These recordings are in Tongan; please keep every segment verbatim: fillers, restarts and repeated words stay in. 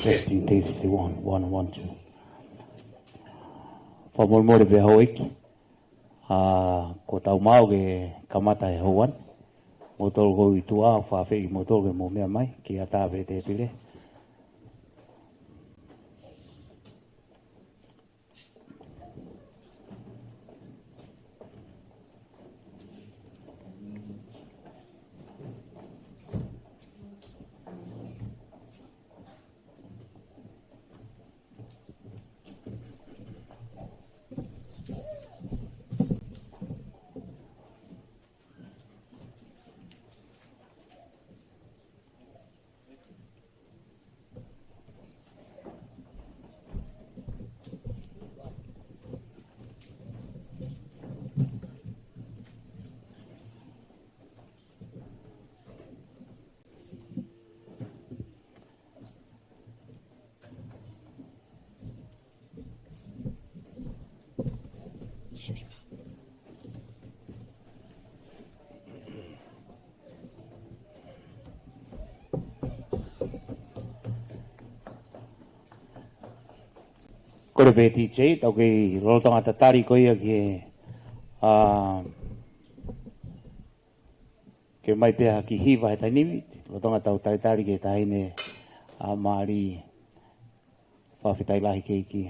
Testing, testing, one, one, one, two. Fakamolemole pē houʻeiki. ʻA, ko tau mau ke kamata he houa ni. Mou tolu ko i tuʻa, fafei mou tolu ke mou meʻa mai, ke ʻatā pē tēpile. Kole pē D J, tau kei lolotonga tatali ko ia ki he, ʻa, ke mai pē ha kiʻi hiva he taimi ni, lolotonga tau talitali ki he taʻahine ʻa Mali, fakafetaʻi lahi ki he ʻEiki.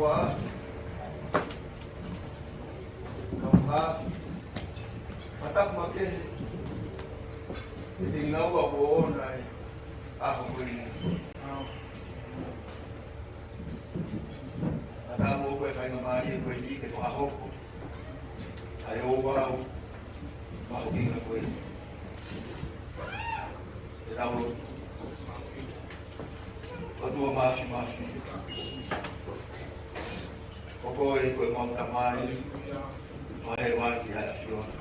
Kau hā, mataku makehe, ʻe te ina ua kuo ona e ʻaho ko eni. Mataku ko e faingamālie ko eni ke fakahoko ʻa e ouau mahuʻinga ko eni. Ke tau lotu. ʻOtua Māfimafi, ko koe ko ʻemau Tamai fakahēvani ʻa e ʻAfiona.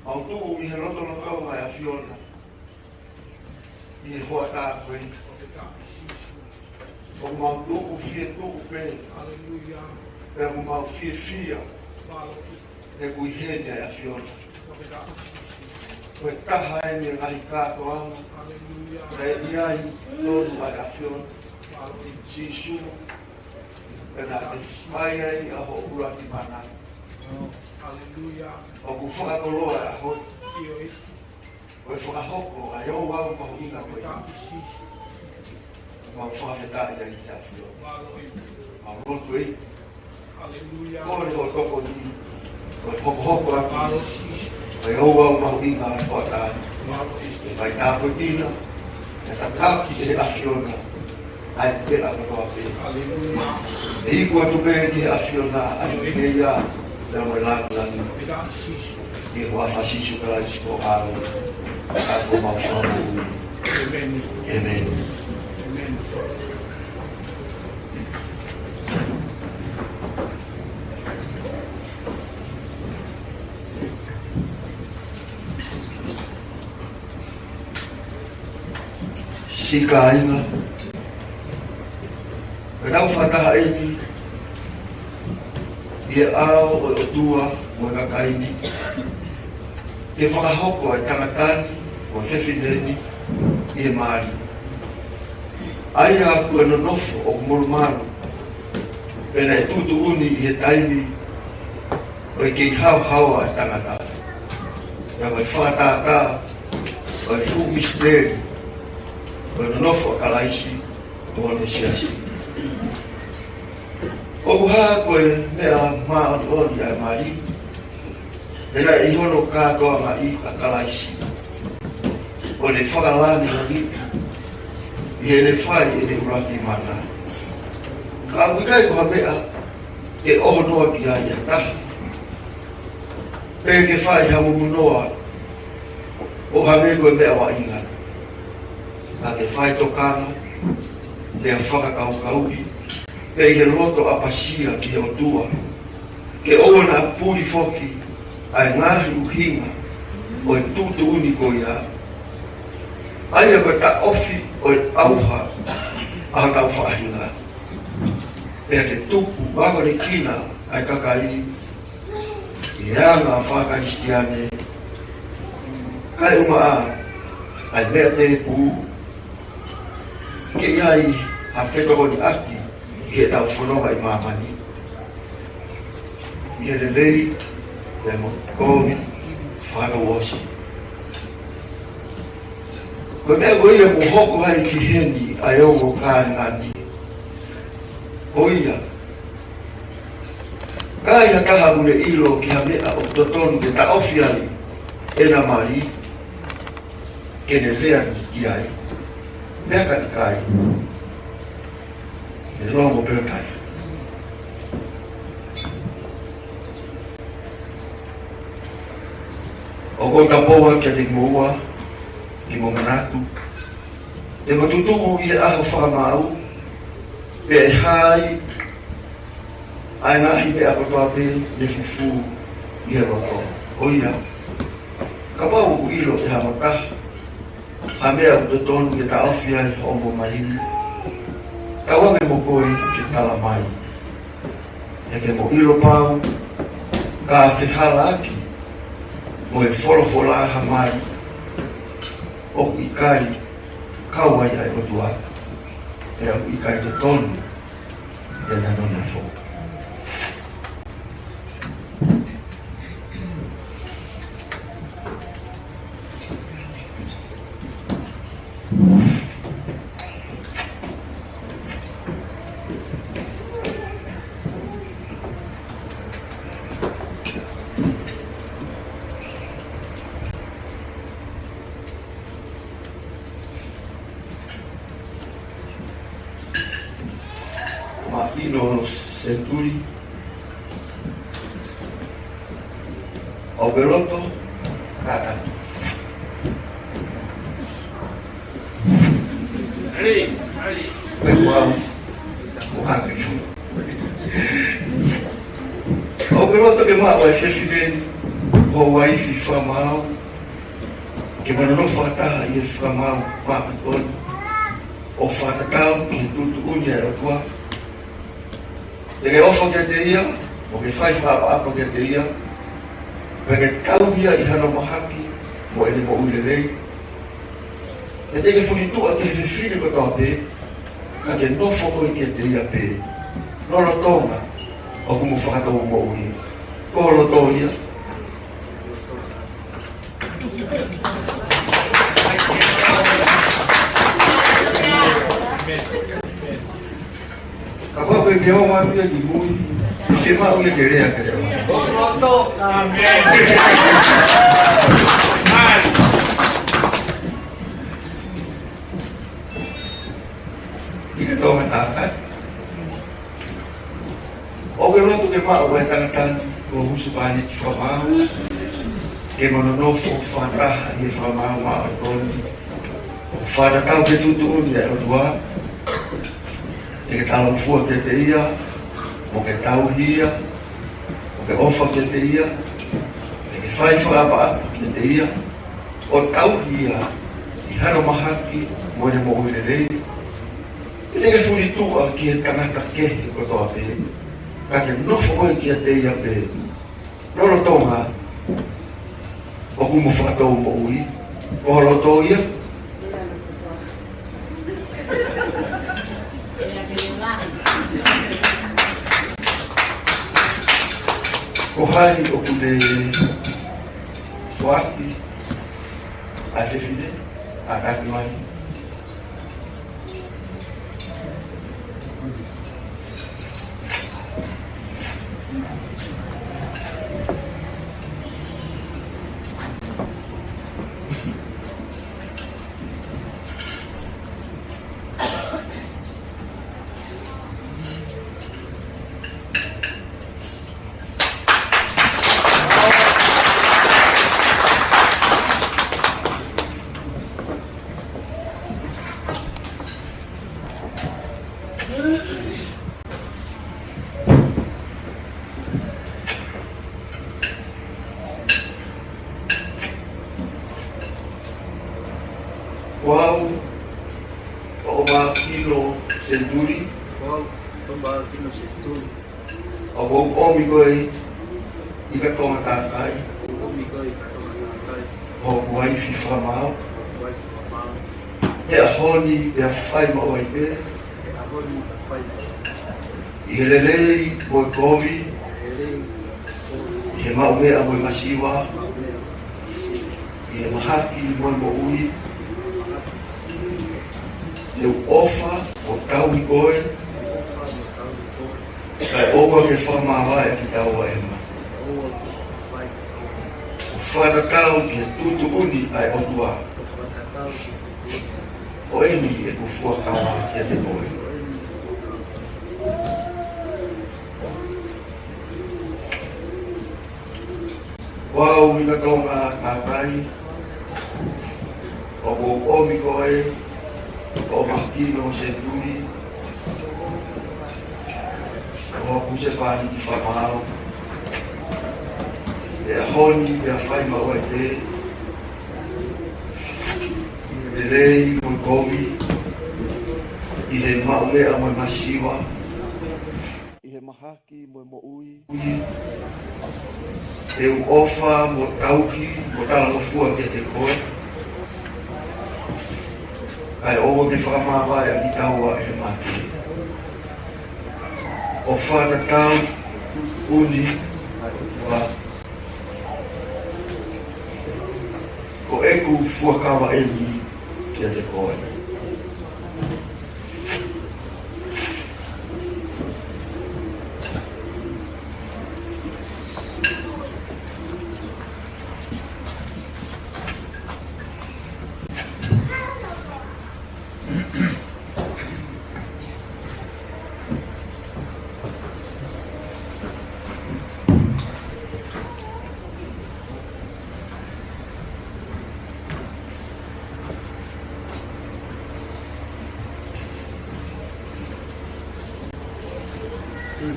Mau tuʻu ʻi he lotolotonga ʻo e ʻAfiona ʻi he hoʻatā ko eni. ʻOku mau tuʻu fie tuʻu pē. Haleluia. Pea ʻoku mau fiefia. Mālō. He ʻoku ʻi heni ʻa e ʻAfiona. Ko e taha eni e ngaahi kātoanga. Haleluia. Naʻe ʻi ai tonu ʻa e ʻAfiona. Mālō. Sīsū. Pea naʻe fai ai ʻa hoʻo ʻuluaki mana. Haleluia. ʻOku fakakoloa ʻa e ʻaho. ʻIo. Ko e fakahoko ʻa e ouau mahuʻinga ko eni. Mau fakafetaʻi ai ki he ʻAfiona. Mau lotu ē. Haleluia. Ko e hoʻo tokoni, ko e hokohoko atu ʻa e ouau mahuʻinga ʻo e hoʻatā ni. Ke fai tāpuekina, ke tataki ʻe he ʻAfiona ʻa e meʻa kotoa pē. Haleluia. ʻE iku atu pē ki he ʻAfiona ʻa e pekia, pea mo e lāngilangi. ʻI he huafa ʻo Sīsū Kalaisi ko homau Fakamoʻui. ʻĒmeni. ʻĒmeni. ʻĒmeni. Siʻi kāinga, ke tau fakataha eni ʻi he ʻao ʻo e ʻOtua mo e kakai ni, ke fakahoko ʻa e tangata ni mo e fefine ni ʻi he mali. ʻA ia kuo nonofo ʻo molumalu, pea naʻe tuʻutuʻuni ʻi he taimi ʻo e kei haohaoa ʻa e tangata. Pea ko e fakatātā ʻo e fuʻu misiteli ʻo e nonofo ʻa Kalaisi mo hono siasi. ʻOku hā ko e meʻa māʻoniʻoni ʻa e mali, he naʻe ʻi hono kātoangaʻi ʻa Kalaisi, ʻo ne fakalāngilangiʻi ʻi heʻene fai ʻene ʻuluaki mana. Ka ʻoku ʻikai ko ha meʻa ke ʻoho noa ki ai ha taha, pe ke fai ha mumu noa ʻo hangē ko e meʻa vaʻinga. Ka ke fai tokanga, pea fakakaukauʻi, pea ʻi he loto ʻapasia ki he ʻOtua, ke ʻoua naʻa puli foki ʻa e ngaahi ʻuhinga ʻo e tuʻutuʻuni ko ia, ʻa ia ko e taʻofi ʻo e ʻauha ʻa hotau faʻahinga. Pea ke tupu akonekina ʻa e kakai ʻi he anga faka-Kalisitiane, kae ʻumaʻā ʻa e meʻa tēpū, ke ʻi ai ha fetokoniʻaki ʻi heʻetau fononga ʻi māmani, ʻi he lelei pea mo e kovi fakaʻosi. Ko e meʻa ko ia kuo hoko ai ki heni ʻa e ongo kāinga ni. Ko ia, ka ʻi ai ha taha ʻoku ne ʻilo ki ha meʻa ʻoku totonu ke taʻofi ai ʻena mali, ke ne lea ni ki ai. Meʻa ka ʻikai, ne longo pē ʻo tali. ʻOku ou tapou atu kiate kimoua, ke mou manatu, te mou tutuʻu ʻi he ʻaho fakamaau, pea ʻe hā ai ʻa e ngaahi meʻa kotoa pē ne fufū ʻi he loto. Ko ia, kapau ʻoku ʻilo ʻe hamou taha ha meʻa ʻoku totonu ke taʻofi ai hoʻomo mali ni, kau ange mo koe ke tala mai. He ke mou ʻilo pau, ka fehalaaki mo e folofola ha mali ʻoku ʻikai kau ai ʻa e ʻOtua, pea ʻoku ʻikai totonu ke na nonofo. Kino Senituli, ʻoku ke loto? Kātaki. Pea kuo u, kuo u hake. ʻOku ke loto ke maʻu ʻa e fefine ni ko ho uaifi fakamaau, ke mo nonofo fakataha ʻi he fakamaau māʻoniʻoni, ʻo fakatatau ki he tuʻutuʻuni ʻa e ʻOtua? Te ke ʻofa kiate ia, mo ke fai fakaʻapaʻapa kiate ia, pea ke tauhi ia ʻi hano mahaki mo ʻene moʻui lelei? Pe te ke fulituʻa ki he fefine kotoa pē, ka ke nofo koe kiate ia pē, lolotonga ʻoku mo fakatou moʻui? Ko ho loto ia? Kapau ʻoku ke ō mai ia ki mui, ke maʻu ia ke lea ke lea. ʻI he tō mai tākai. ʻOku ke loto ke maʻu ʻa e tangata ni ko ho husepāniti fakamaau, ke mo nonofo fakataha ʻi he fakamaau māʻoniʻoni, ʻo fakatatau ki he tuʻutuʻuni ʻa e ʻOtua? Te ke talangofua kiate ia, mo ke tauhi ia, mo ke ʻofa kiate ia, mo ke fai fakaʻapaʻapa kiate ia, ʻo tauhi ia ʻi hano mahaki mo ʻene moʻui lelei? Pe te ke fulituʻa ki he tangata kehe kotoa pē, ka ke nofo koe kiate ia pē, lolotonga ʻoku mo fakatou moʻui? Ko ho loto ia? Ko hai ʻoku ne foaki ʻa e fefine? Kātaki mai. Ko au, ko ʻOmākino Senituli. Ko au, ko ʻOmākino Senituli. ʻOku ou ʻomi koe ʻi Katonga Tākai. ʻOku ou ʻomi koe ʻi Katonga Tākai. Ko hoku uaifi fakamaau. Ko hoku uaifi fakamaau. He ʻaho ni pea fai maʻu ai pē. He ʻaho ni pea fai maʻu ai pē. ʻI he lelei mo e kovi. ʻI he lelei mo e kovi. ʻI he maʻumeʻa mo e masiva. Maʻumeʻa mo e masiva. ʻI he mahaki mo e moʻui. ʻI he mahaki mo e moʻui. Te u ʻofa mo tauhi koe. Te u ʻofa mo tauhi koe. Kae ʻoua ke fakamāvae ʻa kitaua ʻe he mate. ʻO fakatatau ki he tuʻutuʻuni ʻa e ʻOtua. Ko eni ʻeku fuakava kiate koe. Ko au ʻi Katonga Tākai, ʻoku ou ʻomi koe, ko ʻOmākino Senituli, ko hoku husepāniti fakamaau. He ʻaho ni pea fai maʻu ai pē, ʻi he lelei mo e kovi, ʻi he maʻumeʻa mo e masiva, ʻi he mahaki mo e moʻui, te u ʻofa mo tauhi mo talangofua kiate koe. Kae ʻoua ke fakamāvae ʻa kitaua ʻe he mate. ʻO fakatatau ki he tuʻutuʻuni ʻa e ʻOtua. Ko ʻeku fuakava eni kiate koe. ʻOku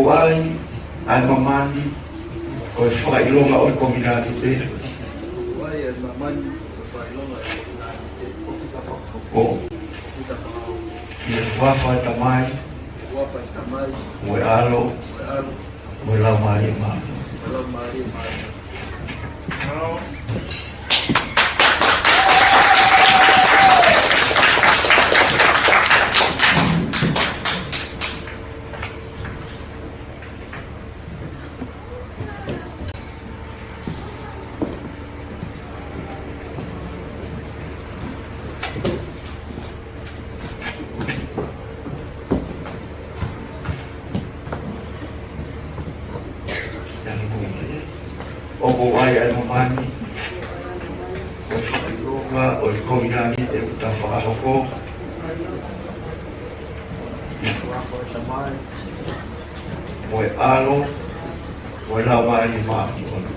ʻi ai ʻa e māmani ko e fakaʻilonga ʻo e kovinānite. ʻOku ʻi ai ʻa e māmani ko e fakaʻilonga ʻo e kovinānite. ʻOku ʻi he huafa ʻo e Tamai. Huafa ʻo e Tamai. Mo e ʻAlo. Mo e ʻAlo. Mo e Laumālie Māʻoniʻoni. Mo e Laumālie Māʻoniʻoni. ʻOku ʻi ai ʻa e māmani ko e fakaʻilonga ʻo e kovinānite ʻoku ta fakahoko. Mo e ʻAlo, mo e Laumālie Māʻoniʻoni.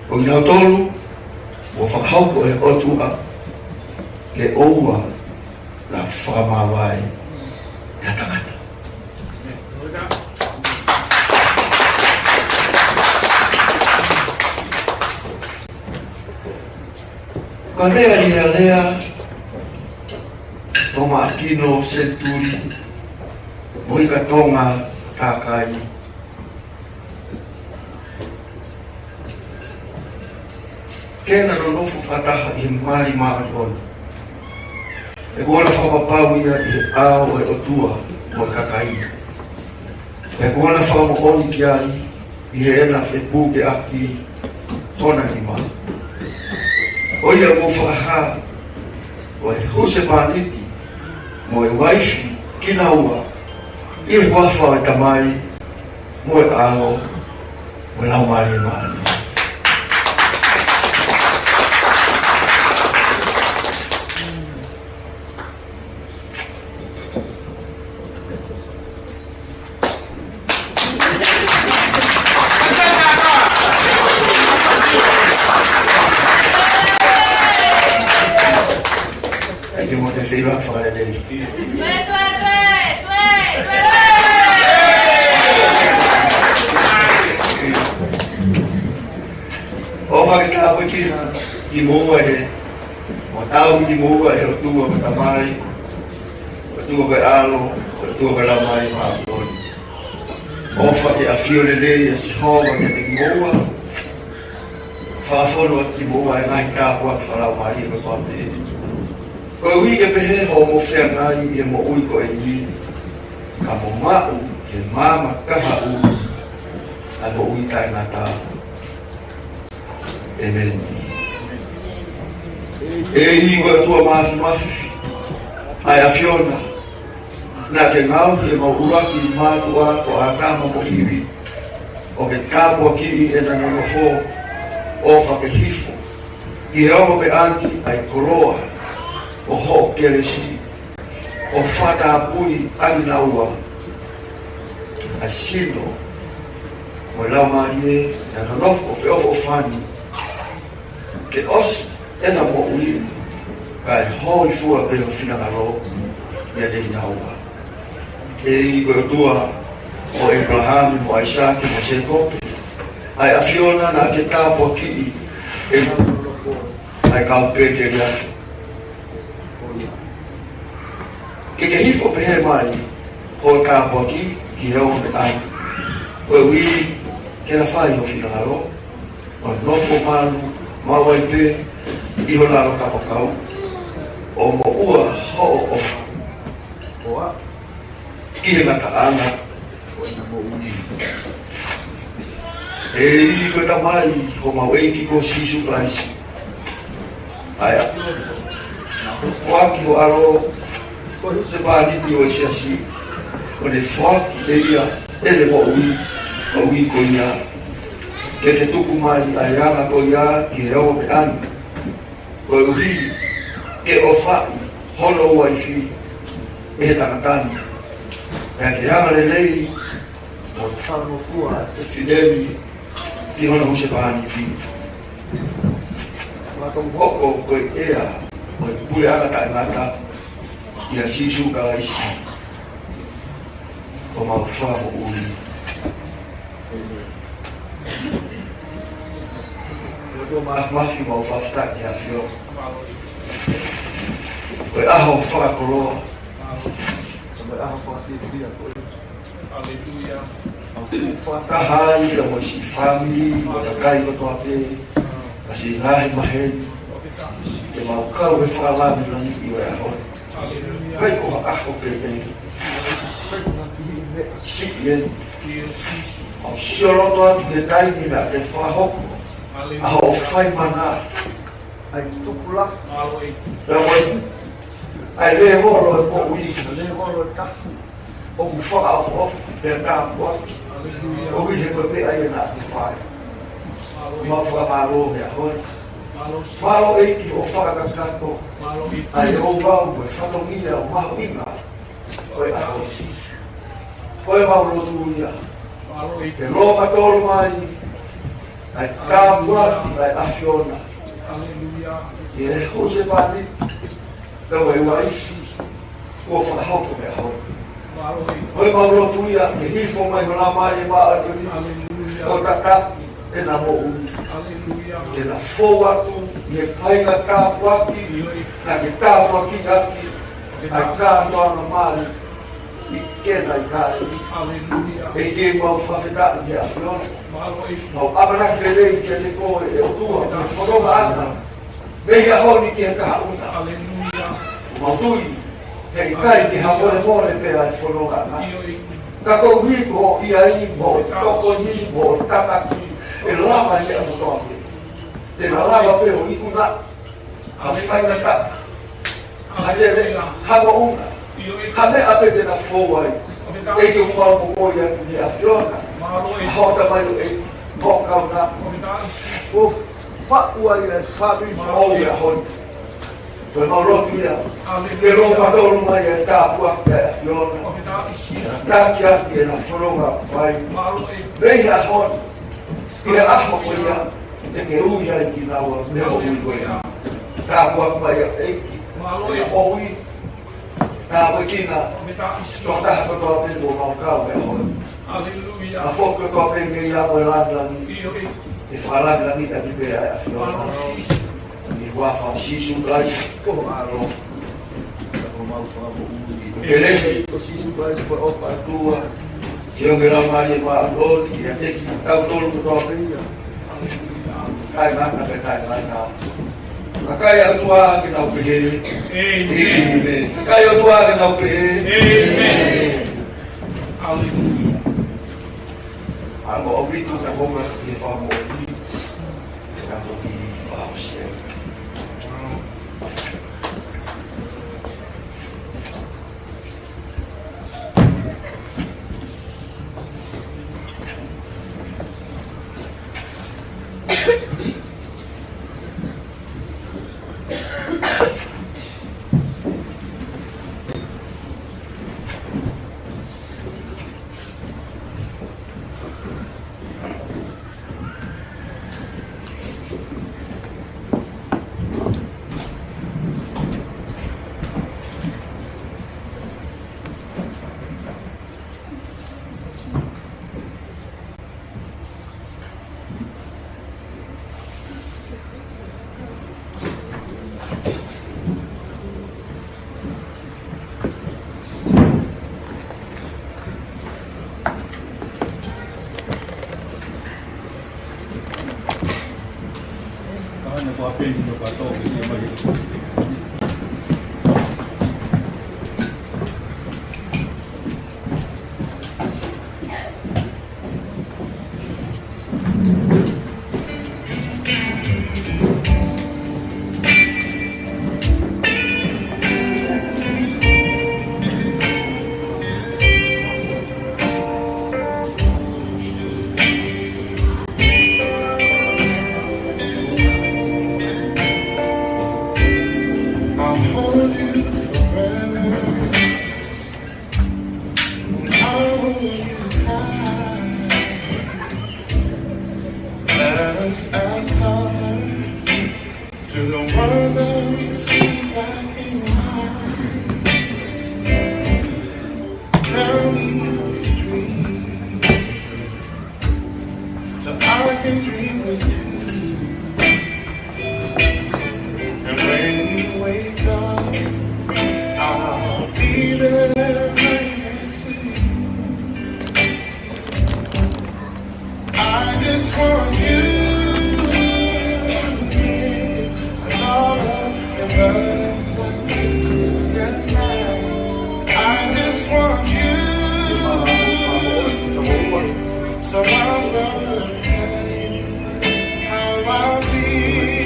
Ko kinautolu kuo fakahoko ʻe he ʻOtua ke ʻoua naʻa fakamavae ʻe ha tangata. Ko e meʻa ʻi he alea, Tōmā ʻAkino Senituli, Moika Tonga Takai, ke na nonofo fakataha ʻi he mali māʻoniʻoni. He kuo na fakapapau ia ʻi he ʻao ʻo e ʻOtua mo e kakai. He kuo na fakamoʻoni ki ai ʻi heʻena fepukeʻaki hona nima. ʻOku ou fakahā ko e husepāniti mo e uaifi kinaua ʻi he huafa ʻo e Tamai mo e ʻAlo mo e Laumālie Māʻoniʻoni. Thank you, mo te fila fakalelei. ʻOfa ke tāpuekina kimoua ʻe he, mo tauhi kimoua ʻe he ʻOtua ko e Tamai, ʻOtua ko e ʻAlo, ʻOtua ko e Laumālie Māʻoniʻoni. ʻOfa ke ʻafio lelei ʻa Sihova kiate kimoua. Fakafonu ʻaki kimoua ʻa e ngaahi tāpuaki fakalaumālie ko e pāpē. Koeʻuhi ke pehē hoʻomo feangai ʻi he moʻui ko eni, ka mo maʻu ʻi he maama kahaʻu ʻa e moʻui taʻengata. ʻEmeni. ʻEiki ko e ʻOtua Māfimafi, ʻa e ʻAfiona, naʻa ke ngaohi ʻemau ʻuluaki mātuʻa ko ʻĀtama mo ʻIvi, ʻo ke tāpuakiʻi ʻena nonofo, ʻofa ke hifo ki he ongo meʻa ni ʻa e koloa ʻo hoʻo kelesi, ʻo fakatapui ʻakinaua ʻa e sino mo e laumālie naʻa nau nofo feʻofoʻofani, ke ʻosi ʻena moʻui, kae hōifua pē ho finangalo ʻiate kinaua. ʻEiki ko e ʻOtua ʻo ʻĒpalahame mo ʻAisake mo Sēkope, ʻa e ʻAfiona naʻa ke tāpuakiʻi ʻe ʻa e kau pēteliake. Ke ke hifo pehē mai hoʻo tāpuaki ki he ongo meʻa ni, koeʻuhi ke na fai ho finangalo, ʻo nofo malu maʻu ai pē ʻi ho lalo kapakau, ʻo moʻua hoʻo ʻofa ki he ngataʻanga ʻo ʻena moʻui. ʻEiki ko e Tamai homau ʻEiki ko Sīsū Kalaisi, ʻa e ʻAfiona naʻa ke foaki ho ʻAlo ko e husepāniti ʻo e siasi, ʻo ne foaki ʻe ia ʻene moʻui koeʻuhi ko ia. ke te tuku mai ʻa e anga ko ia ki he ongo meʻa ni, koeʻuhi ke ʻofaʻi hono uaifi ʻe he tangata ni, pea ke anga lelei mo fakangofua ʻa e fefine ni ki hono husepāniti. Pea toki hoko ko e ʻea ʻo e puleʻanga taʻengata ʻia Sīsū Kalaisi ko homau Fakamoʻui. ʻOtua Māfimafi, mau fakafetaʻi ki he ʻAfiona. Ko e ʻaho fakakoloa, ko e ʻaho fakafiefia ko ē. Haleluia. Mau fakataha ai pea mo e siʻi fāmili mo e kakai kotoa pē ʻa siʻi ngaahi maheni, ke mau kau he fakalāngilangiʻi ʻo e ʻaho ni. ʻIkai ko ha ʻaho pē eni. Siʻi eni. Mau sio loto atu ki he taimi naʻa ke fakahoko ʻa hoʻo fai mana, ʻa e tupulaki, pea mo e, ʻa e lēvolo ʻo e moʻui, lēvolo ʻo e tahi ʻoku fakaʻofoʻofa pea tāpuaki, koeʻuhi he ko e meʻa ia naʻa ke fai. Mau fakamālō he ʻaho ni. Mālō ʻEiki hoʻo fakakakato ʻa e ouau mo e fatongia ʻo e mahuʻinga ʻo e ʻaho ni. Ko ʻemau lotu ia ke lōmata tolu mai ʻa e tāpuaki ʻa e ʻAfiona ki he husepāniti pea mo e uaifi kuo fakahoko he ʻaho ni. Ko ʻemau lotu ia ke hifo mai ho Laumālie Māʻoniʻoni ʻo tataki ʻena moʻui, ke na fou atu ʻi he faʻahinga tāpuaki naʻa ke tāpuakiʻaki ʻa e kātoanga mali ʻi kena ʻikai. ʻEiki, mau fakafetaʻi ki he ʻAfiona. Mau ʻamanaki lelei kiate koe, ʻe ʻOtua, ki he fonongaʻanga mei he ʻaho ni ki he kahaʻu na. Mau tui he ʻikai ke hamolemole pē ʻa e fonongaʻanga, ka koeʻuhi ko hoʻo ʻi ai mo hoʻo tokoni mo hoʻo tataki, ʻe lava ia ʻa e motuʻa pē. Te na lava pē ʻo ikunaʻi ha faingataʻa, ha lele, ha moʻunga, ha meʻa pē te na fou ai. ʻEiki, ʻoku mau momoi atu ki he ʻAfiona ʻa hoʻo tamaioʻeiki mo e kaungā, ʻo faʻu ai ʻa e fāmili foʻou he ʻaho ni. Ko ʻemau lotu ia ke lōmata tolu mai ʻa e tāpuaki ʻa e ʻAfiona, ke na taki ʻaki ʻena fononga ʻoku fai mei he ʻaho ni ki he ʻaho ko ia te ke ui ai kinaua mei he moʻui ko eni. Tāpuaki mai ʻa e ʻEiki ʻena moʻui, tāpuekina tokotaha kotoa pē kuo mau kau he ʻaho ni. Ka foki kotoa pē mei he ʻapi ʻo e lāngilangi, ke fakalāngilangiʻi ʻaki pē ʻa e ʻAfiona. ʻI he huafa ʻo Sīsū Kalaisi ko ho ʻAlo, ko homau Fakamoʻui. Ko e kelesi ʻa Sīsū Kalaisi, ko e ʻofa ʻa e ʻOtua, feohi ʻa e Laumālie Māʻoniʻoni, ʻiate kitautolu kotoa pē ia, taʻengata pea taʻengata. Kakai ʻa e ʻOtua ke nau pehē, ʻĒmeni. ʻĒmeni. Kakai ʻa e ʻOtua ke nau pehē, ʻĒmeni. Haleluia. Anga ʻaupito ke hoko atu ki he Fakamoʻui, ke tau toki fakaʻosi atu. I've come to the world that we see back in time. Tell me what you dream, so I can dream with you. And when you wake up, I'll be there right next to you. I just want you, babe. That's all of the butterfly kisses at night. I just want you, babe. So I'm gonna tell you how I feel.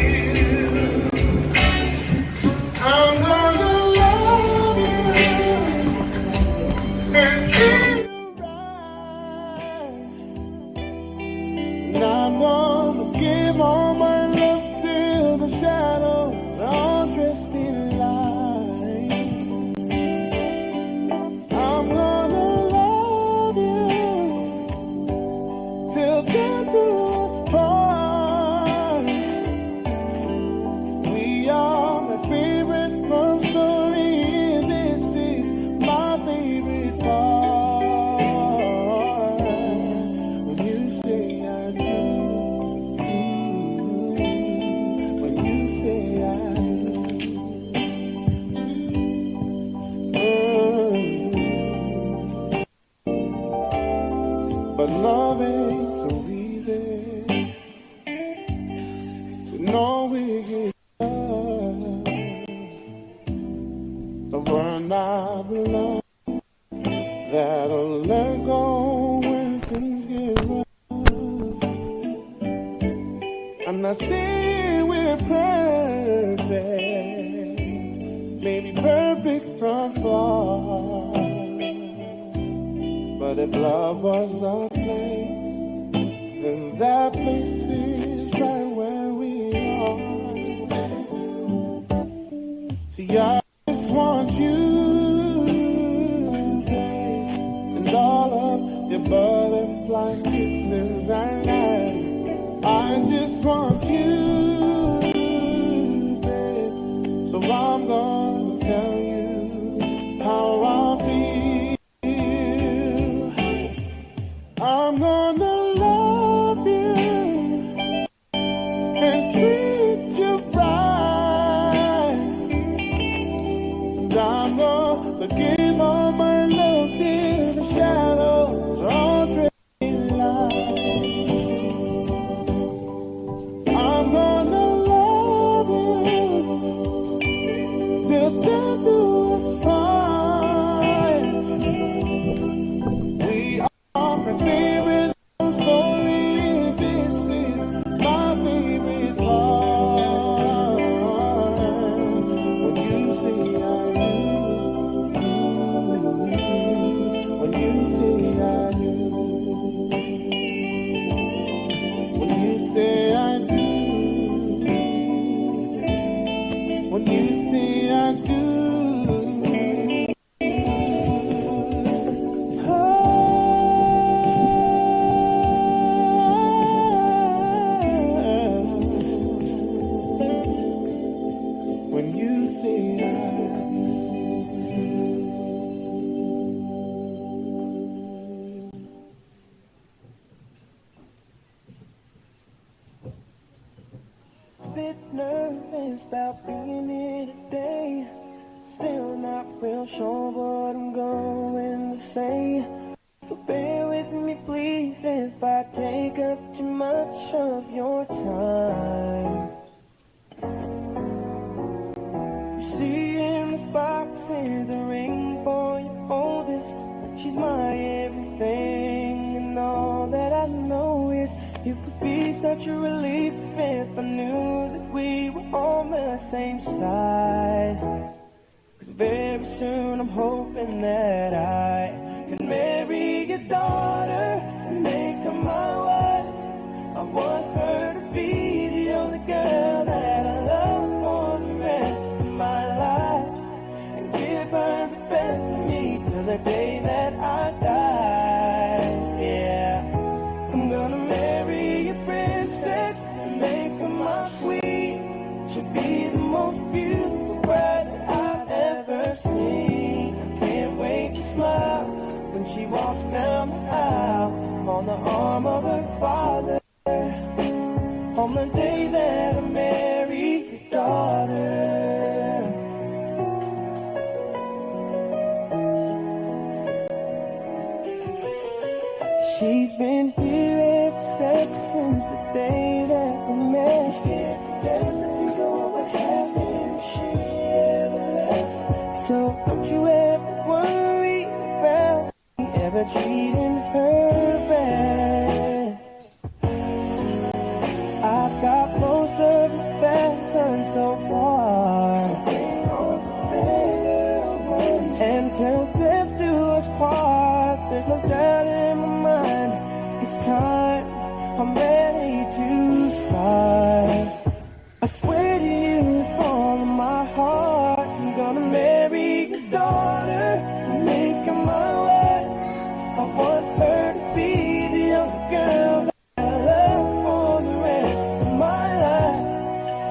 I'm gonna love you and treat you right. And I'm gonna give all my love till the shadows are dressed in light. I'm gonna love you till death do us part. We are my favorite love story. This is my favorite part. When you say I do, when you say I do. Mm. But love ain't so easy. We know we get love, but we're not the love that'll let go when things get rough. I'm not saying we're perfect, maybe perfect from far. But if love was a place, then that place is right where we are. See, I just want you, babe, and all of your butterfly kisses at night. I just want you, babe, so I'm gonna tell you how I feel. I'm gonna love you and treat you right. And I'm gonna give all my love till the shadows are daylight. I'm gonna love you till death do us part. We are my favorite love story. This is my favorite part. When you say I do, when you say I do, when you say I do, when you say I do. When you say I do. Bit nervous about being here today. Still not real sure what I'm going to say. So bear with me, please, if I take up too much of your time. You see, in this box is a ring for your oldest. She's my everything, and all that I know is you could be such a relief if I knew that we were on the same side. 'Cause very soon I'm hoping that I can marry your daughter and make her my wife. I want her to be the only girl that I love for the rest of my life, and give her the best of me till the day that I die. Yeah, I'm gonna marry a princess. Father, on the day that I marry your daughter. She's been here every step since the day that we met. Scared to death to think of what happened if she ever left. So don't you ever worry about me ever treating her bad. I've got most of the facts done so far. So bring on the better ones. And till death do us part, there's no doubt in my mind. It's time, I'm ready to start. I swear to you with all of my heart, I'm gonna marry your daughter and make her my wife. I want her to be the only girl that I love for the rest of my life.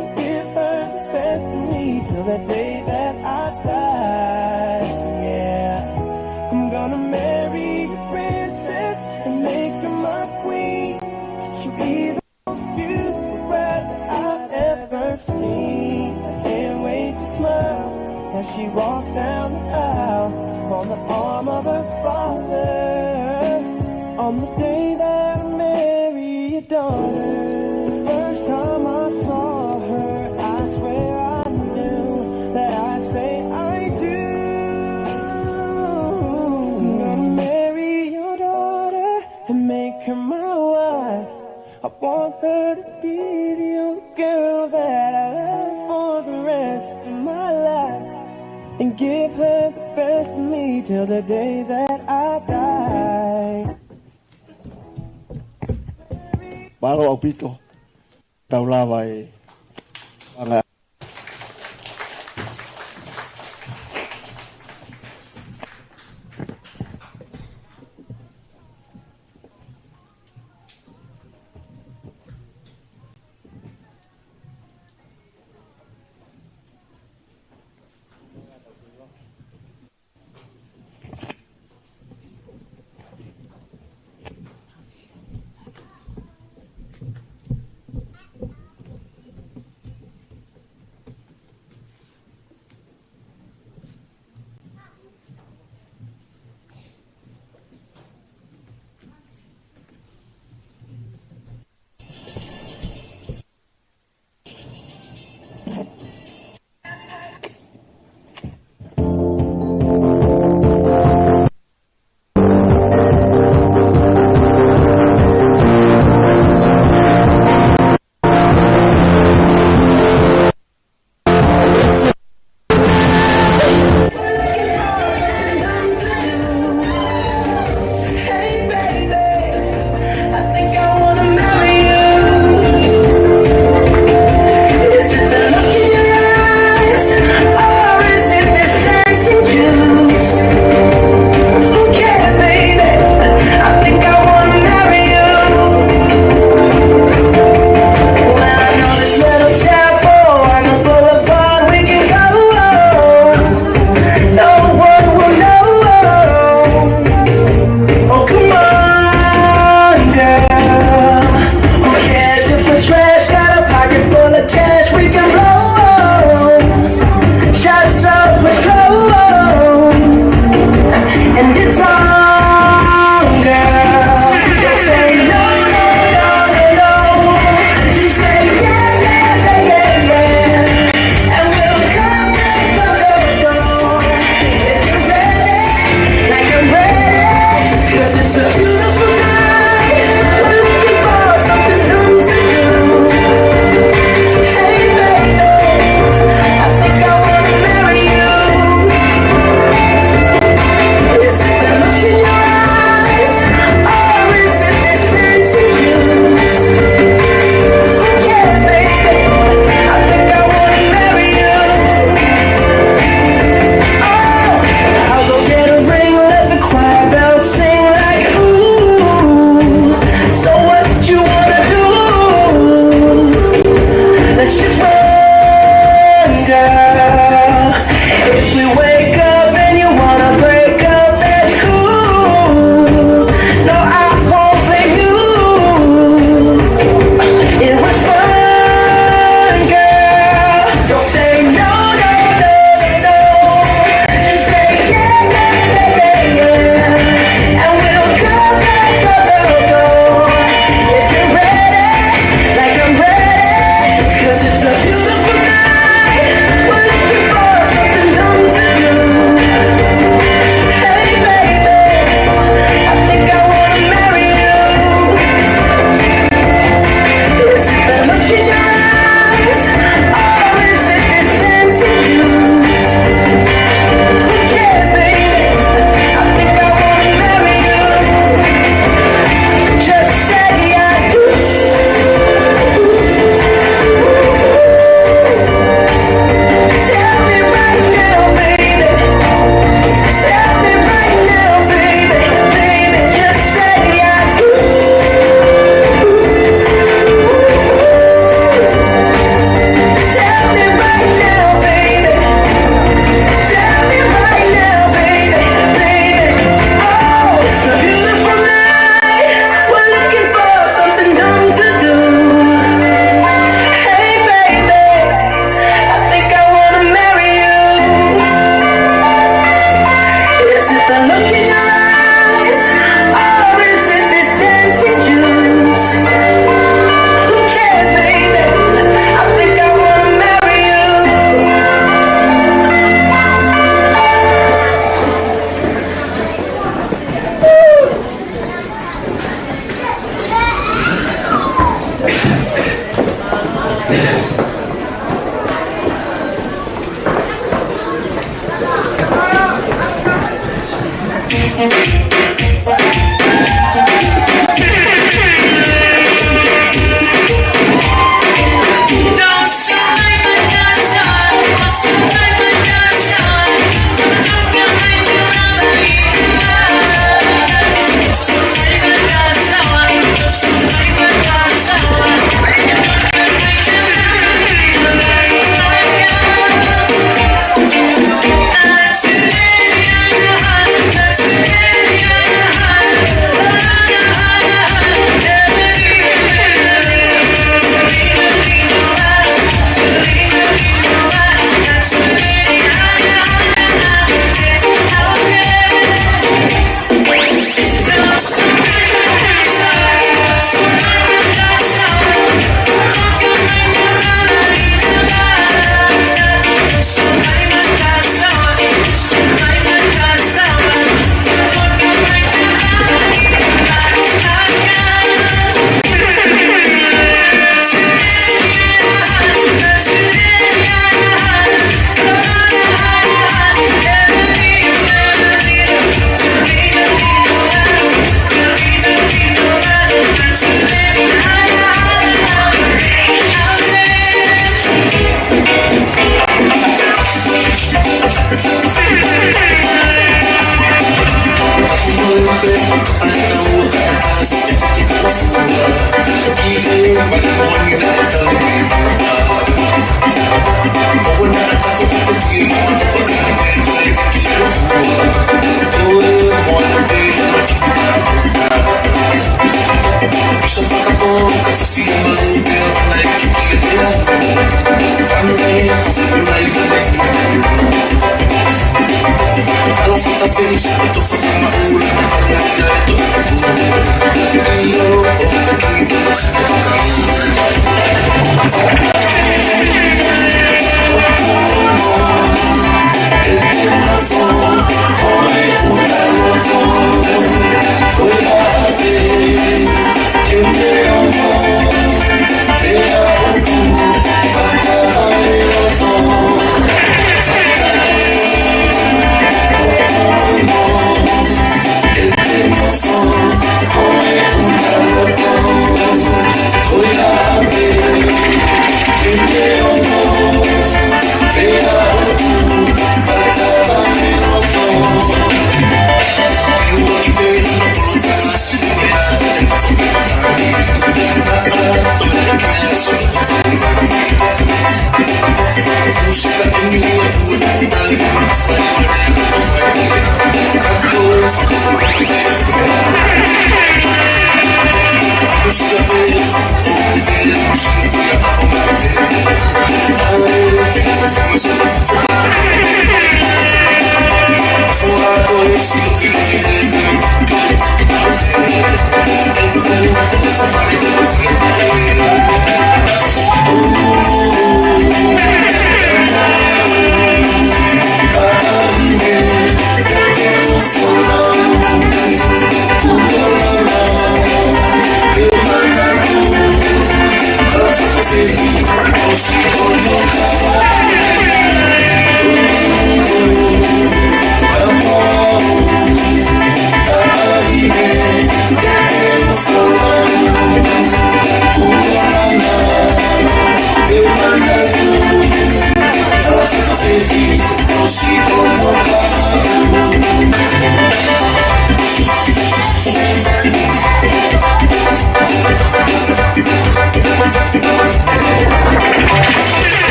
And give her the best of me till the day that I die. Yeah, I'm gonna marry a princess and make her my queen. She'll be the most beautiful bride that I've ever seen. I can't wait to smile as she walks down the aisle on the arm of her father. On the day that I marry your daughter, the first time I saw her, I swear I knew that I'd say I do. I'm gonna marry your daughter and make her my wife. I want her to be the only girl that I love for the rest of my life. And give her the best of me till the day that I die. Mālō ʻaupito. Tau lava e anga.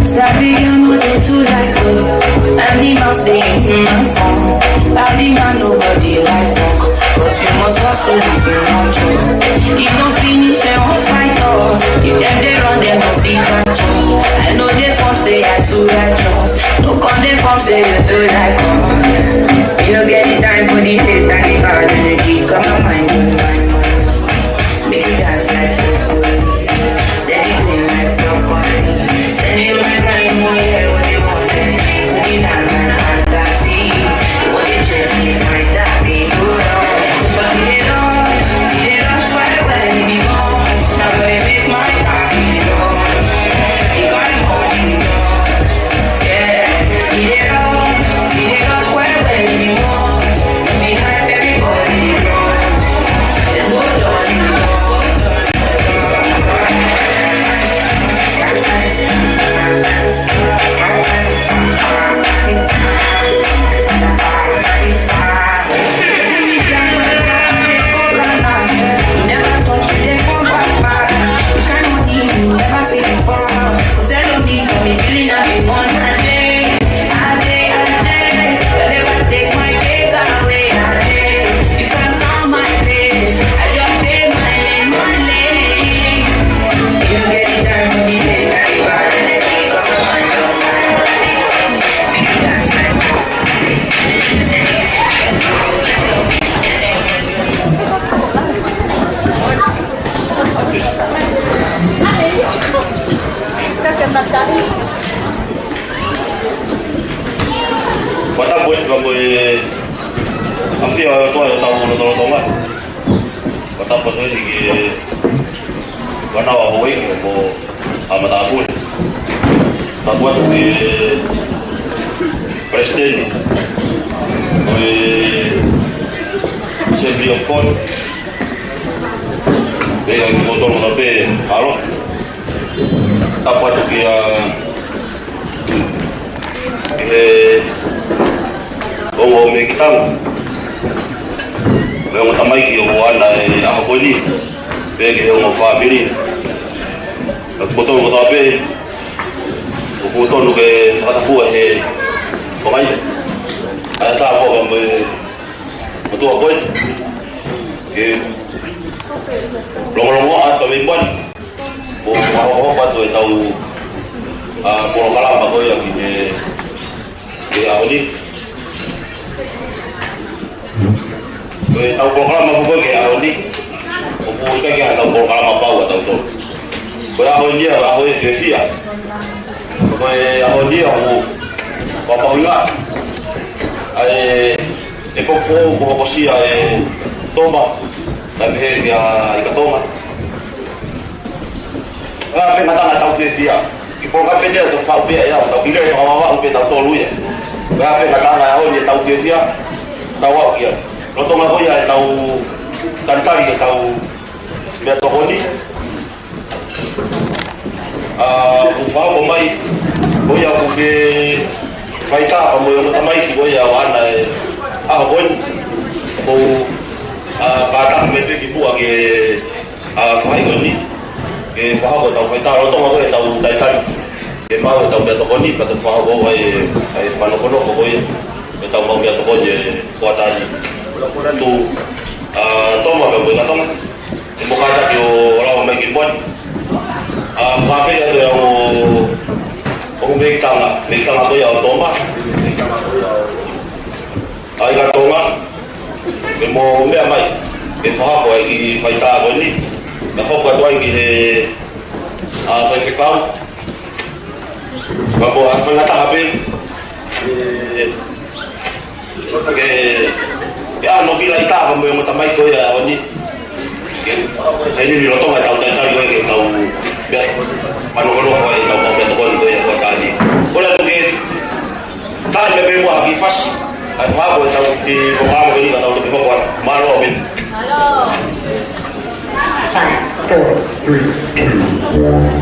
Sabi, I'm not there to like talk. Animals, they in my phone. Body man, nobody like talk. But you must hustle if you want to. You don't finish, they won't fight us. If them they run, they must be catch up. I know they form say I too righteous. No come they form say you too like us. You don't get the time for the hate and the bad energy. Come on, mind, mind, mind. Make you dance like Steady, like broccoli. Steady, my mind, oh yeah, what you want, eh? Cooking on my fantasy. What you check me, find that me, oh, no. But it ain't rush, it ain't rush, why, why, anymore? Now gonna make my happy rush. It got more than rush. Yeah, it ain't rush, it ain't rush, why, why, anymore? Behind everybody, it's good on you. Pata poe, pata poe. Afia toa ʻo tau lotolotonga. Pata poe ki he ʻAhoʻaho Houʻeiki mo e Haʻa Matāpule. Tapu atu ki he Palesiteni ʻo e Assembly of God. Pea ki he kimoutolu kotoa pē, ʻAlo. Tapu atu kia, ki he ongo mehikitanga, mo e ongo tamaiki ʻoku ʻaʻana he ʻaho ko eni, pea ki he ongo fāmili. Pea kimoutolu kotoa pē, ʻoku totonu ke fakatapua he pongai. ʻA e tāpuaki mo e motuʻa ko ē, ke longolongo atu mei Poani. ʻO fakahoko atu ʻetau, ʻa, polokalama ko ia ki he, ki he ʻaho ni. Ko ʻetau polokalama foki ki he ʻaho ni, ʻoku ʻikai ke ʻi ai haʻatau polokalama pau ʻatautolu. Ko e ʻaho ni ʻa e ʻaho ʻo e fiefia. Ko e ʻaho ni ʻoku fakamahuʻingaʻi ʻa e, ʻa e poku foʻou kuo hokosia ʻe Toma, kae pehē kia ʻIkatonga. Ko e hā pē ngataʻanga ʻetau fiefia? Kiʻi polokalama pē eni ʻoku tau faʻu pē ia, tau kile fakavavau pē ʻatautolu ia. Ko e hā pē ngataʻanga ʻo e ʻaho ni ʻetau fiefia? Tau aʻu ki ai. Lolotonga ko ia ʻetau talitali ki heʻetau meʻatokoni. ʻA, ʻoku fakahoko mai, ko ia ʻoku faitā pea mo e ongo tamaiki ko ia ʻoku ʻaʻana he ʻaho ko eni. ʻOku, ʻa, kātaki mai pē ki muʻa ki he, ʻa, faʻahi ko eni. Ke fakahoko ʻetau faitā lolotonga ko ia ʻetau talitali. Ke maʻu ʻetau meʻatokoni, pea toki fakahoko ai, ʻa e fakanofonofo ko ia ʻetau maʻu meʻatokoni he kuata ni. Ko ia ko ena tu, ʻa, Toma pea mo ʻIkatonga. Ke mou kātaki ʻo lava mai ki Poani. ʻA, fakafeʻiloaki atu ʻa e ongo, ongo mehikitanga, mehikitanga ko ia ʻo Toma. ʻA, ʻIkatonga, ke mou meʻa mai, ke fakahoko ʻa e kiʻi faitā ko eni. Ke hoko atu ai ki he, ʻa, faifekau. Ka ko e faingataʻa pē. ʻE, ke, ke ʻalu ki he laʻitā pea mo e ongo tamaiki ko ia ʻo e ʻaho ni. Ke, ʻe ʻi ai lolotonga ʻetau talitali ko ia ki heʻetau meʻa, fakanofonofo ʻetau maʻu meʻatokoni ko ia he kuata ni. Ko ia atu ke, taimi pē muʻa ha kiʻi fasi. ʻA e fakahoko ʻetau kiʻi polokalama ko eni ka tau toki hoko atu. Mālō ʻaupito. Four, three, two, one.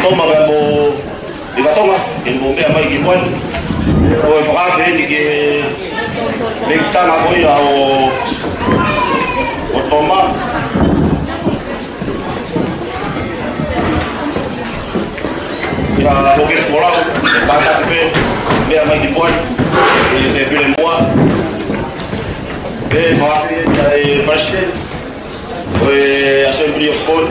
Toma pea mo Ika Tonga, ke mou meʻa mai ki Moani. Ko e fakaafe eni ki he mekitanga ko ia ʻo, ʻo Toma. Ia, ko ke folau, ʻe kātaki pē, meʻa mai ki Moani, ʻe, ʻe pile mua. Pea fakaafe eni ki he President ʻo e Assembly of God.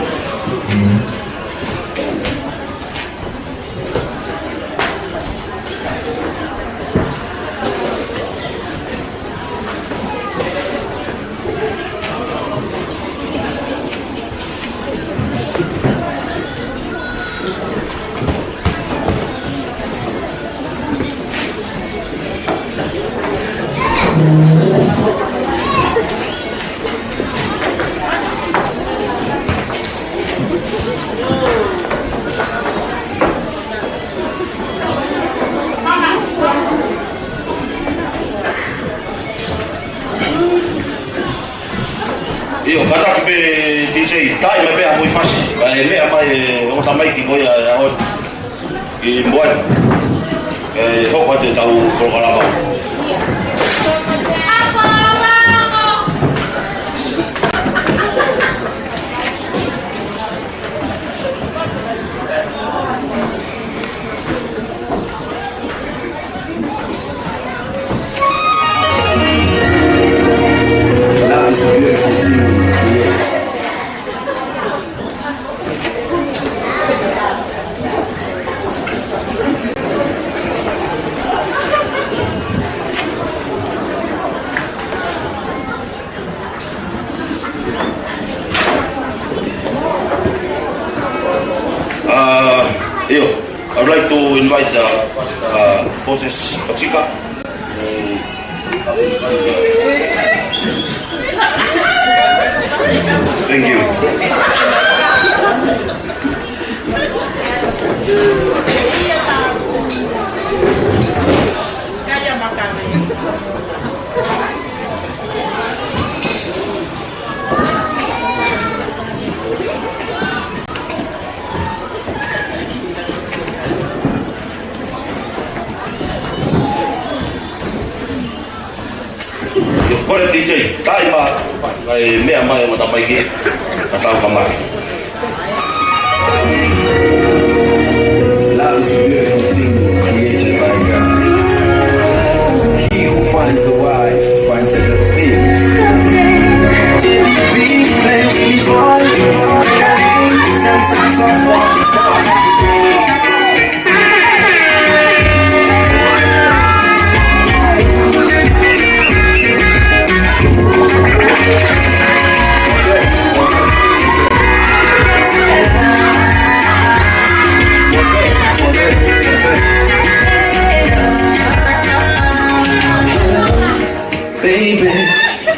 ʻIo, kātaki pē D J, taaʻi mai pē ʻa e fasi, kae meʻa mai e ongo tamaiki ko ia ʻa e ʻaho ni ki Moani. ʻE hoko atu ʻetau polokalama. Love is a beautiful thing we create. Uh, ʻio, I'd like to invite, uh, uh, Moses Patika. Thank you. Kole D J, taaʻi mai, kae meʻa mai e ongo tamaiki, ka tau ka mai. Love is a beautiful thing created by God. He who finds a wife finds a good thing. Baby,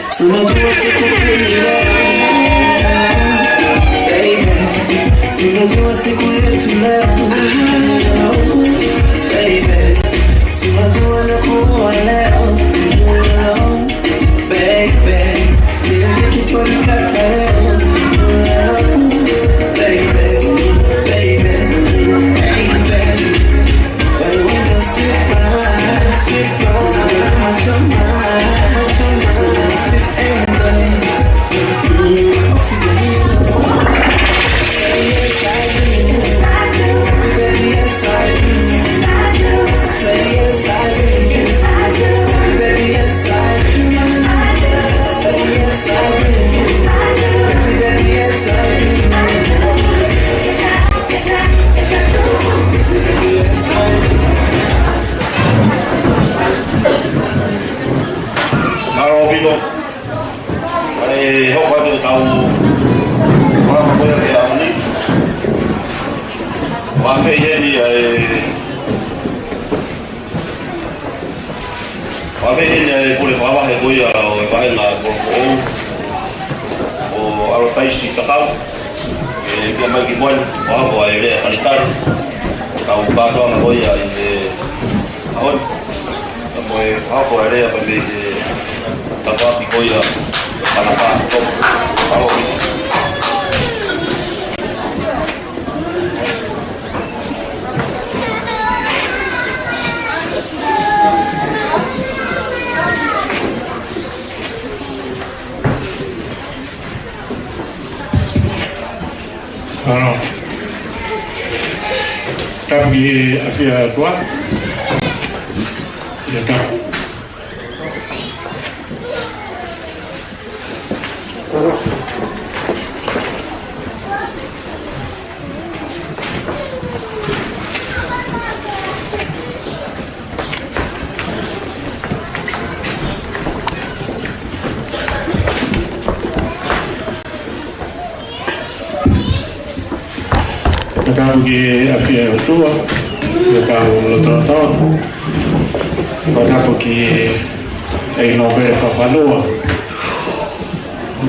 si unajua siku hii leo. Baby, si unajua siku yetu leo. Baby, si unajua nakuoa leo. Baby, kila kitu nikata leo. Baby, baby, baby. Mālō ʻaupito. ʻE hoko atu ʻetau polokalama ko ia ki he ʻaho ni. ʻOku ʻafeʻi heni ʻa e, ʻoku ʻafeʻi heni ʻa e pule fakavahe ko ia ʻo e vahenga Kolofoʻou, ʻo ʻAlotaisi Takau, ke meʻa mai ki Moani, ʻo hoko ʻa e lea Paletali, ʻetau kātoanga ko ia ʻi he ʻaho ni. Ka ko e hoko ʻa e lea pea mei he tafaʻaki ko ia ʻo Kanapā. Tau, tau. Ano, tapu ki he ʻafio ʻa e ʻOtua. Ia tapu. Tapu ki he ʻafio ʻa e ʻOtua, ʻi he kau lotolotonga. Tapu ki he ʻEiki Nōpele Fakafanua,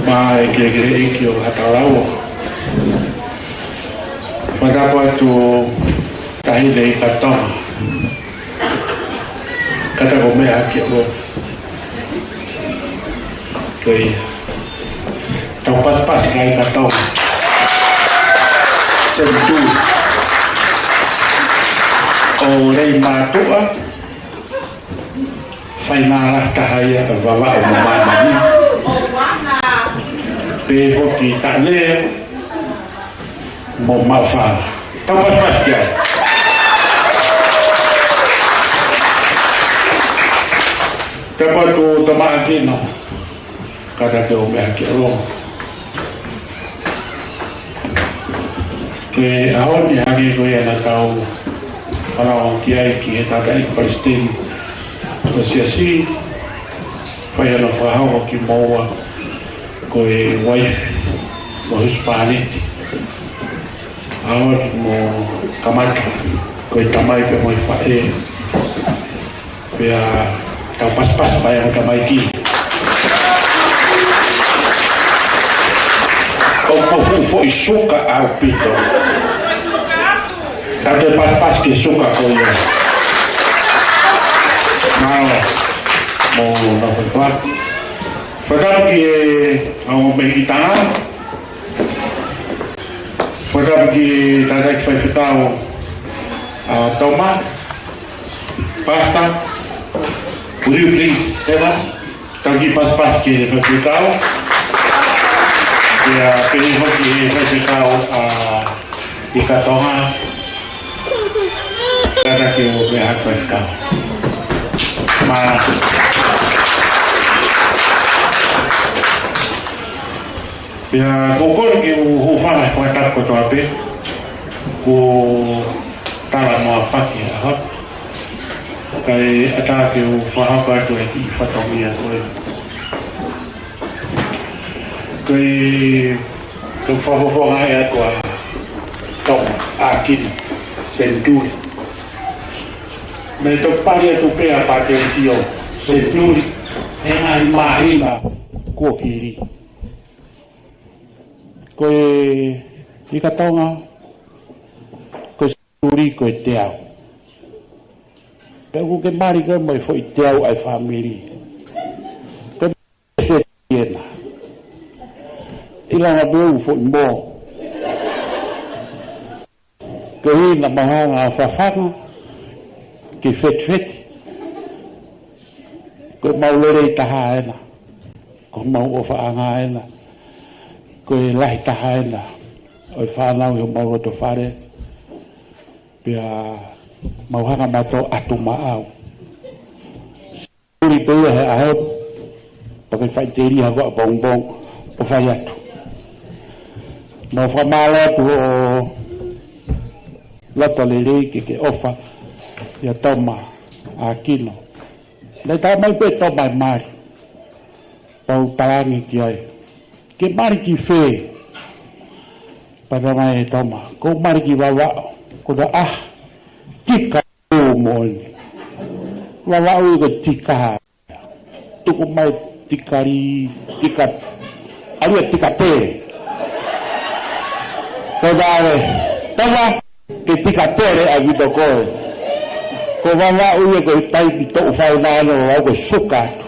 mo e Ekelekeleviti ʻo Haʻa Taulau. Fakatapu atu Taʻahine Ika Tonga. Kātaki ʻo meʻa hake ʻo. Ko ia. Tau pasipasi kia Ika Tonga. Senituli. ʻO Leimātuʻa. Fainala taha ia ʻa Vavaʻu mo Māmani. Pehē foki Taʻaneo mo Maʻufanga. Tau pasipasi ki ai. Tapu atu Toma ʻAkino. Kātaki ʻo meʻa hake ʻo. Ko e ʻaho ni hangē ko ia naʻa tau fanongo ki ai ki he tangataʻeiki palesiteni ʻo e Siasi, fai hono fakahoko kimoua ko e uaifi mo e husepāniti. ʻAho ni mo kamata ko e tamai pea mo e faʻē. Pea tau pasipasi mai ʻa e tamaiki. ʻOku fuʻu foʻi suka ʻaupito. Tau toe pasipasi ki he suka ko ia. Mālō. Mo na fai. Fakatapu ki he ʻaho mei Tonga. Fakatapu ki he tangataʻeiki faifekau, ʻa Toma. Pastor, would you please serve us? Tau kiʻi pasipasi ki he faifekau. Ia, pehē foki ki he faifekau, ʻa Ika Tonga. Kātaki ʻo meʻa hake faifekau. Mā. Pea ko e kole ke u hūfanga he fakatapu kotoa pē, ko e tala mo e faki ʻa e ʻaho. Kae ʻatā ke u fakahoko atu e kiʻi fatongia ko ē. Ko e, ko e fakafofonga ʻa e ʻOtua, Toma ʻAkino, Senituli. Mei he toki pali atu pē ʻa Pātelesio, Senituli, he ngaahi māhina kuo hili. Ko e Ika Tonga, ko e senituli ko e teau. Pea ʻoku ke mali koe mo e foʻi teau ʻa e fāmili. Ko e seti ena. ʻIlonga pē ʻoku foʻi mō. Ko e hina mau hanga ʻo fafanga, ke fetifeti. Ko e mau lelei taha ena. Ko e mau ʻofaʻanga ena. Ko e lahi taha ena ʻo e fānau ʻi homau loto fale. Pea mau hanga mātou ʻatu maʻau. Uli pē ia he ʻaho, pea ke faʻiteliha ko ʻapongipongi ʻo fai atu. Mau fakamālō atu hoʻo loto lelei ke ke ʻofa ʻia Toma ʻAkino. Naʻe tā mai pē Toma e mali. Pau talangi ki ai. Ke mali ki fē? Pea tā mai ʻe Toma, ko e mali ki Vavaʻu. Ko ta ah, tika ʻo moʻoni. Vavaʻu ko e tika. Tuku mai tikali, tika, ʻalu ia tika tele. Ko tā e, Toma, ke tika tele ʻaupito koe. Ko Vavaʻu ia ko e taimi toʻu fānau ʻo Vavaʻu ko e suka atu.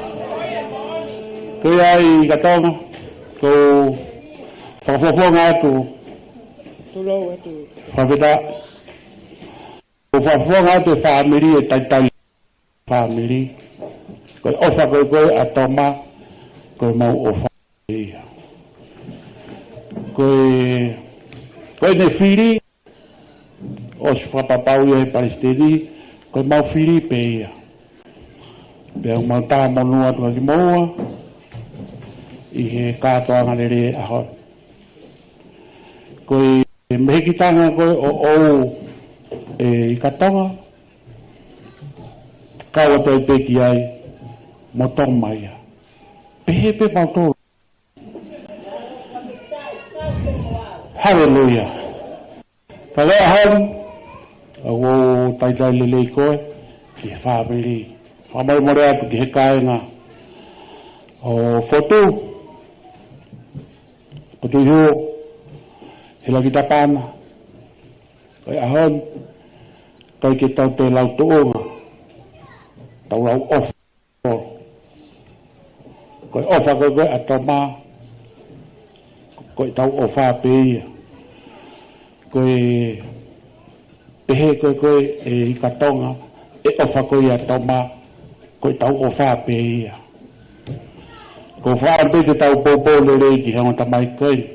Ko ia ai Ika Tonga, ko e fakafofonga atu. Fakafetaʻi. Ko e fakafofonga atu e fāmili e taitali. Fāmili. Ko e ʻofa ko ē ʻa Toma, ko e mau ʻofa ia. Ko e, ko e Ne fili, ʻosi fakapapauʻi ia ʻe he palesiteni, ko ʻemau fili pē ia. Pea ʻoku mau talamonū atu kia kimoua ʻi he kātoanga lelei ʻaho ni. Ko e mehekitanga ko ē ʻoʻou ʻe Ika Tonga, kau atu ai pē ki ai mo Tonga mai ia. Pehē pē mautolu. Haleluia. Ka ko e ʻaho ni, ʻoku ou talitali lelei koe ki he fāmili. Fakamolemole atu ki he kāinga ʻo Fotu, Fotu Ihu, Hilaki Tapana. Ko e ʻaho ni, ʻikai ke tau toe lau tuʻunga, tau lau ʻofa. Ko e ʻofa ko ē ʻa Toma, ko ʻetau ʻofa pē ia. Ko e pehē ko ē ʻe Ika Tonga, ʻe ʻofa ko ia ʻa Toma, ko ʻetau ʻofa pē ia. Ko e fakaʻamu pē ke tau poupou lelei ki he ongo tamaiki ko eni,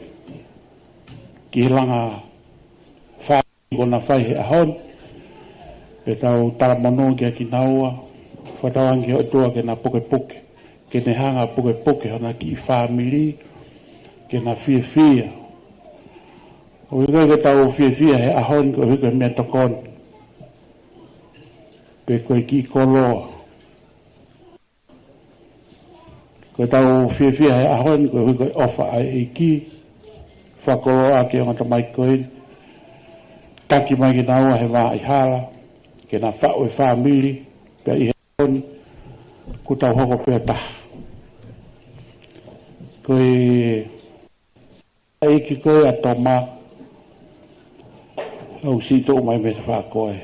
ki he langa fā ko ena fai he ʻaho ni, pea tau talamonū kia kinaua, fakatauange ki he ʻOtua ke na pukepuke, ke ne hanga ʻo pukepuke hona kiʻi fāmili, ke na fiefia. ʻOku ʻikai ke tau fiefia he ʻaho ni koeʻuhi ko e meʻatokoni, pe ko e kiʻi koloa. Ko ʻetau fiefia he ʻaho ni koeʻuhi ko e ʻofa ʻa e ʻEiki, fakakoloa ki he ongo tamaiki ko eni, taki mai kinaua he vaʻa hala, ke na faʻu e fāmili, pea ʻi he ʻaho ni, kuo tau hoko pē ʻo taha. Ko e ʻEiki ko ē ʻa Toma, ʻoku siʻi tuʻu mai mei he tafaʻaki ko ē.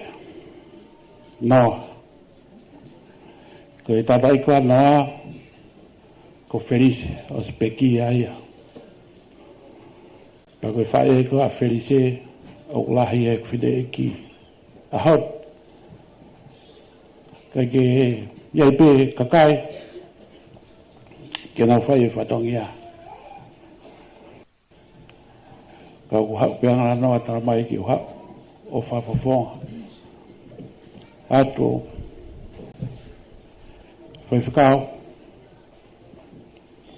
Noa. Ko e tangataʻeiki ko ē ʻa Noa, ko Felise, ʻosi pekia ia. Pea ko e faʻē ko ē ʻa Felise, ʻoku lahi ʻeku fineʻeiki. ʻAho ni, ʻikai ke ʻi ai pē kakai ke nau fai e fatongia. Ka ʻoku haʻu pē ʻa Noa ʻo tala mai ke u haʻu ʻo fakafofonga atu. Faifekau,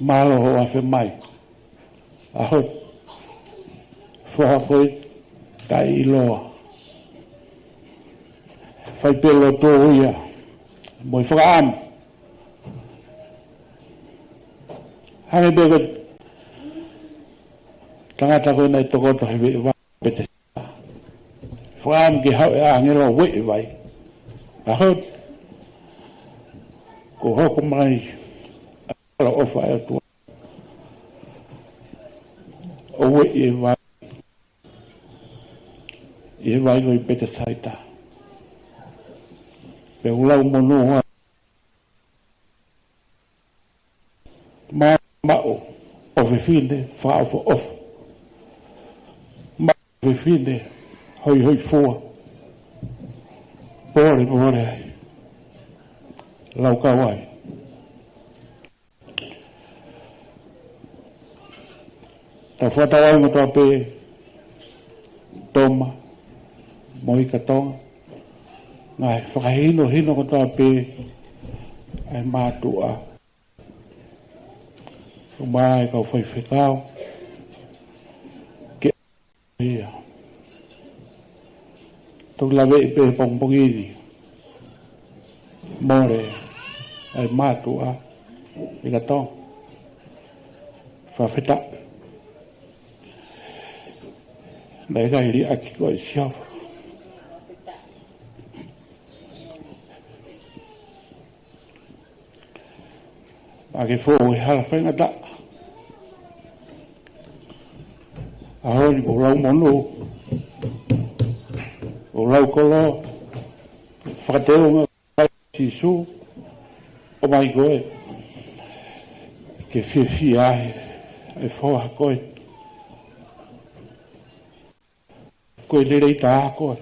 mālō hoʻo afe mai. ʻAho ni, foha ko ē taʻeʻiloa. Fai pē lotu ia mo e fakaʻamu. Hangē pē ko e tangata ko ē naʻe tokoto he veʻevai Petesaita. Fakaʻamu ke haʻu e ʻāngelo ʻo ueʻi e vai. ʻAho ni, kuo hoko mai ʻa e ʻaloʻofa ʻa e ʻOtua ʻo ueʻi e vai ʻi he vai ko ē ʻi Petesaita. Pea u lau monū atu. Maʻu ʻofefine fakaʻofoʻofa. Maʻu ʻofefine hoihoifua. Pole, pole ai. Laukau ai. Tau fakatauange kotoa pē, Toma mo Ika Tonga, ngaahi fakahinohino kotoa pē ʻa e mātuʻa. ʻUmaʻā e kau faifekau ke ia. Toki laveʻi pē he pongipongi ni. Mole ʻa e mātuʻa, Ika Tonga. Fakafetaʻi. Naʻe ʻikai liʻaki koe ʻe Sihova. Naʻa ke fou he hala faingataʻa. ʻAho ni kuo u lau monū, kuo u lau koloa, fakateunga ʻa Sīsū, ʻomai koe ke fiefia ai ʻa e foha ko ē. Ko e lelei taha koe.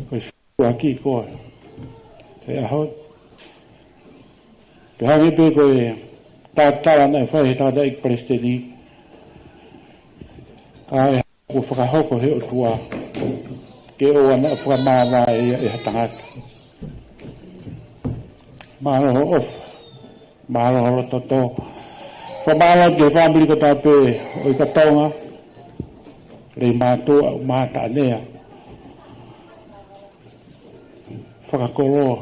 Ko e fetuʻuaki koe he ʻaho ni. Pea hangē pē ko e tatala naʻe fai he tangataʻeiki palesiteni, Ka ʻe hoko fakahoko he ʻOtua, ke ʻoua naʻa fakamāvae ia ʻe ha tangata. Mālō hoʻo ʻofa, mālō hoʻo loto tō. Fakamālō ki he fāmili kotoa pē ʻo ʻIkatonga, Leimātuʻa, Mataʻanea. Fakakoloa.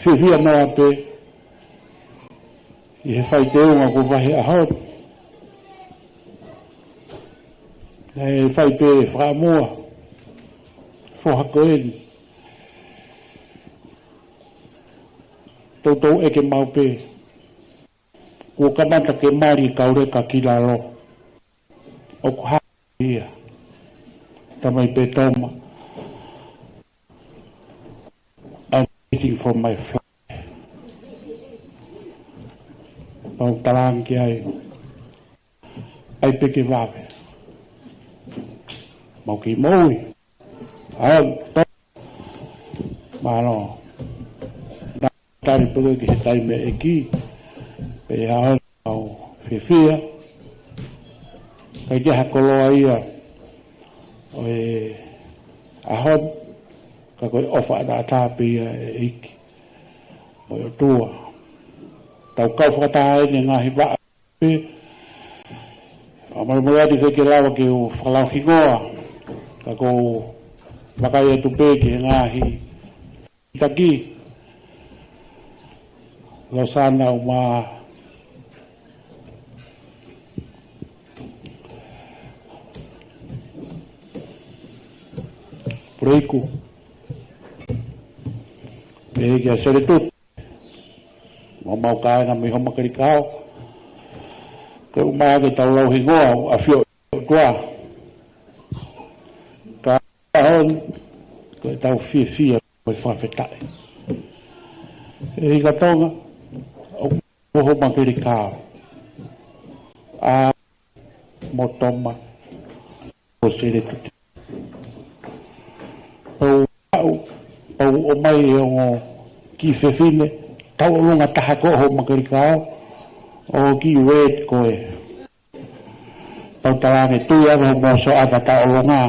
Fiefia noa pē ʻi he fai teunga kuo fai he ʻaho ni. Naʻe fai pē fakamua, foha ko eni. Toutou ʻeke maʻu pē. Kuo kamata ke mali kau leka ki lalo. ʻOku hā ia. Tamai pē Toma. I'm waiting for my flight. Pau talaange ki ai. ʻAi pē ke vave. Mau kei moʻui. ʻAi, to. Mālō. Naʻa tali pē ki he taimi ʻEiki. Pea ʻoku ou fiefia. Ka ʻi ai ha koloa ia ʻo e ʻaho ni, ka ko e ʻofa ʻataʻatā pē ia ʻa e ʻEiki mo e ʻOtua. Tau kau fakataha ʻi he ngaahi vaʻa pē. Fakamolemole atu ke ke lava ke u fakalauhingoa. Ka ʻoku ou vakai atu pē ki he ngaahi taki. Losana Uma Puleiku. Pehē kia Seletu. Mau mau kāinga mei Homa Kelikao. Ke ʻuma ke tau lauhingoa ʻa e ʻAfio ʻOtua. Ka ʻaho ni, ko e tau fiefia, ko e fakafetaʻi. ʻE ʻIkatonga, ʻoku Homa Kelikao. ʻA mo Toma, ʻo Seletu. Pau au, pau ʻomai e ongo kiʻi fefine, tauʻolunga taha ko Homa Kelikao, ʻo kiʻi wet ko ē. Pau talaange tui ʻa hoʻo moso ʻa tauʻolunga.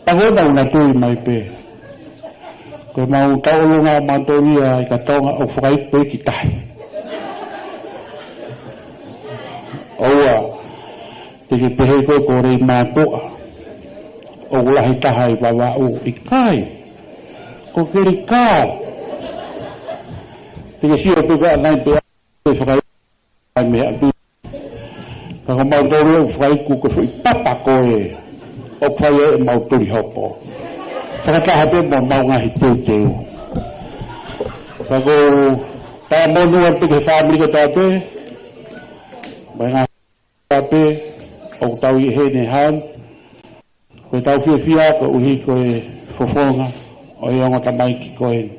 Pau ʻe mau na tui mai pē. Ko e mau tauʻolunga mautolu ia ʻIkatonga ʻoku fakaiku pē ki tahi. ʻOua, te ke pehē ko e ko Leimātuʻa. ʻOku lahi taha ʻi Vavaʻu ʻikai. Ko Kelikao. Te ke sio pē ko ʻanai pē ʻe fakaiku mei ʻapi. Ka ko mautolu ʻoku fakaiku ko e foʻi papa ko ē ʻoku fai ai ʻemau tuli hopo. Fakataha pē mo ʻemau ngaahi teuteu. Ka ʻoku ou talamonū atu ki he fāmili kotoa pē. Mo e ngaahi kotoa pē ʻoku tau ʻi heni he ʻaho ni. Ko e tau fiefia koeʻuhi ko e fofonga ʻo e ongo tamaiki ko eni.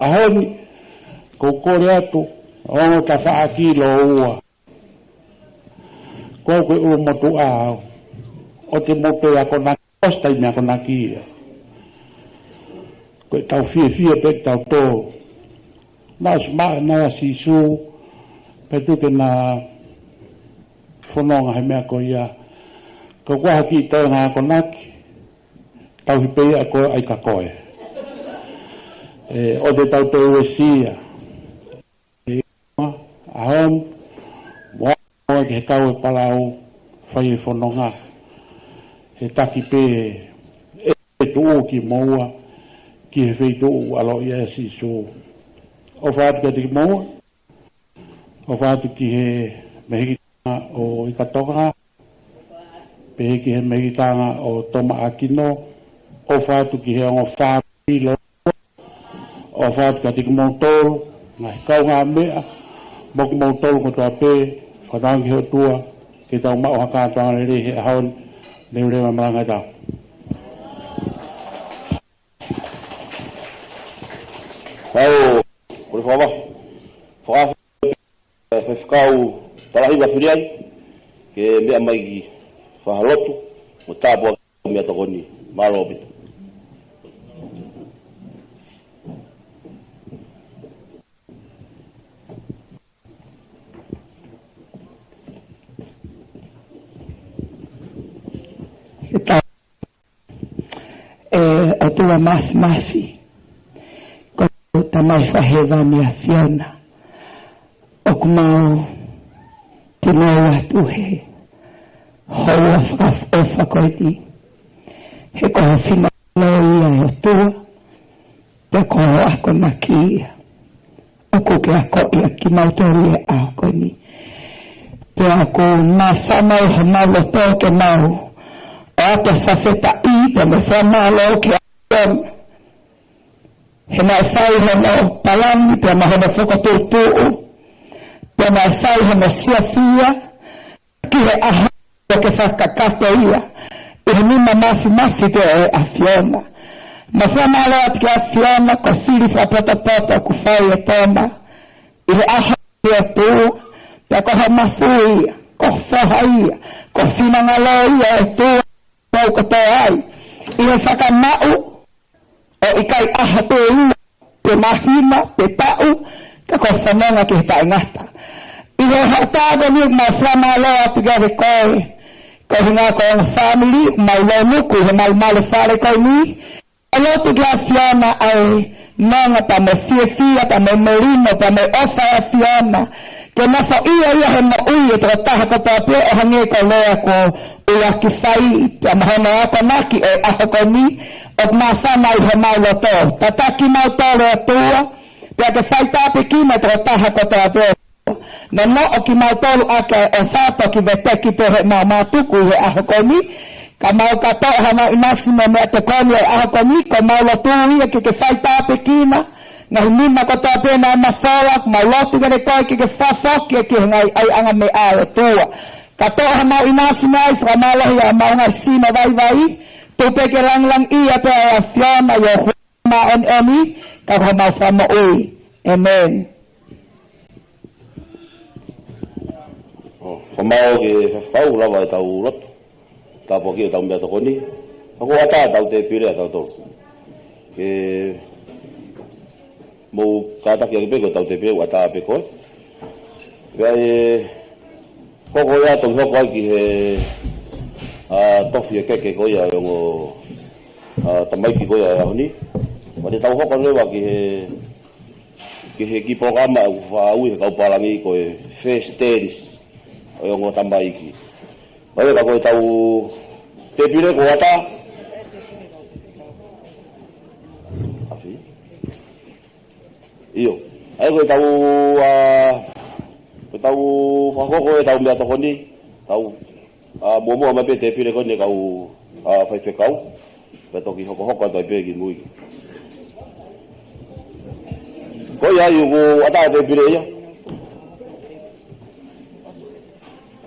ʻAho ni, ʻoku ou kole atu, ongo tafaʻaki lōua. Ko au ko e ʻulumotuʻa au ʻo e motu akonaki, ʻosi taimi akonaki ia. Ko e tau fiefia pē ʻe tautolu. Naʻe ʻosi maʻu ʻa Sīsū, pea tuku ke na fononga he meʻa ko ia. Ka ʻoku ʻi ai ha kiʻi toenga akonaki, tauhi pē ia ʻa koe ʻai ka koe. ʻE, ʻoua te tau toe uesia. ʻE, ʻaho ni, mo ʻa koe ki he kau ʻe palau, fai e fononga. He taki pē, ʻe tuʻu kimoua, ki he feituʻu ʻaloʻi ʻa Sīsū. ʻOfa atu kiate kimoua. ʻOfa atu ki he mehikitanga ʻo ʻIkatonga, pehē ki he mehikitanga ʻo Toma ʻAkino, ʻofa atu ki he ongo fāmili, ʻofa atu kiate kimoutolu, ngaahi kaungāmeʻa, mo kimoutolu kotoa pē, fakatauange ki he ʻOtua, ke tau maʻu ha kātoanga lelei he ʻaho ni, leuleu e malanga ʻetau. Kau, kole fakava. Fakava, faifekau talahi wa fili ai, ke meʻa mai ki he fakahā lotu, mo tāpuaki meʻatokoni, mālō ʻaupito. ʻOtua Māfimafi, ko e Tamai Fakahēvani ʻAfiona, ʻoku mau kole atu he houa fakaʻofoʻofa ko eni, he ko ho finangalo ia ʻe ʻOtua, pea ko ho akonaki ia ʻoku ke akoʻi ʻa kimautolu ʻi he ʻaho ko eni. Pea ʻoku māfana ʻi homau loto ke mau ʻoatu ʻa e fakafetaʻi pea mo e fakamālō ki he ʻAfiona, he naʻe fai hono palani pea mo hono fokotuʻutuʻu, pea naʻe fai hono siofia ki he ʻaho ia ke fakakakato ia ʻi he nima māfimafi pē ʻo e ʻAfiona. Mau fakamālō atu ki he ʻAfiona, ko e fili fakapotopoto ʻoku fai ʻe Toma ʻi he ʻaho ni, ʻOtua, pea ko ho mafu ia, ko ho foha ia, ko ho finangalo ia, ʻOtua, mau kotoa ai ʻi he fakamaʻu ʻo ʻikai ʻaho pe ua, pe māhina, pe taʻu, ka ko e fononga ki he taʻengata. ʻI he hoʻatā ko eni mau fakamālō atu kiate koe, ko e ʻuhinga ko e ongo fāmili, mau lōnuku ʻi he malumalu fale ko eni, ʻa e lotu ki he ʻAfiona ʻa e nonga pea mo e fiefia, pea mo e melino, pea mo e ʻofa ʻa e ʻAfiona, ke nofoʻia ia he moʻui ʻa e tokotaha kotoa pē ʻo hangē ko e lea kuo ʻuluaki fai, pea mo hono akonaki ʻo e ʻaho ko eni, ʻoku māfana ʻi homau loto. Tataki kimautolu ʻOtua, pea ke faitāpuekina e tokotaha kotoa pē. Nonoʻo kimautolu ʻaki ʻa e ʻofa, toki veteki pē heʻemau mātuku ʻi he ʻaho ko eni, ka mau kātoa hanau ʻinasi mo e meʻatokoni ʻo e ʻaho ko eni, ko ʻemau lotu ia ke ke faitāpuekina ngaahi nima kotoa pē naʻe mafola, mau lotu kiate koe ke ke fakafoki ia ki he ngaahi ʻaiʻanga meʻa, ʻOtua. Kātoa hanau ʻinasi mai, fakamālohi ʻa ʻemau ngaahi sino vaivai, tuku pē ke langilangiʻia pē ʻa e ʻAfiona ʻi ho huafa māʻoniʻoni, ka ko homau Fakamoʻui. ʻĒmeni. ʻO, fakamālō ki he faifekau, lava ʻetau lotu. Tāpuakiʻi ʻetau meʻatokoni. Ka kuo ʻatā ʻetau tēpile ʻatautolu. Ke mou kātaki ʻaki pē ko ʻetau tēpile, ʻoku ʻatā pē ko ē. Pea ʻe hoko ia, toki hoko ai ki he, ʻa, tofi e keke ko ia ʻa e ongo, ʻa, tamaiki ko ia ʻo e ʻaho ni. Pea te tau hoko leva ki he, ki he kiʻi polokalama ʻoku faʻa ui ʻe he kau pālangi ko e first dance ʻo e ongo tamaiki. Pea ʻe ka ko ʻetau tēpile kuo ʻatā. Afi. ʻIo. ʻA ia ko ʻetau, ʻa, ko ʻetau fakahoko ʻetau meʻatokoni, tau, ʻa, muʻomuʻa mai pē tēpile ko eni kau, ʻa, faifekau, pea toki hokohoko atu ai pē ki mui. Ko ia ai ʻoku ʻatā tēpile ia.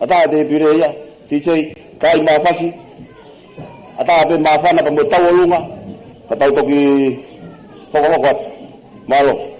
ʻAtā tēpile ia, T J, kai mafasi. ʻAtā pē māfana pea mo tau ʻolunga, ka tau toki hokohoko atu. Mālō.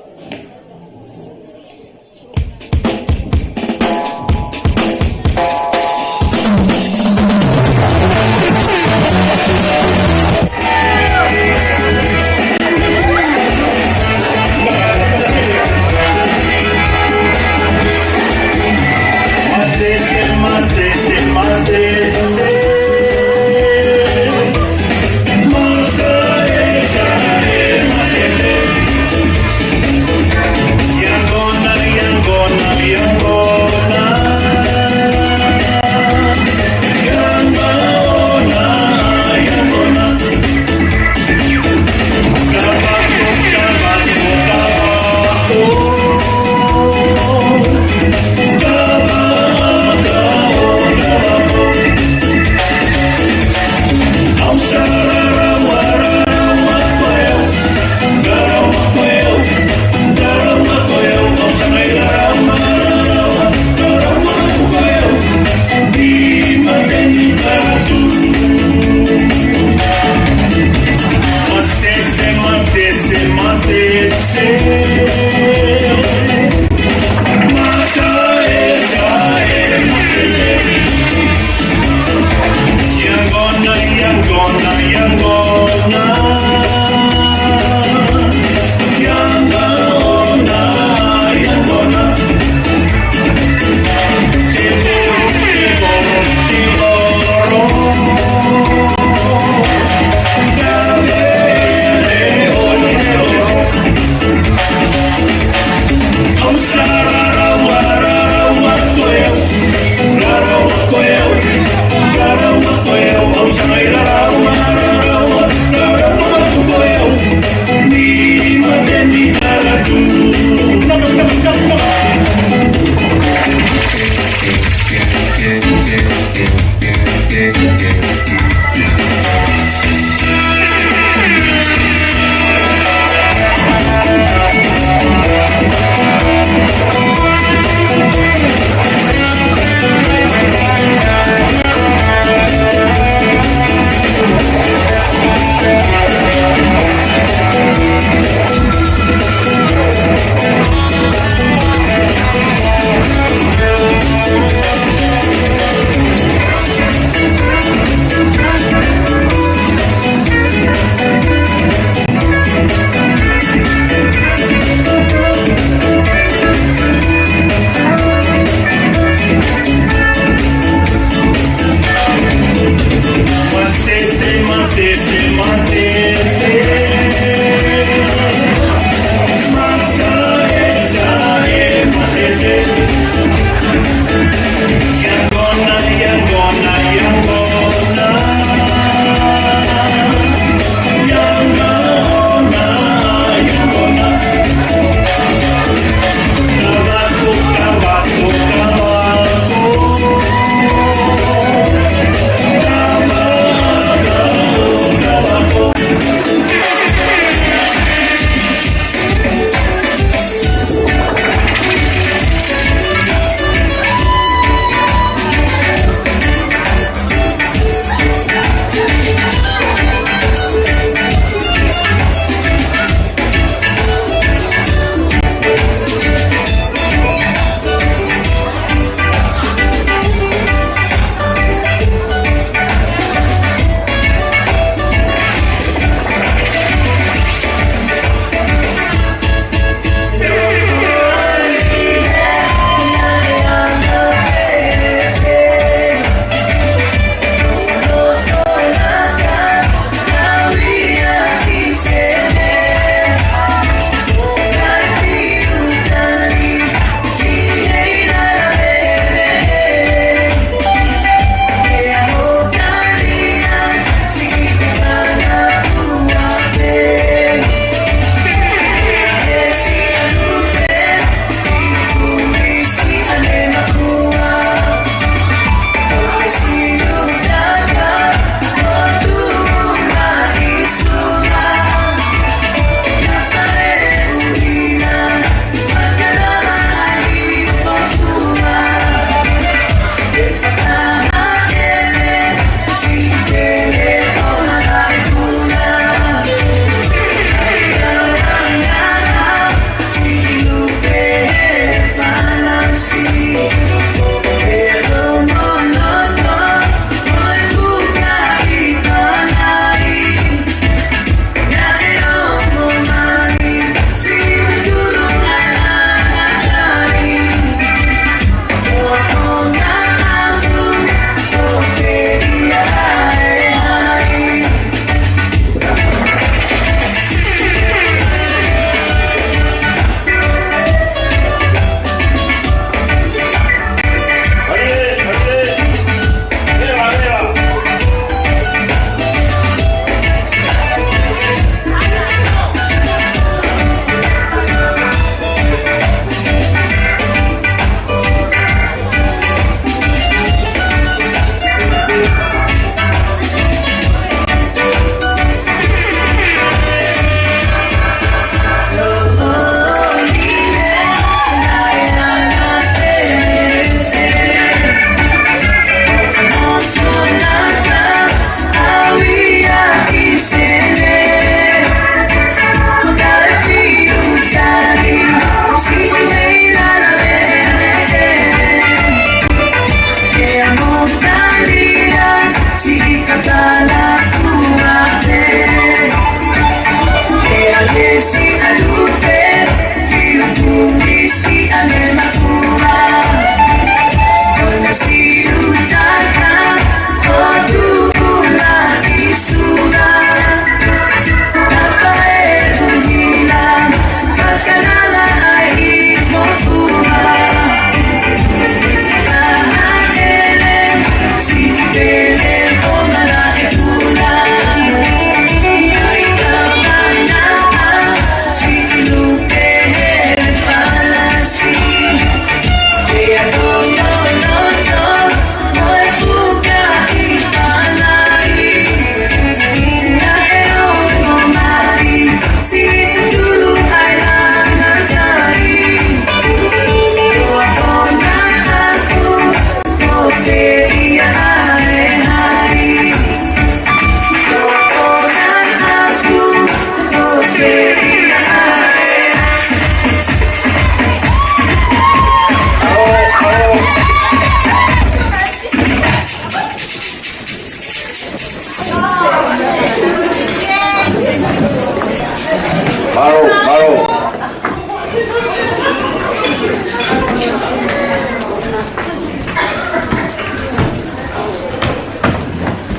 Mālō, mālō.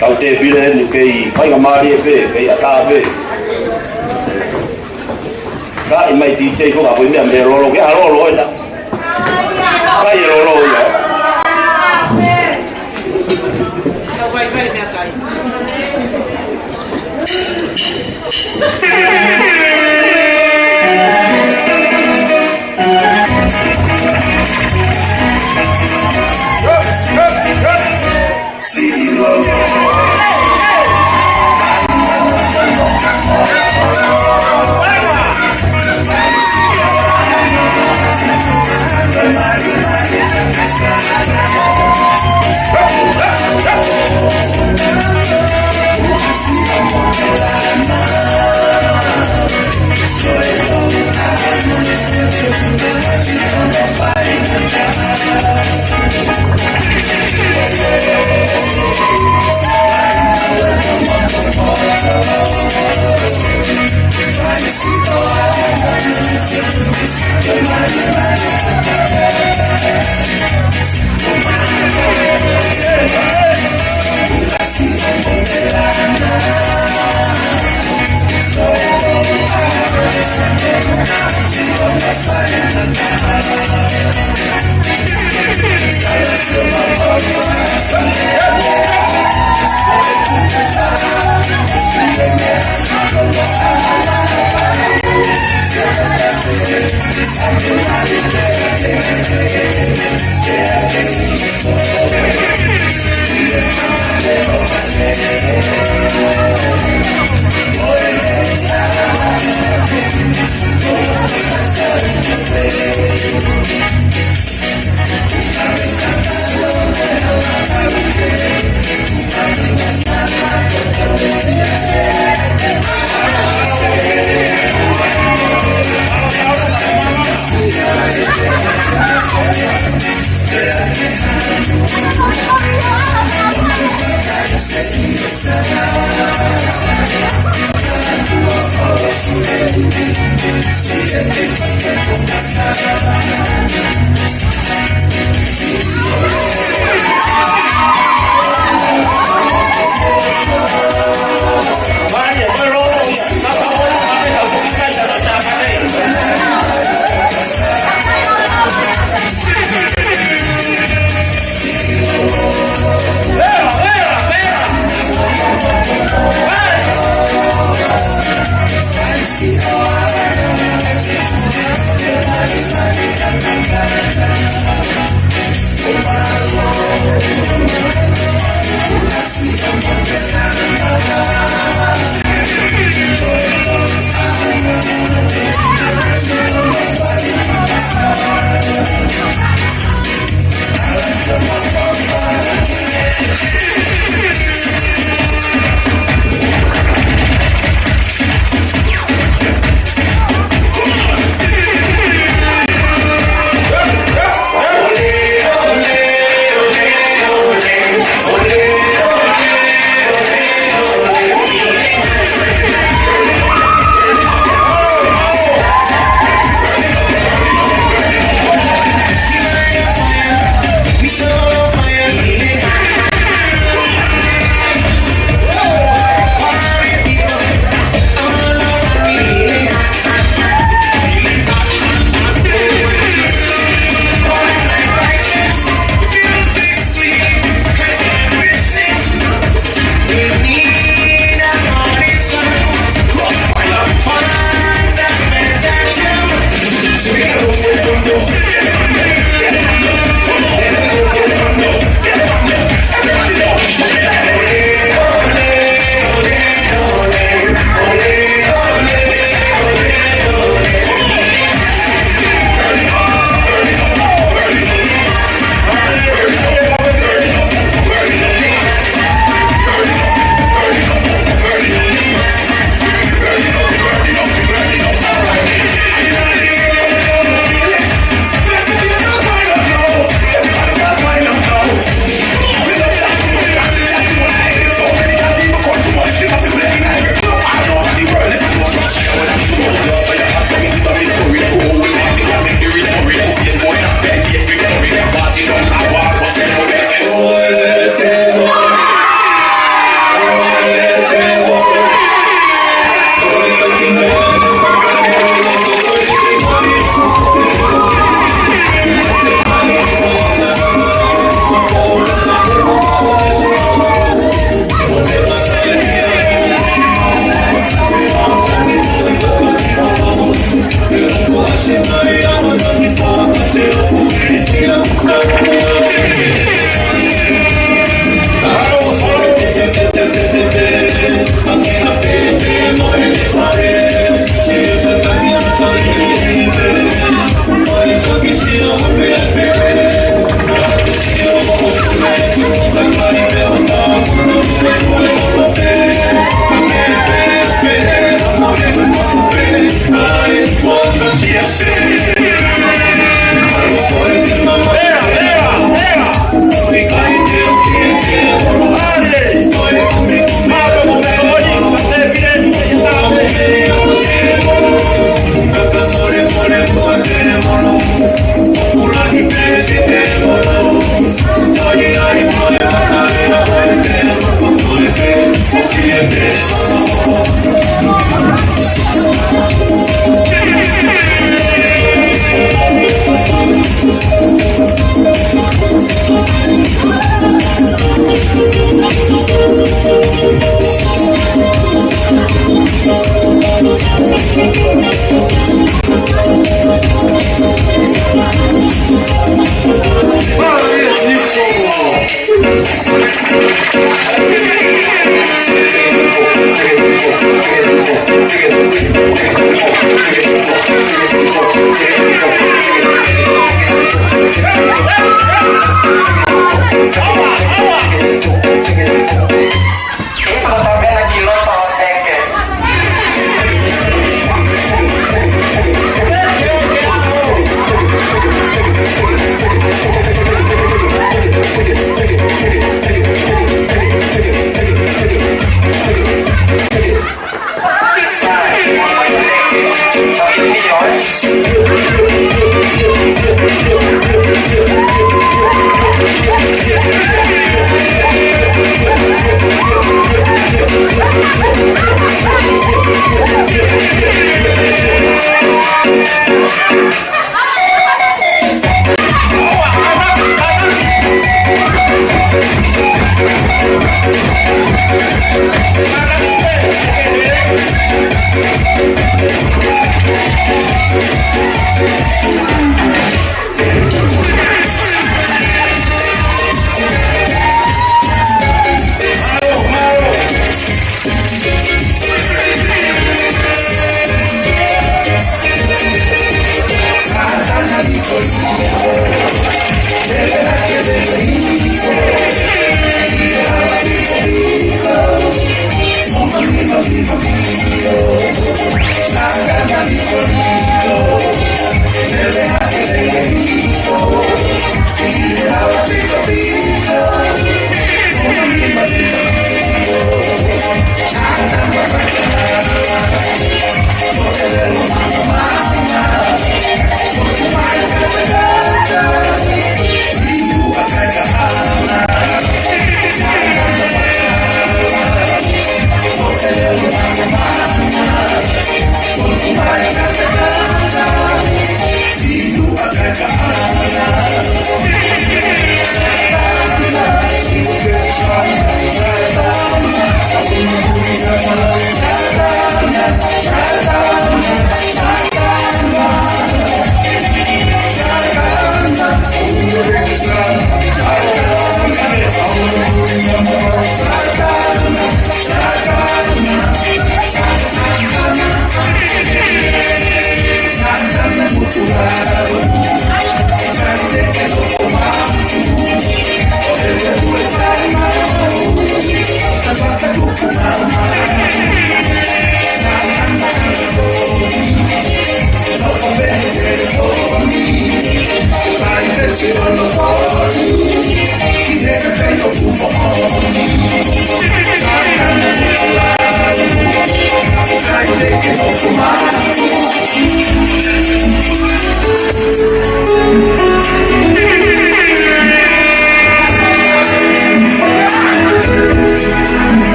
Tau tēpile eni kei faingamālie pē, kei ʻatā pē. Ka ʻi mai D J ko ka ko e meʻa mei lolo, ke ʻa lolo ena. Ka ʻi lolo ia.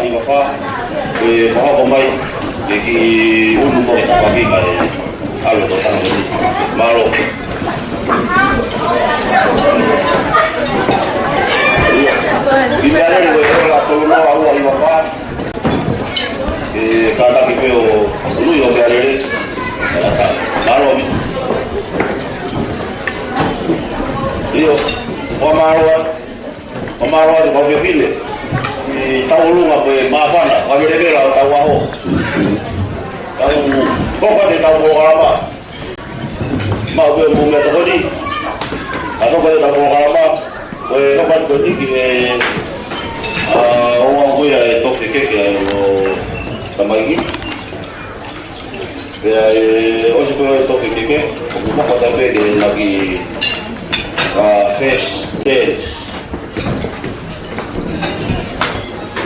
ʻIva fā, ʻe fakahoko mai, ʻe kiʻi unu mo e tafaʻaki mai, ʻalu ko tau. Mālō. ʻI meʻalele ko e ʻola tolu noa ua ʻiva fā. ʻE kātaki pē ʻo ului ʻo meʻalele. Mālō mi. ʻIo, fakamālō. Fakamālō atu kau fefine. ʻI tauʻolunga ko e māfana, fakavelevela ʻo tau ʻaho. Tau, ko ka te tau polokalama. Mau pē mo meʻa tokoni. Ka ko ka te tau polokalama. Ko e hoka ko ni ki he, ʻa, ʻo au ko ia e tofe keke ʻo tamaiki. Pea ʻe ʻosi ko e tofe keke, ʻoku maka tape ke laki, ʻa, first dance.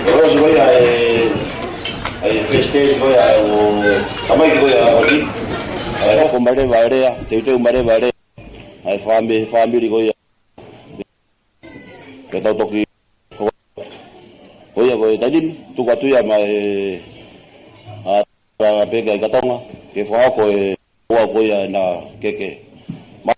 ʻE ʻosi ko ia e, e first dance ko ia ʻo tamaiki ko ia ʻo ni. ʻE hoko mai leva e lea, teuteu mai leva e lea. ʻA e fāmi-, fāmili ko ia. Ke tau toki, ko ia ko e taimi, tuku atu ia mai, ʻa, ka peke ai ka Tonga, ke fakahoko e ua ko ia na keke. Ma-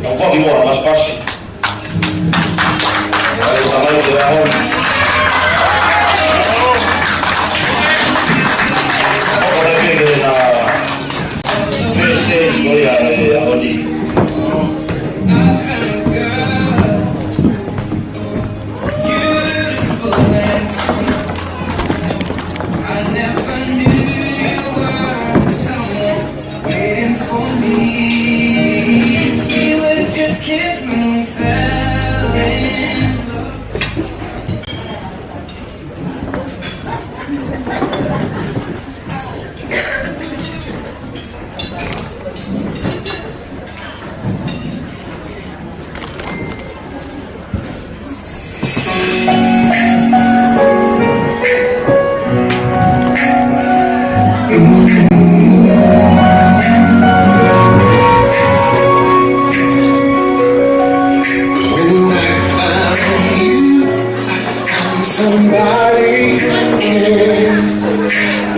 Tau faki muʻa, pasipasi. Ai, tamai te aho. Ako te peke na. Pete, ko ia, e, aho ni. When I found you, I found somebody. Yeah.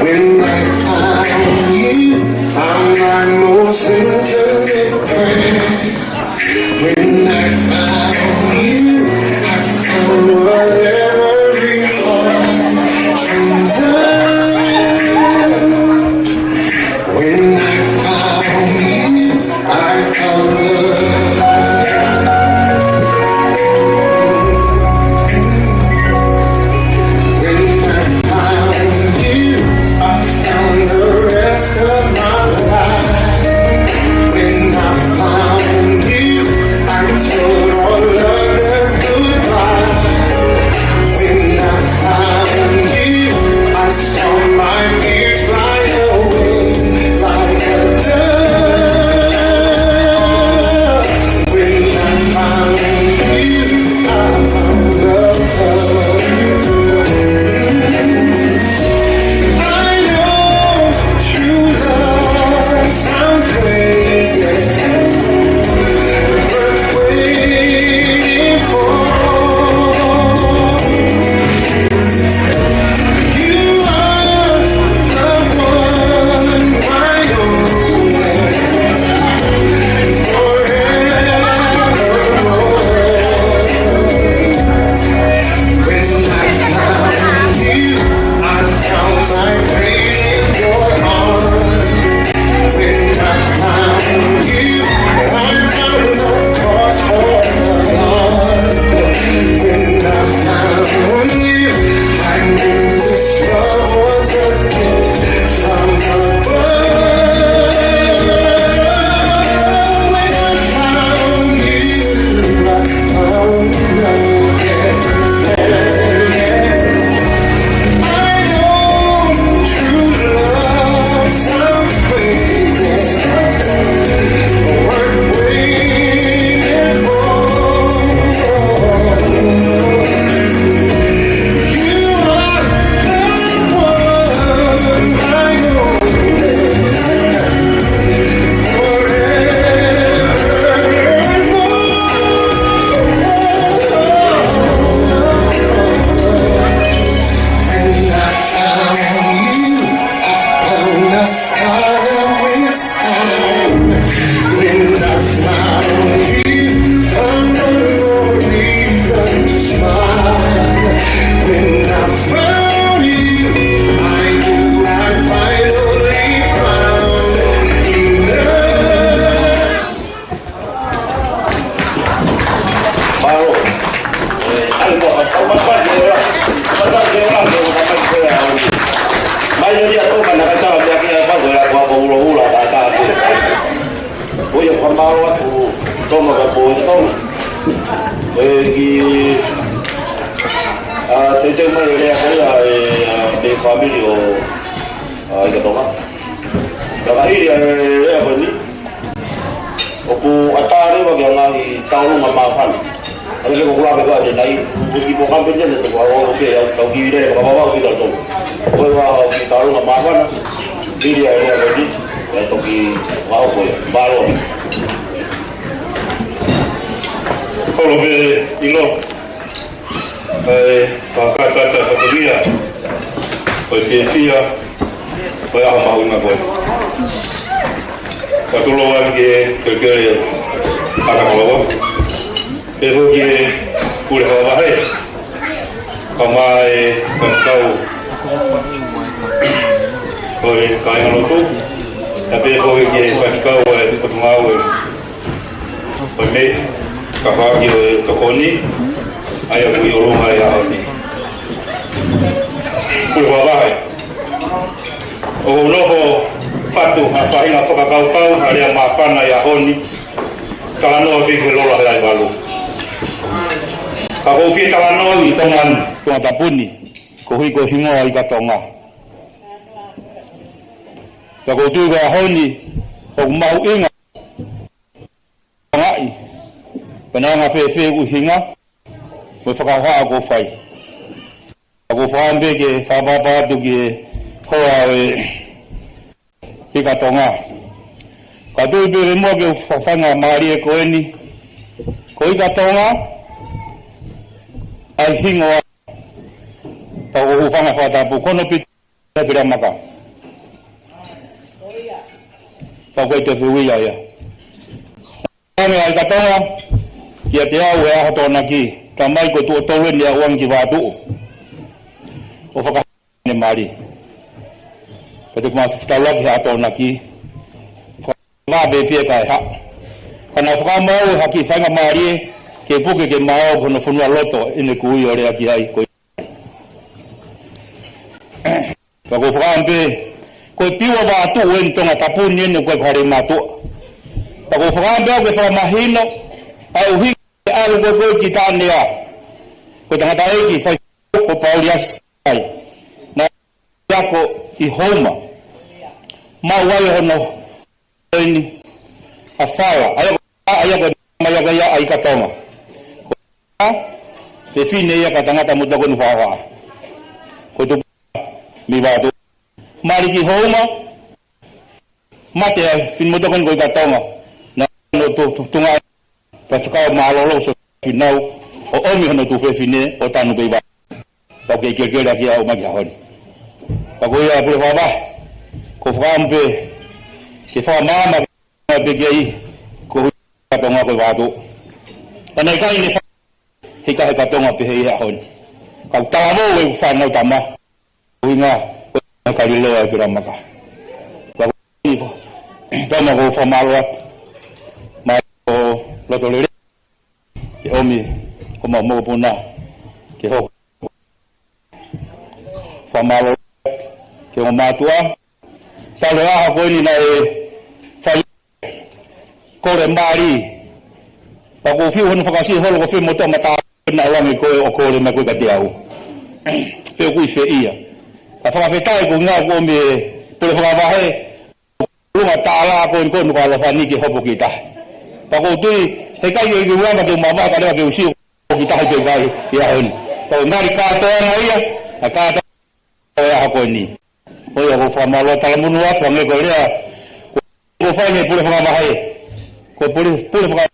Fāmili ʻo, ʻa, ʻIkatonga. Ka ka hili ʻa e lea ko eni, ʻoku ʻatā leva ki he ngaahi tauʻolunga māfana. ʻA ia ko e kula pē ko eni nai, ko e kiʻi polokalama pē eni, ko e ʻaho pē ʻa e tau kiʻi lea fakavavau ki he tau. Ko e ʻaho kiʻi tauʻolunga māfana, hili ʻa e lea ko eni, ʻe toki fakahoko ia. Mālō. Kolo pē ʻilo. ʻA e fakataha fatongia, ʻo e fiefia, ʻo e ʻaho mahuʻinga ko ē. Fakatulou atu ki he kelekele ʻa Koloa. Pehē ki he pule fakavahe, kae ʻumaʻā e faifekau ʻo e kāingalotu. Pea pehē ki he faifekau ʻo e Potungāue ʻo e Meʻa, ka faki ʻo e tokoni, ʻa ia ʻoku ʻi ʻolunga he ʻaho ni. Pule fakavahe. ʻOku ou nofo fatu ha faʻahinga fakakaukau, ha lea māfana he ʻaho ni, talanoa ki he lola he Laivalu. Ka ʻoku ou fie talanoa ʻi Tonga ni, Tongatapu ni, koeʻuhi ko e hingoa ʻIkatonga. Ka ʻoku ou tui ko e ʻaho ni, ʻoku mahuʻinga ngaʻi, pe naʻe anga fēfē ʻa e ʻuhinga, mo e fakahohaʻa kuo fai. Ka ʻoku ou fakaʻamu pē ke fakapapau atu ki he hoa ʻo e ʻIkatonga. Ka tui pē ke muʻa ke u fa-, faingamālie ko eni, ko ʻIkatonga, ʻa e hingoa, pea ʻoku ou hūfanga he fakatapu ko hono pito ʻa Pereamaka. Pea ko e te fiu ia ia. Ange ʻa ʻIkatonga kiate au he ʻaho Tokonaki, talamai ko e tuʻo tolu eni ʻa ʻUangi ki Vātuʻu. ʻO fakaʻamu mali. Pea te u ma fetaulaki he ʻaho Tokonaki. Fakavave pē kae haʻu. Ka naʻe fakaʻamu au ha kiʻi faingamālie, ke puke ke maau ko hono fonualoto ʻene kui ʻo lea ki ai ko Pea ʻoku ou fakaʻamu pē, ko e piu ʻa Vātuʻu eni, Tongatapu ni eni, ko e hale mātuʻa. Pea ʻoku ou fakaʻamu pē au ke fakamahino, ʻa e ʻuhinga ʻalu ko ē ki Taʻanea. Ko e tangataʻeiki fai ko Pauliasi ai. Naʻe ako ʻi Houma. Maʻu ai hono eni, ʻa Fala, ʻa ia ko, ʻa ia ko e mai aka ia ʻa ʻIkatonga. Ko e fefine ia ka tangata mo tokoni fakahohaʻa. Ko e tupu mei Vātuʻu. Mali ki Houma, mate ʻa e finemotuʻa ko eni ko ʻIkatonga. Naʻe ʻi hono tu-, tu-, tuʻunga faifekau mālōlō ʻo Sofiu Finau, ʻo ʻomi hono tuofefine ʻo tanu pē ʻi Vātuʻu. Pea ʻoku kei kelekele ʻaki au mai ki he ʻaho ni. Pea ko ia pule fakavahe, ʻoku ou fakaʻamu pē ke fakamaama pē ki ai, koeʻuhi ko ʻIkatonga ko e Vātuʻu. Pea naʻe ʻikai ne fa-, hika he ʻIkatonga pehē ʻi he ʻaho ni. Ka ʻoku talavou ʻeku fānau tama, ʻuhinga ko e Kaliloa ʻa Pereamaka. Pea ko e fa-, tama ʻoku ou fakamālō atu. Mai ʻo loto lelei. Ke ʻomi homau mokopuna ke hoko. Fakamālō ki he ongo mātuʻa. Talu e ʻaho ko eni naʻe fai kole mali. Pea ʻoku ou fiu hono fakasiʻi holo ko e finemotuʻa mata naʻe ʻalu ange ko ē ʻo kole mai ko ē kiate au. Pe ʻoku ʻi fē ia. Ka fakafetaʻi ko e ʻuhinga ʻoku ʻomi e pule fakavahe. Luma tālā ko eni ko ē ʻoku ʻalofa ni ke hopo ki tahi. Pea ʻoku ou tui, heʻikai ke, ke uanga ke u mavahe ka leva ke u sio ki tahi pē kai ʻi he ʻaho ni. Pea ʻoku ngali kātoanga ia, ʻa e kātoanga ʻo e ʻaho ko eni. Ko ia ʻoku ou fakamālō talamonū atu hangē ko e lea, ko, ko e fai he pule fakavahe. Ko e pule, pule fakavahe.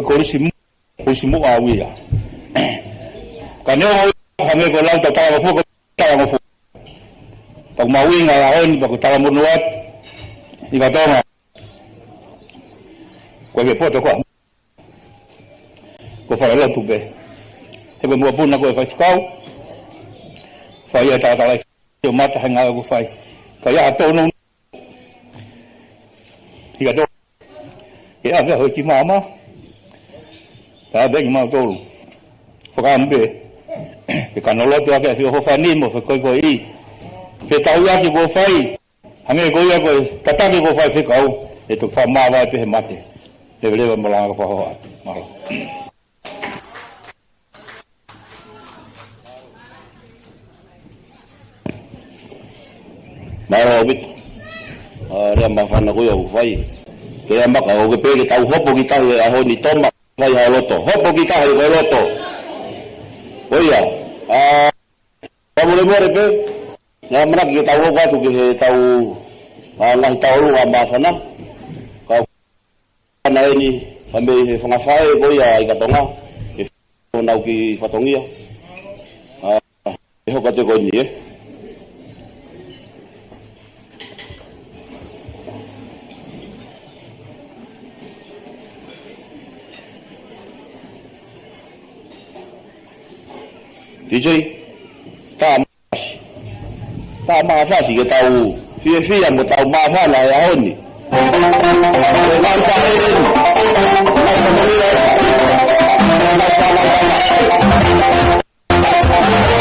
Kolisi mu-, kolisi muʻa au ia. Ka neongo ia, hangē ko e lau ʻa e talangofua, ko e talangofua. Pea ʻoku mahuʻinga ʻa e ʻaho ni, pea ʻoku talamonū atu ʻIkatonga. Ko e poto ko ē. Ko e falelotu pē. He ko e mokopuna ko e faifekau. Fai ʻa e talatalaifale ʻo mata he ngāue ʻoku fai. Ka ʻi ai ha tōnounou ʻIkatonga. Ke ʻave ʻa hoʻo kiʻi maama. Ka ʻave kimautolu. Fakaʻamu pē. Ke kano lotu ʻaki ʻa e feʻofoʻofani mo e fekoikoiʻi. Fetauʻaki kuo fai. Hangē ko ia ko e tataki kuo fai fekau. ʻE toki fakamāvae pē he mate. Leveleva mo e langa fakahohaʻa. Mālō. Mālō ʻaupito. ʻA, lea māfana ko ia ʻoku fai. Ke lea maka, ʻoku ke pehē ke tau hopo ki tahi he ʻaho ni, toma, fai ha loto. Hopo ki tahi ko e loto. Ko ia. ʻA, fakamolemole pē. Naʻe ʻamanaki ke tau hoko atu ki he tau, ʻa, ngaahi tauʻolunga māfana. Ka ana eni, ka mei he fanga faʻē ko ia ʻa ʻIkatonga, ʻe fai honau kiʻi fatongia. ʻA, ʻe hoko atu ko eni, ē. D J, tā māfasi. Tā māfasi ke tau fiefia mo tau māfana he ʻaho ni. Ko e ngaahi faʻē eni. Ngaahi fatongia. Ngaahi fatongia.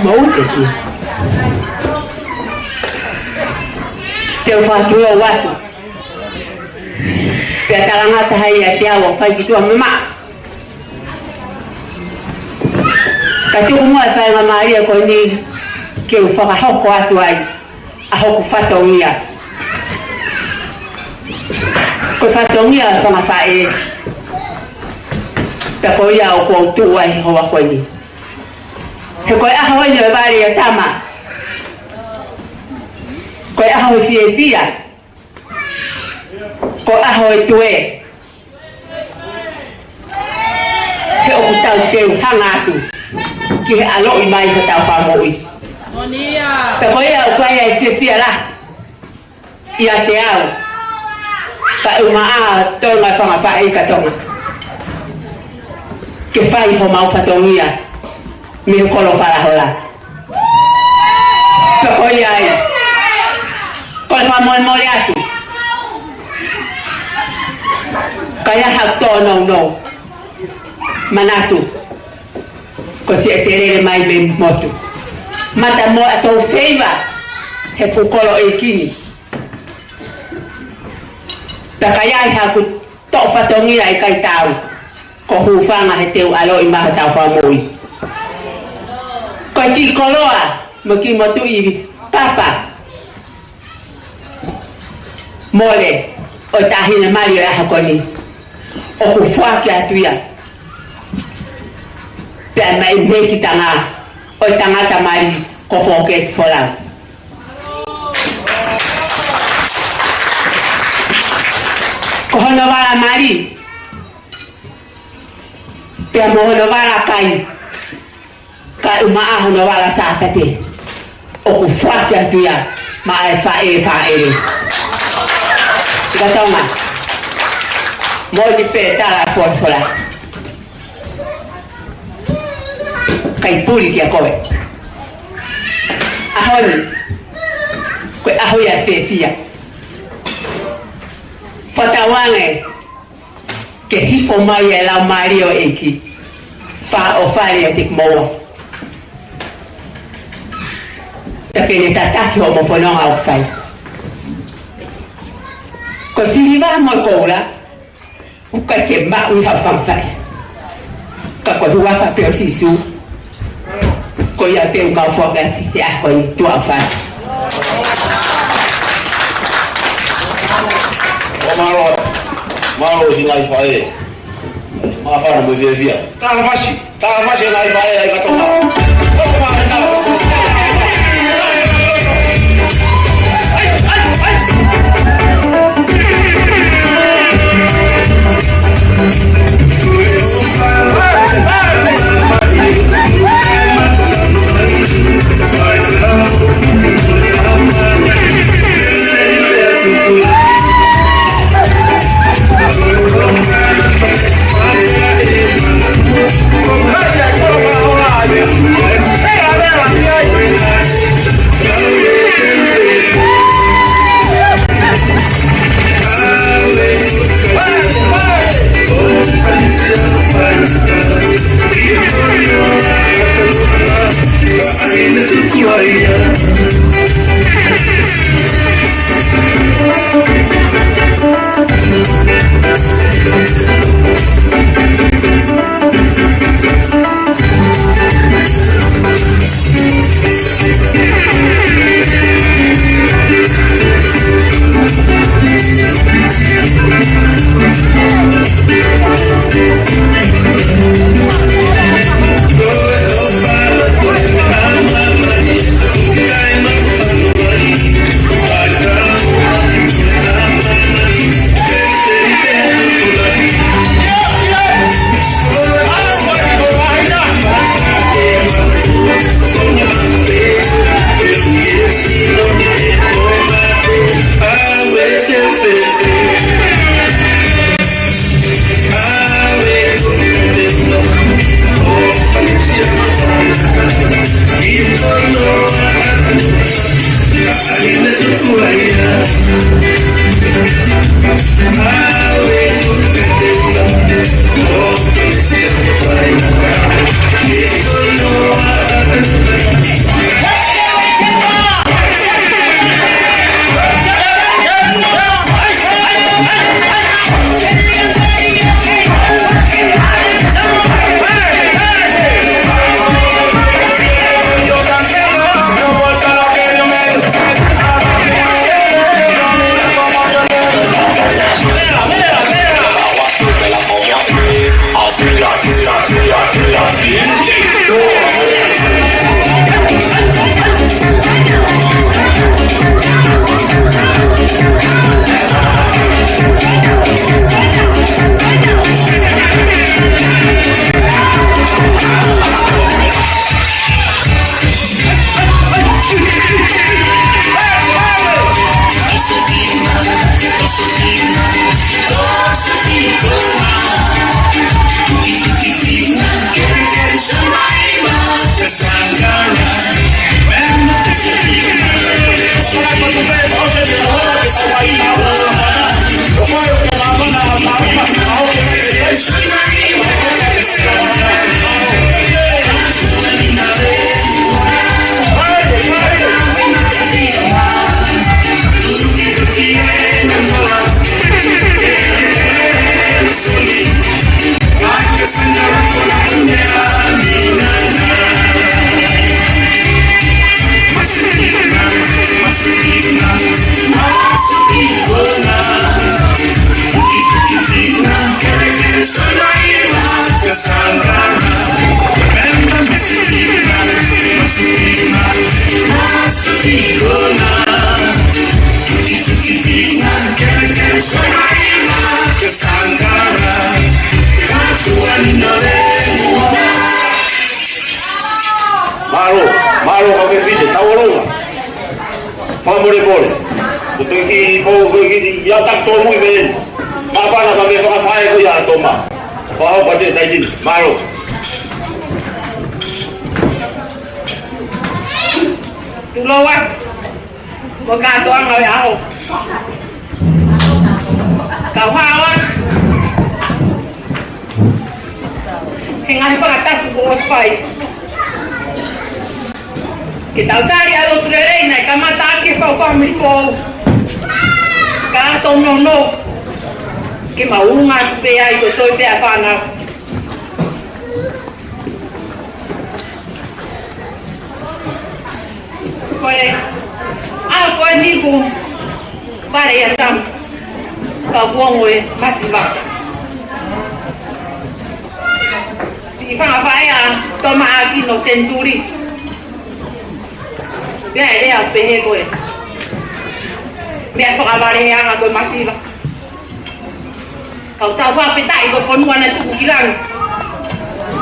Mou te ki. Te u fakatulou atu. Pea talangata hai ʻiate au ʻo fai ki tuʻa mamaʻo. Ka tuku muʻa e faingamālie ko eni ke u fakahoko atu ai ʻa hoku fatongia. Ko e fatongia ʻo e fanga faʻē. Pea ko ia ʻoku ou tuʻu ai he houa ko eni. He ko e ʻaho eni ʻo e vale ʻo e tama. Ko e ʻaho ʻo e fiefia. Ko e ʻaho ʻo e tue. He ʻoku tau teu hanga atu ki he ʻaloʻi mai hotau Fakamoʻui. Pea ko ia ʻoku ʻi ai e fiefia lahi ʻiate au, kae ʻumaʻā Tonga, fanga faʻē ʻi Tonga, ke fai homau fatongia mei he kolo Falahola. Pea ko ia ai, ko e fakamolemole atu, ka ʻi ai haʻaku tōnounou, manatu, ko siʻa te lele mai mei motu. Mata mo ʻa tou feiva he fuʻu kolo ʻeiki ni. Pea ka ʻi ai haʻaku toʻo fatongia ʻikai tau, ko e hūfanga he teu ʻaloʻi mai hotau Fakamoʻui. Ko e kiʻi koloa mo e kiʻi motuʻi papa mole ʻo e taʻahine mali ʻo e ʻaho ko eni, ʻoku foaki atu ia. Pea mai mei he kiʻi tangata, ʻo e tangata mali ko Foketi Folau. Ko hono vala mali, pea mo hono vala kai, kae ʻumaʻā hono vala Sāpate, ʻoku foaki atu ia maʻa e faʻē fāʻele. Ka Tonga, moʻoni pē tala Folafola. Kai puli kia koe. ʻAho ni, ko e ʻaho ia ʻo e fiefia. Fakatauange ke hifo mai e Laumālie ʻo e ʻEiki, fakaʻofa ʻiate kimoua. Pea ke ne tataki hoʻomou fononga ʻoku fai. Ko e siliva mo e koula, ʻoku ʻikai ke maʻu ʻi haʻo fanga faʻē. Ka ko e huafa pē ʻo Sīsū, ko ia pē ʻoku mau foaki atu he ʻaho ni, tuʻa ʻofa atu. ʻO mālō, mālō siʻi ngaahi faʻē. Māfana mo e fiefia. Tāfasi. Tāfasi e ngaahi faʻē ʻa e kau Tonga. Mālō kau fefine, tau ʻolunga. Fakamolemole. Ko e kiʻi pō, ko e kiʻi, ia tak tōmui mei heni. Māfana ka mei fakafaʻē ko ia ʻa Toma. Fakahoko atu e taimi ni. Mālō. Tulou atu. Ko e kātoanga ʻo e ʻaho. Kau hao atu he ngaahi fakatapu kuo ʻosi fai. Ke tau tali ʻa e lotu lelei naʻe kamata ʻaki e fau fāmili foʻou. Ka tau nounou ke mau ʻunga atu pē ai ko e toe pē ʻa e fānau. Ko e, ʻa, ko e niku vale ia tam, ka kuo ongo e masiva. Siʻi fanga faʻē ʻa Toma ʻAkino Senituli. Pea ʻe lea ʻo pehē ko e meʻa fakavaleheʻanga ko e masiva. Kau tau fakafetaʻi ko e fonua naʻe tuku ki langi.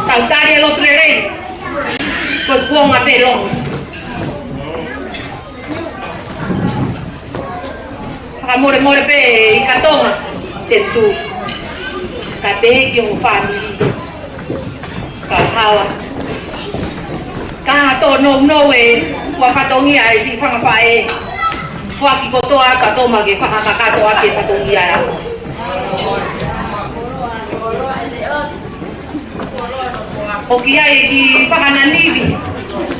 Tau tali e lotu lelei. Ko e kuonga pē lotu. Fakamolemole pē ʻi ka Tonga, Senituli. Kae pehē ki hoʻo fāmili. Kau hao atu. Ka tō nounou e, ua fatongia e siʻi fanga faʻē. Foaki kotoa ka Toma ke fakakakato ʻaki e fatongia ʻa e ʻaho. ʻOku ʻi ai e kiʻi fakananivi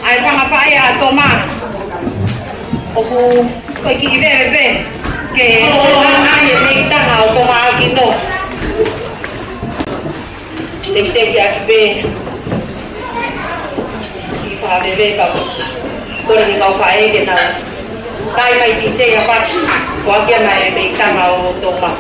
ʻa e fanga faʻē ʻa Toma. ʻOku, ko e kiʻi veve pē ke ʻoange e meʻitanga ʻo Toma ʻAkino. Tekiteki ʻaki pē kiʻi fakaveve ka kole ki he kau faʻē ke nau tai mai ki he tēpasi. Ko e kiʻi meʻitanga ʻo Toma.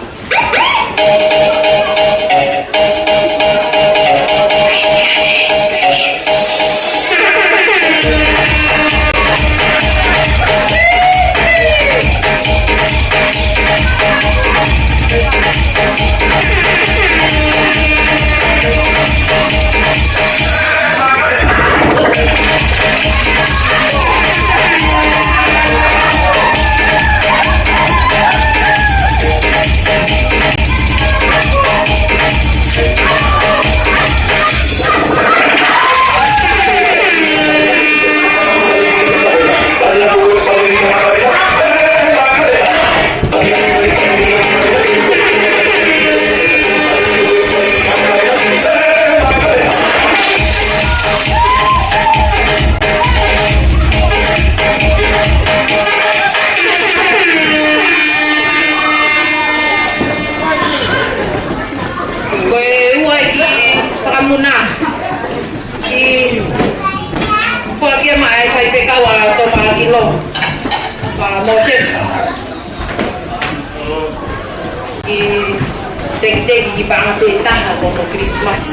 Ko e ua e kiʻi fakamuna. Kiʻi foaki mai ʻa e faifekau ʻa Toma ʻAkino, ʻa Moses. Kiʻi tekiteki kiʻi paʻanga pē ʻe taha ko hono Christmas.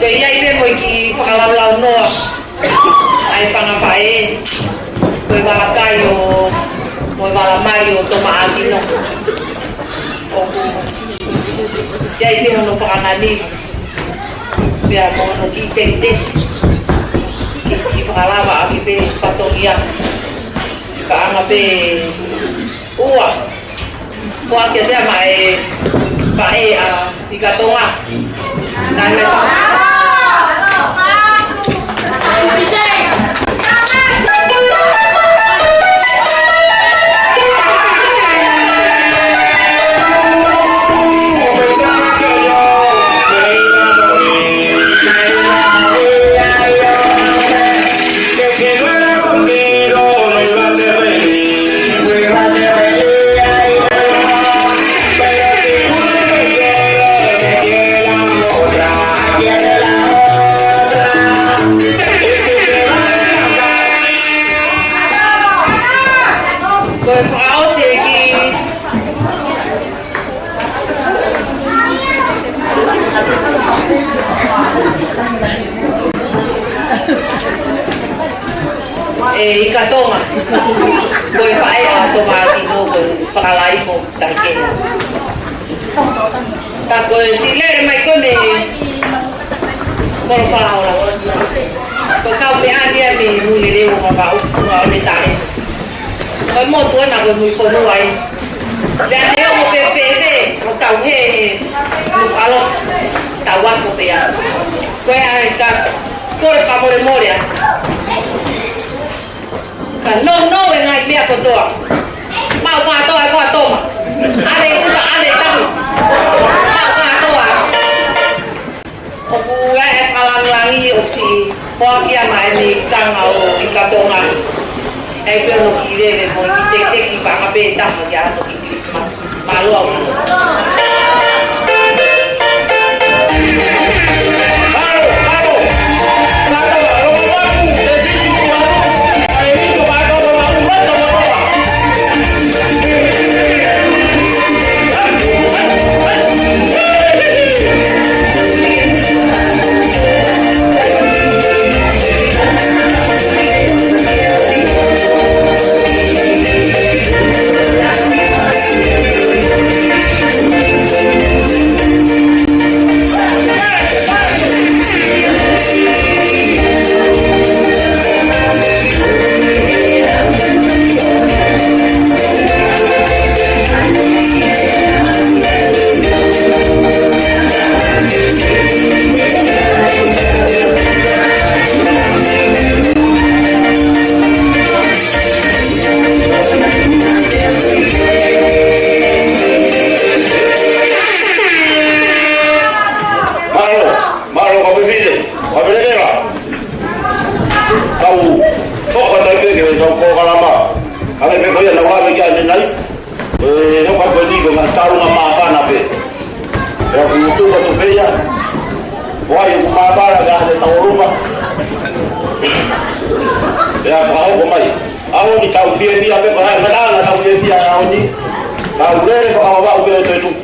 Te ʻi ai pē mo e kiʻi fakalaulaunoa ʻa e fanga faʻē, ko e vala kai ʻo, mo e vala mali ʻo Toma ʻAkino. ʻOku ʻi ai pē hono fakananivi, pea mo hono kiʻi tekiteki, ke siʻi fakalava ʻaki pē fatongia, paʻanga pē ua. Foaki atu ia maʻa e faʻē ʻa Sikatonga. Nane. ʻe Ika Tonga. Ko e faʻē ʻa Toma Akino ko e fakalaifo tahi kehe. Ka ko e siʻi lele mai ko ē mei Kolofaʻahola. Ko e kau meʻa ia mei Muʻa Lelei ʻo Vavaʻu, ʻo Vavaʻu mei Tale. Ko e motu ʻana ko e Muifonua ia. Pea ne ongo pē fēfē, ʻo tau hē he Nukuʻalofa, tau ako pē ia. Ko e ʻai ka, ko e fakamolemole ā. Ka nounou e ngaahi meʻa kotoa. Maʻu kātoa ʻe koe Toma. ʻAve uta, ʻave tapu. Maʻu kātoa. ʻOku ʻi ai e fakalangilangi ʻoku siʻi foaki ʻa e meʻi kanga ʻo Ika Tonga. ʻAi pē ʻo kiʻi veve mo e kiʻi tekiteki pē ʻa e taha ki he ʻaho ki Christmas. Mālō. Mālō, mālō ka fefine, ka felekela. Kau hoko atu ai pē ki he tau polokalama. Ka ke pē ko ia naʻa ku lave ki ai ʻanenai. ʻE hoko atu eni ko e ngaahi tālunga māfana pē. Pea ʻoku tuku atu pē ia. Ko hai ʻoku māfana ki he ʻaho ni tau ʻolunga. Pea fakahoko mai. ʻAho ni tau fiefia pē ko hai, ka naʻa tau fiefia he ʻaho ni. Tau lele fakavavau pē ʻo toe tuku.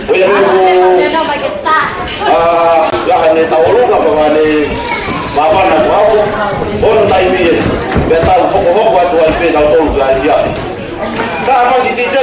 Ko ia pē ʻoku, ʻa, ʻi he ʻaho ni tau ʻolunga pea ne māfana fakahoko. Ko hono taimi ē, pea tau hokohoko atu ai pē tautolu ki he efiafi. Ka fasi D J.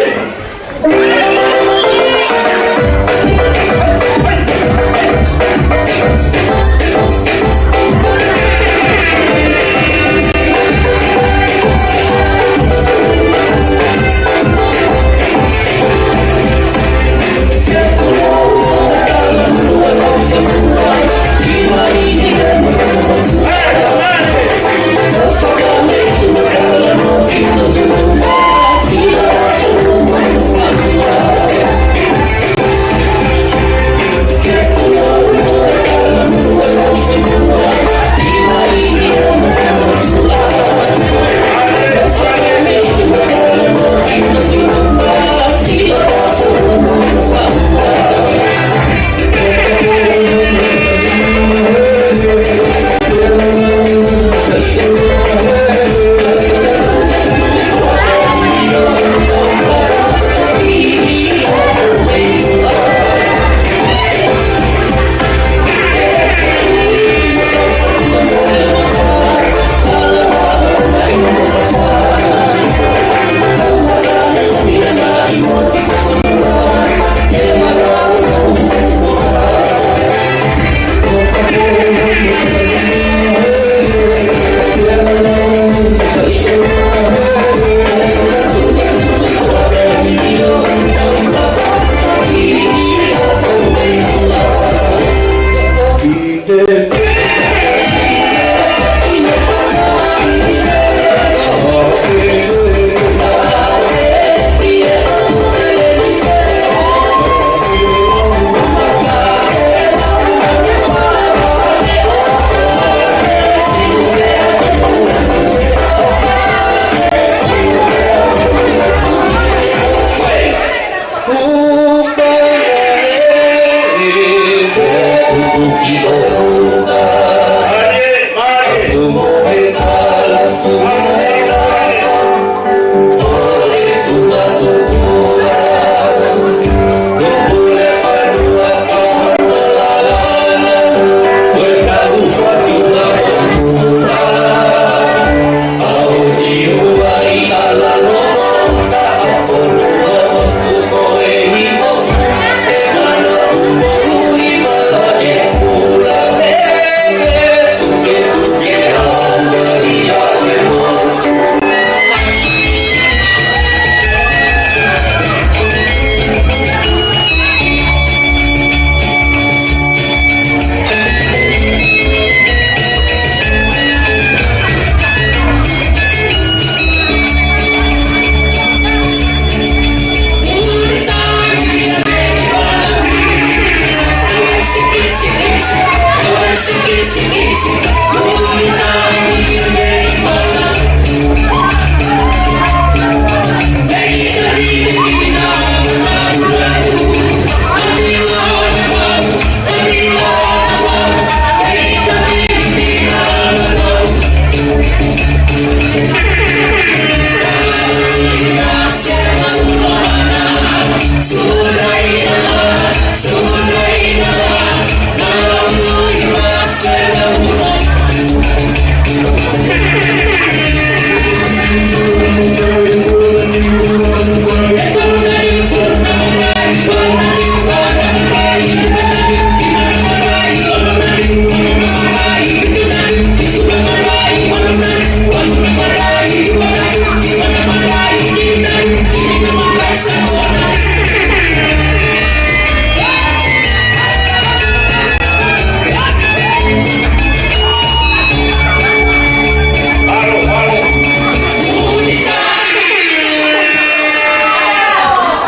Mālō, mālō.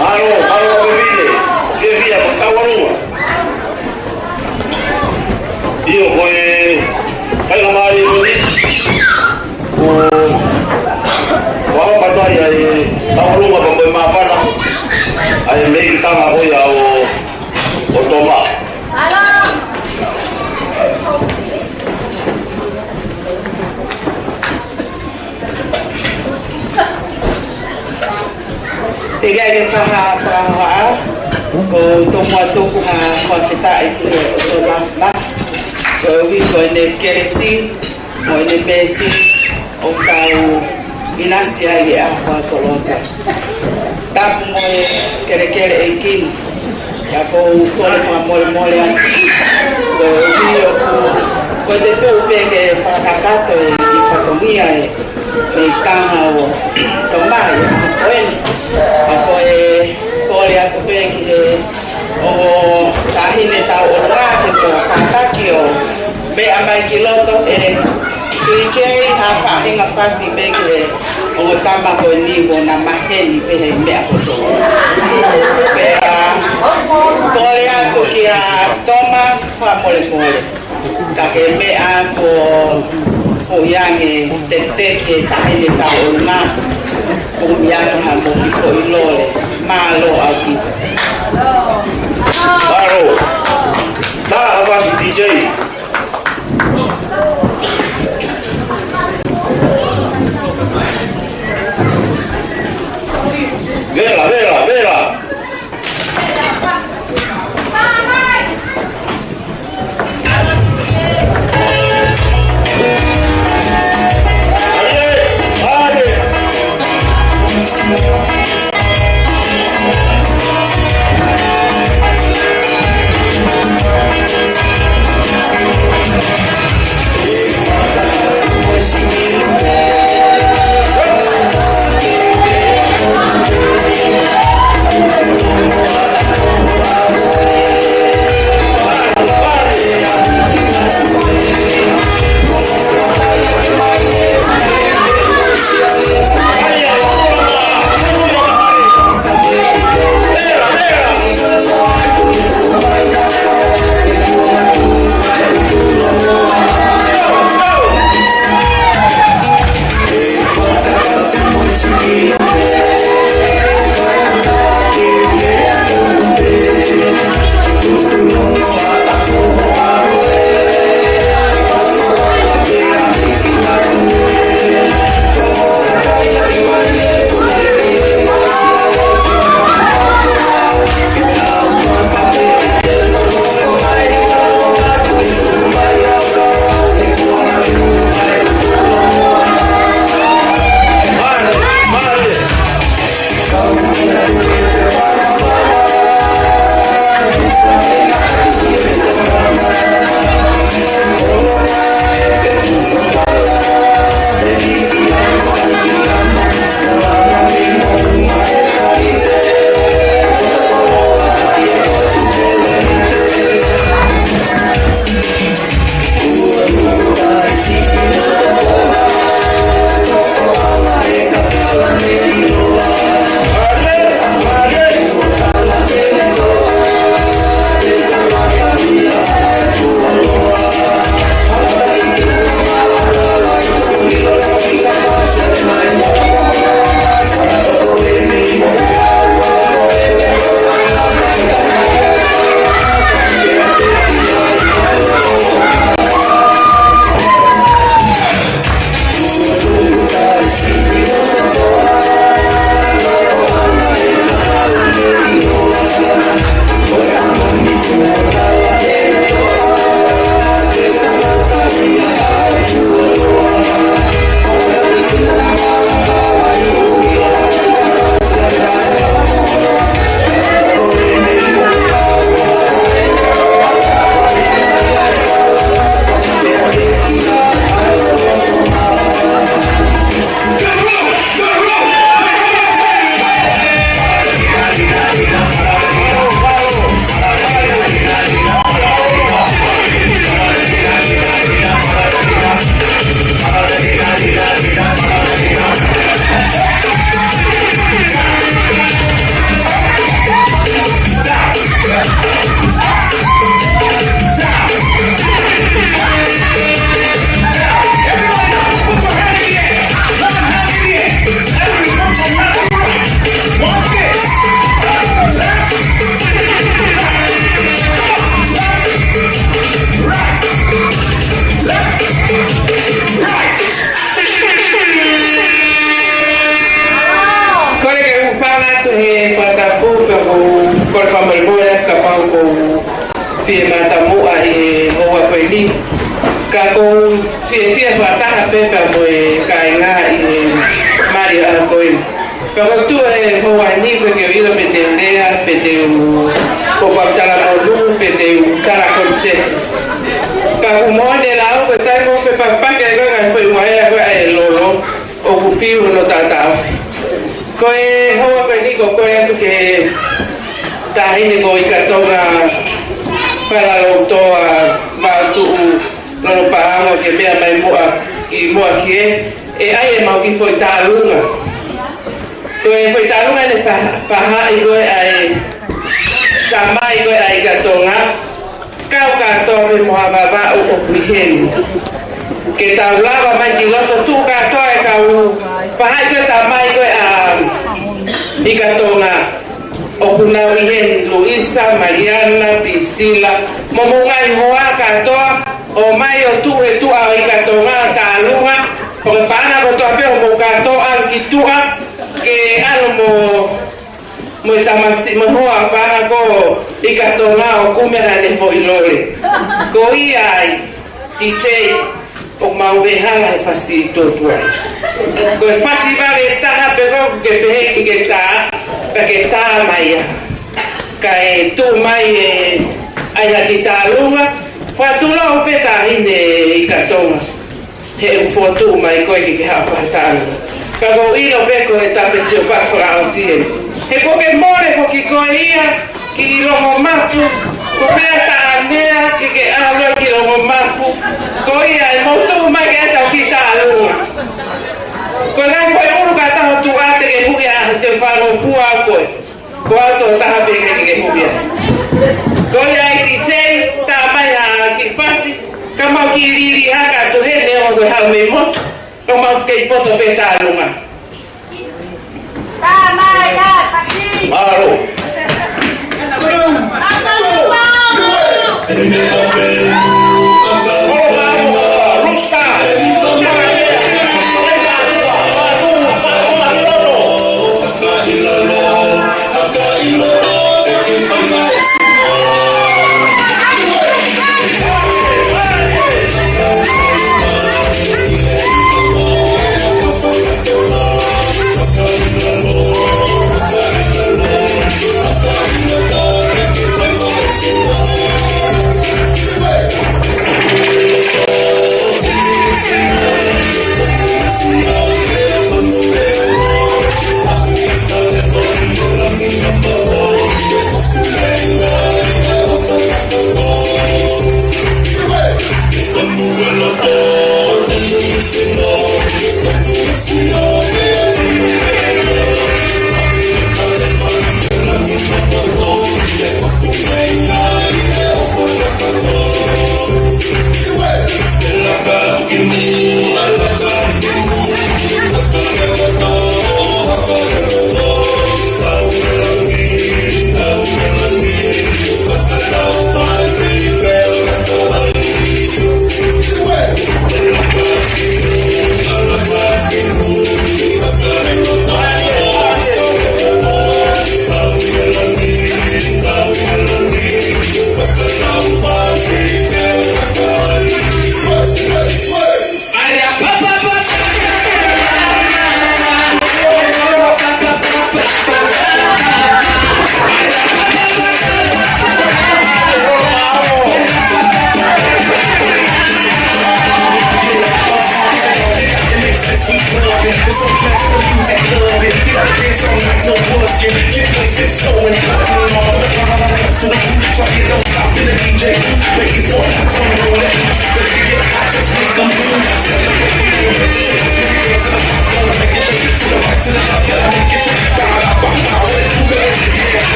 Mālō, mālō, Pepine. Ke fia, ko Taualuma. ʻIo, ko e faingamālie ko eni. Ko, ko e hapa mai ʻa e Taualuma pea ko e māfana. ʻA e meʻi tanga ko ia ʻo, ʻo Toma. Teʻeki ai ke fakahohaʻa, ko e tomuʻa tuku ha fakafetaʻi ki he ʻOtua Māfimafi. Koeʻuhi ko ʻene kelesi, mo ʻene meesi, ʻoku tau ʻinasi ai he ʻaho fakakoloa. Tapu mo e kelekele ʻEiki ni. Pea ʻoku ou kole fakamolemole atu. Koeʻuhi ʻoku, ʻoku ou tuʻu pē ke fakakakato e, e fatongia e, e tanga ʻo Toma he ʻaho ko eni. Pea ʻoku ou kole atu pē ki he ongo taʻahine tauʻolunga ke toe kātaki ʻo meʻa mai ki loto ē. DJ, ha faʻahinga fasi pē ki he ongo tama ko eni kuo na maheni pē he meʻa kotoa. Pea kole atu kia Toma fakamolemole. Ka ke meʻa ko, ko ia nge tete ke taʻahine tauʻolunga. Ko ia nge ha mo ki foʻi lole. Mālō ʻaupito. Mālō. Tā ha fasi DJ. Vela, vela, vela. Ka ʻoku ou fiefia fakataha pē pea mo e kāinga ʻi he mali ʻa ko ē. Pea ko e tuʻu e houa ni ko e ke ʻilo pe te u lea, pe te u, ko e pau tala monū, pe te u tala koniseti. Ka ʻoku moʻoni e lau ko e taimi ʻoku fepakipaki ai ko e ngaahi foʻi vaʻe ko ē ʻa e lolo, ʻoku fiu hono taʻataʻofi. Ko e houa ko eni ko e kole atu ki he taʻahine ko ʻIkatonga Falaloutoa Vātuʻu Lolopaʻanga ke meʻa mai muʻa ki muʻa ki he, ʻe ʻai ʻemau kiʻi foʻi tālunga. Ko e foʻi tālunga ʻe fa-, fahaʻi ko ē ʻa e tamai ko ē ʻa ʻIkatonga. Kau kātoa pē mo ha Vavaʻu ʻoku ʻi heni. Ke tau lava mai ki loto, tuʻu kātoa e kau fahaʻi ko ē tamai ko ē ʻa ʻIkatonga. ʻOku nau ʻi heni, Luisa, Maliana, Pisila, mo homou ngaahi hoa kātoa, ō mai ʻo tuʻu he tuʻa ʻo ʻIkatonga, tālunga, ʻo ke paʻanga kotoa pē homou kātoa ʻalu ki tuʻa, ke ʻalu mo mo e tamasiʻi, mo e hoa paʻanga ko ʻIkatonga ʻo kumi haʻane foʻi lole. Ko ia ai, DJ, ʻoku mau veʻe hala he fasi tuai. Ko e fasi vale taha pē ko ē ke pehē ke ke tā, pea ke tā mai ia. Kae tuʻu mai e ʻai ha kiʻi tālunga, fakatulou pē taʻahine ʻIkatonga. He ʻoku fotu mai ko ē ke ke haʻu fakataʻalo. Ka ʻoku ou ʻilo pē ko e tape sio fakaʻosi ē. He ʻoku ke mole foki ko ia ki Longomapu. Ko e meʻa taʻane ia ke ke ʻalu ki Longomapu. Ko ia ē mou tuʻu mai ke tau kiʻi tālunga. Ko e ngaahi foʻi ʻulu kātoa ʻoku tuʻu ʻa te ke huʻi ʻa te fāngofua ko ē. Ko au tō taha pē ke ke huʻi ai. Ko ia ai DJ, tā mai ha kiʻi fasi, ka mau kiʻi lili hake atu heni ʻo ko e haʻu mei motu, ka mau kei poto pē tālunga. Tā mai ha fasi. Mālō.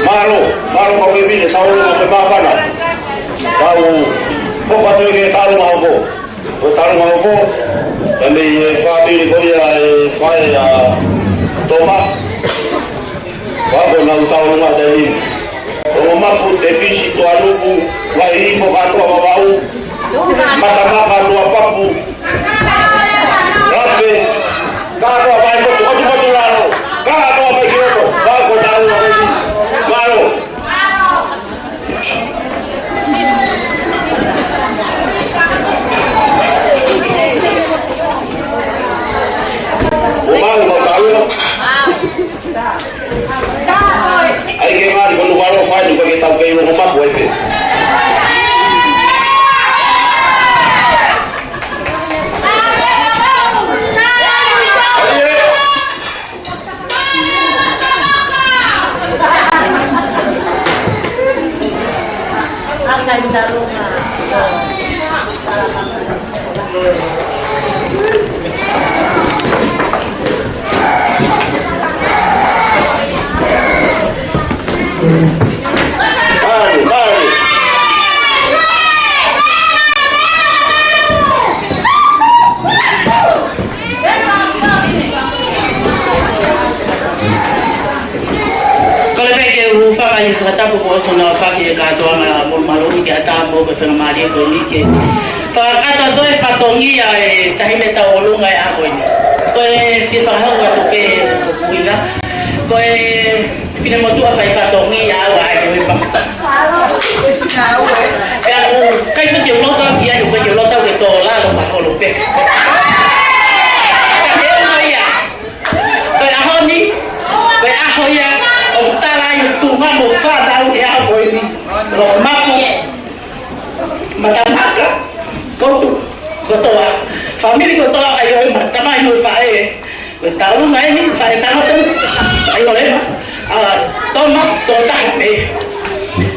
Mālō, mālō ka wevine, tau ʻalu mo e māfana. Tau hoko atu ki he tālunga hoko. Ko e tālunga hoko, ʻa e meʻa ʻe fāpili ko ia ʻe fai ʻa Toma. Pea ko ʻenau tālunga taimi ni. Longomapu, Tefisi, Tuʻaluku, Vaihifo, kātoa Vavaʻu. Matamaka, Tuʻapapu, Lape, kātoa mai, Motu, Motu, Motulalo, kātoa mai ki loto, ka ko e taʻu na ko eni. Mālō. Mālō, ko e taʻu na. ʻAi ke ngali ko Nukuʻalofa, ko e ke tau kei loko maku ai pē. Kole pē ke u hūfanga he fakatapu kuo ʻosi hono aofaki ʻe he kātoanga Molumalu ni ke ʻatā mo e faingamālie ko eni ke fakakakato atu e fatongia ʻo e taʻahine tauʻolunga ʻi he ʻaho ko eni. Ko e fie fakahoko atu pē ko e ʻuhinga, ko e finemotuʻa fai fatongia ʻa e ʻaho ni. Pea ʻoku ʻikai ke u loto au ki ai, ʻoku ʻikai ke u loto au ke tō lalo pea holo pē. Ka ke ʻoua ia. Ko e ʻaho ni, ko e ʻaho ia ʻoku tala ai ʻa e tuʻunga mo e fānau ʻi he ʻaho ko eni. Loko maku, Matamaka, Kotu, kotoa. Fāmili kotoa ʻa ʻAioʻema, tamai mo e faʻē. Ko e tauʻolunga eni, faʻē tangata, ʻAioʻema, ʻa Toma, tō taha pē.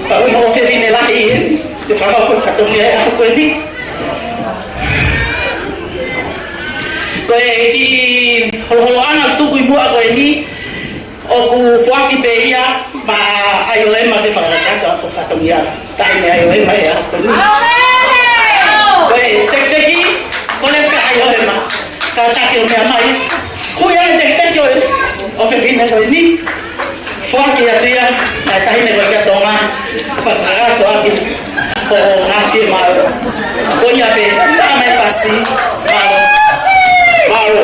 Pea ko e ʻofefine lahi eni, ke fakahoko e fatongia ʻi he ʻaho ko eni. Ko e kiʻi holoholoʻanga tuku ʻi muʻa ko eni, ʻoku foaki pē ia maʻa ʻAioʻema ke fakakakato ʻaki e fatongia. Taʻahine ʻAioʻema ia ko eni. Ko e tekiteki, ko e leka ʻAioʻema. Kātaki ʻo meʻa mai. Ko ia e tekiteki ʻo e ʻofefine ko eni. Foaki atu ia, ʻa e taʻahine ko ē ki Tonga, fakakakato ʻaki hoʻo ngaahi fiemaʻu. Ko ia pē, tā mai fasi, mālō. Mālō.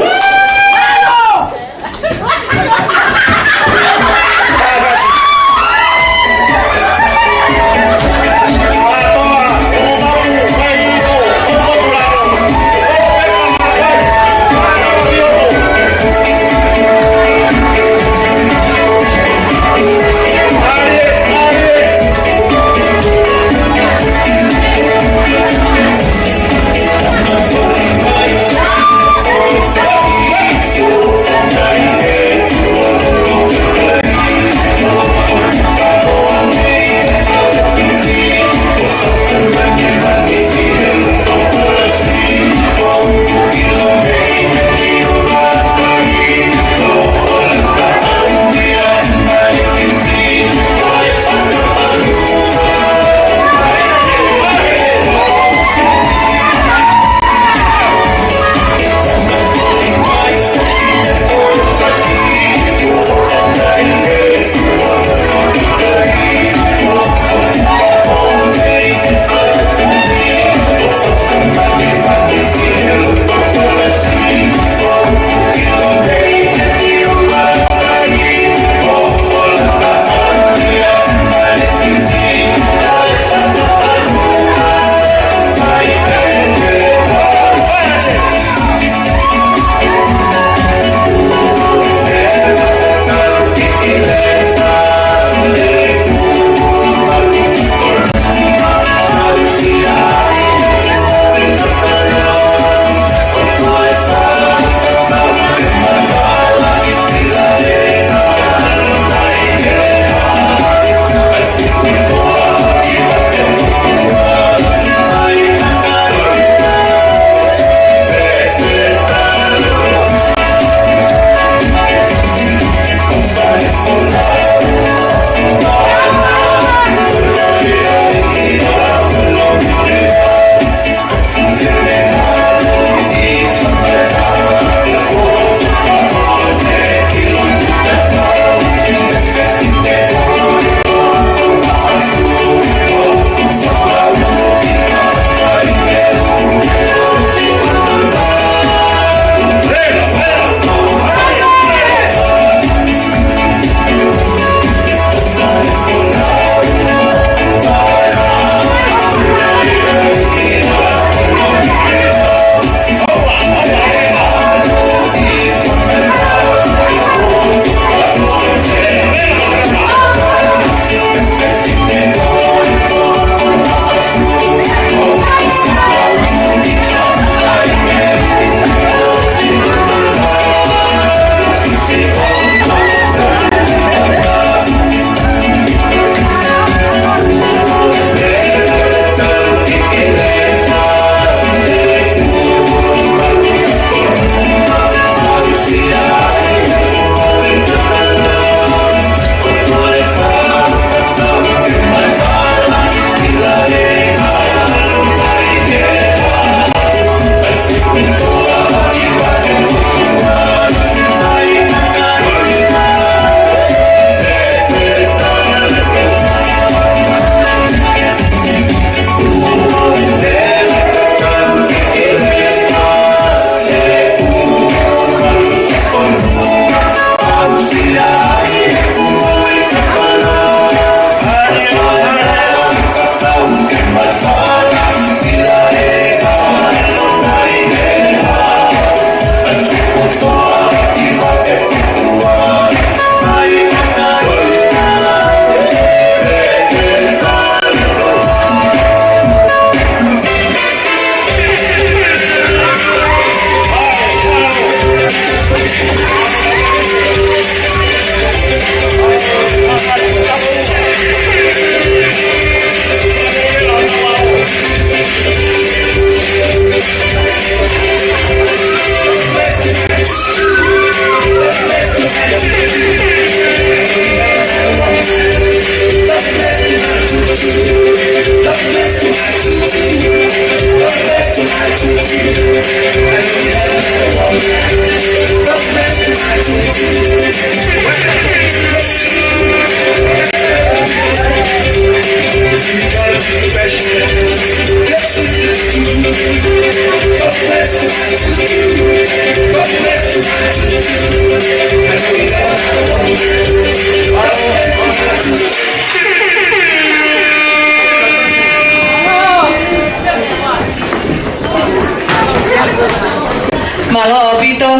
Mālō ʻaupito.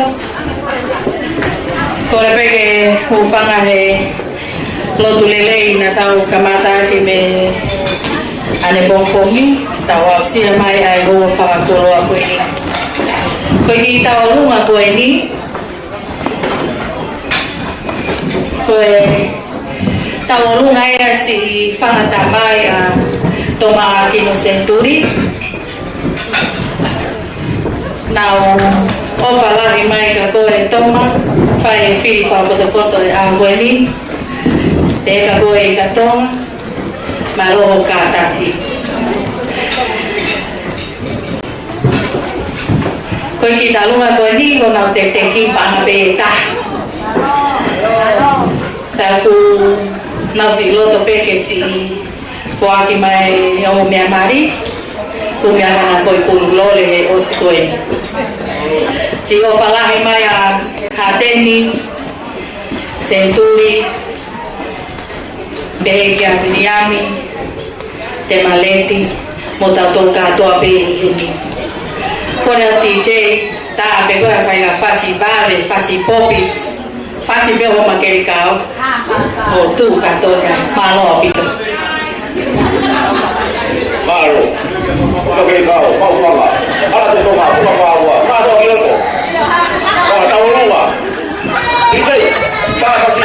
Kole pē ke u hūfanga he lotu lelei naʻa tau kamata ʻaki mei ʻanepongipongi, tau aʻusia mai ʻa e houa fakakoloa ko eni. Ko e kiʻi tauʻolunga ko eni, ko e tauʻolunga ia siʻi fanga tamai ʻa Toma ʻAkino Senituli. Naʻa ku ʻofa lahi mai kia koe Toma, fai e fili fakapotopoto ʻi he ʻaho ko eni. Pea kia koe Ika Tonga, mālō hoʻo kātaki. Ko e kiʻi tauʻolunga ko eni, ko ʻenau teuteu ki he paʻanga pē ʻe taha. Ka ʻoku ou siʻi loto pē ke siʻi foaki mai ʻo meʻa mali, ko e meʻa hana foʻi pulu lole he ʻosi ko eni. Siʻi ʻofa lahi mai ʻa Hateni, Senituli, pehē kia Viliami, Temaleti, mo tautolu kātoa pē ʻi heni. Ko ʻena D J, tā pē ko e fai ha fasi vave, fasi popi, fasi pē ʻo Makelikao, ʻo tuʻu kātoa ia, mālō ʻaupito. Mālō, Makelikao, mau fanga, ala te Tonga, fanga fāua, kātoa ki loto. Fanga tauʻolunga. D J, tā fasi.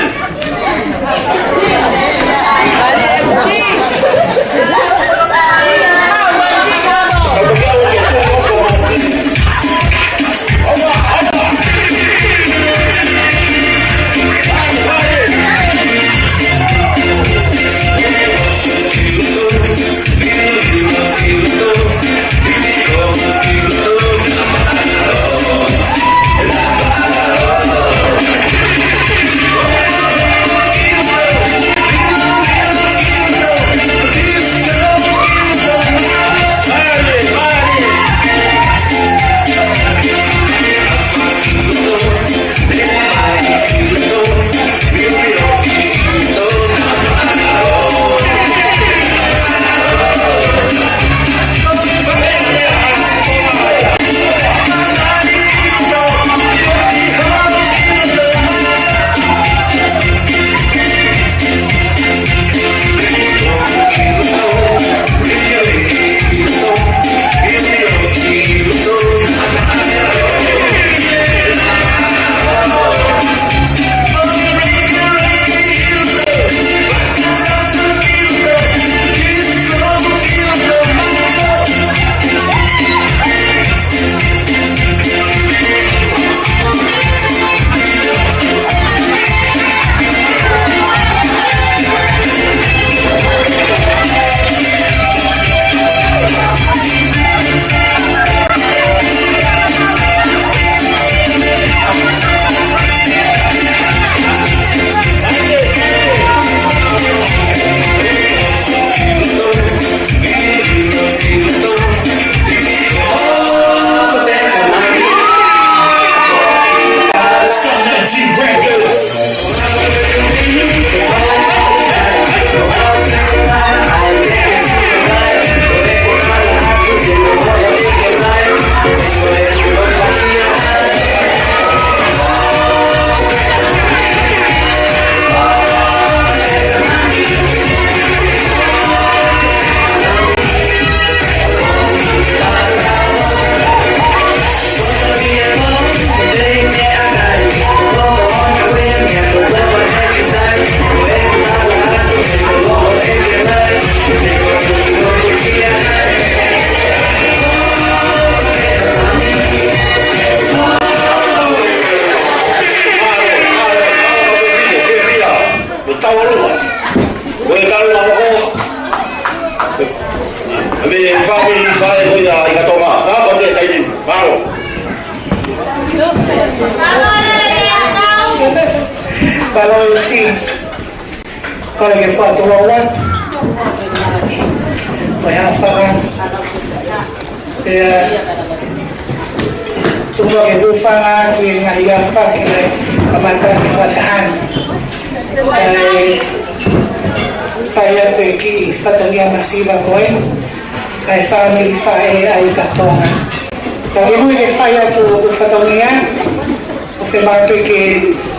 Mālō ʻEiki. Kole ke fakatulou atu. Ko e hā fanga. Pea tuku ke u hūfanga atu ʻi he ngaahi aofaki ʻo e kamata ki he fakataha ni. ʻE fai atu e kiʻi fatongia masiva ko ē ʻa e fāmili faʻē ʻa ʻIkatonga. Ka ke mui ke fai atu ʻeku fatongia, ʻoku fiemaʻu ke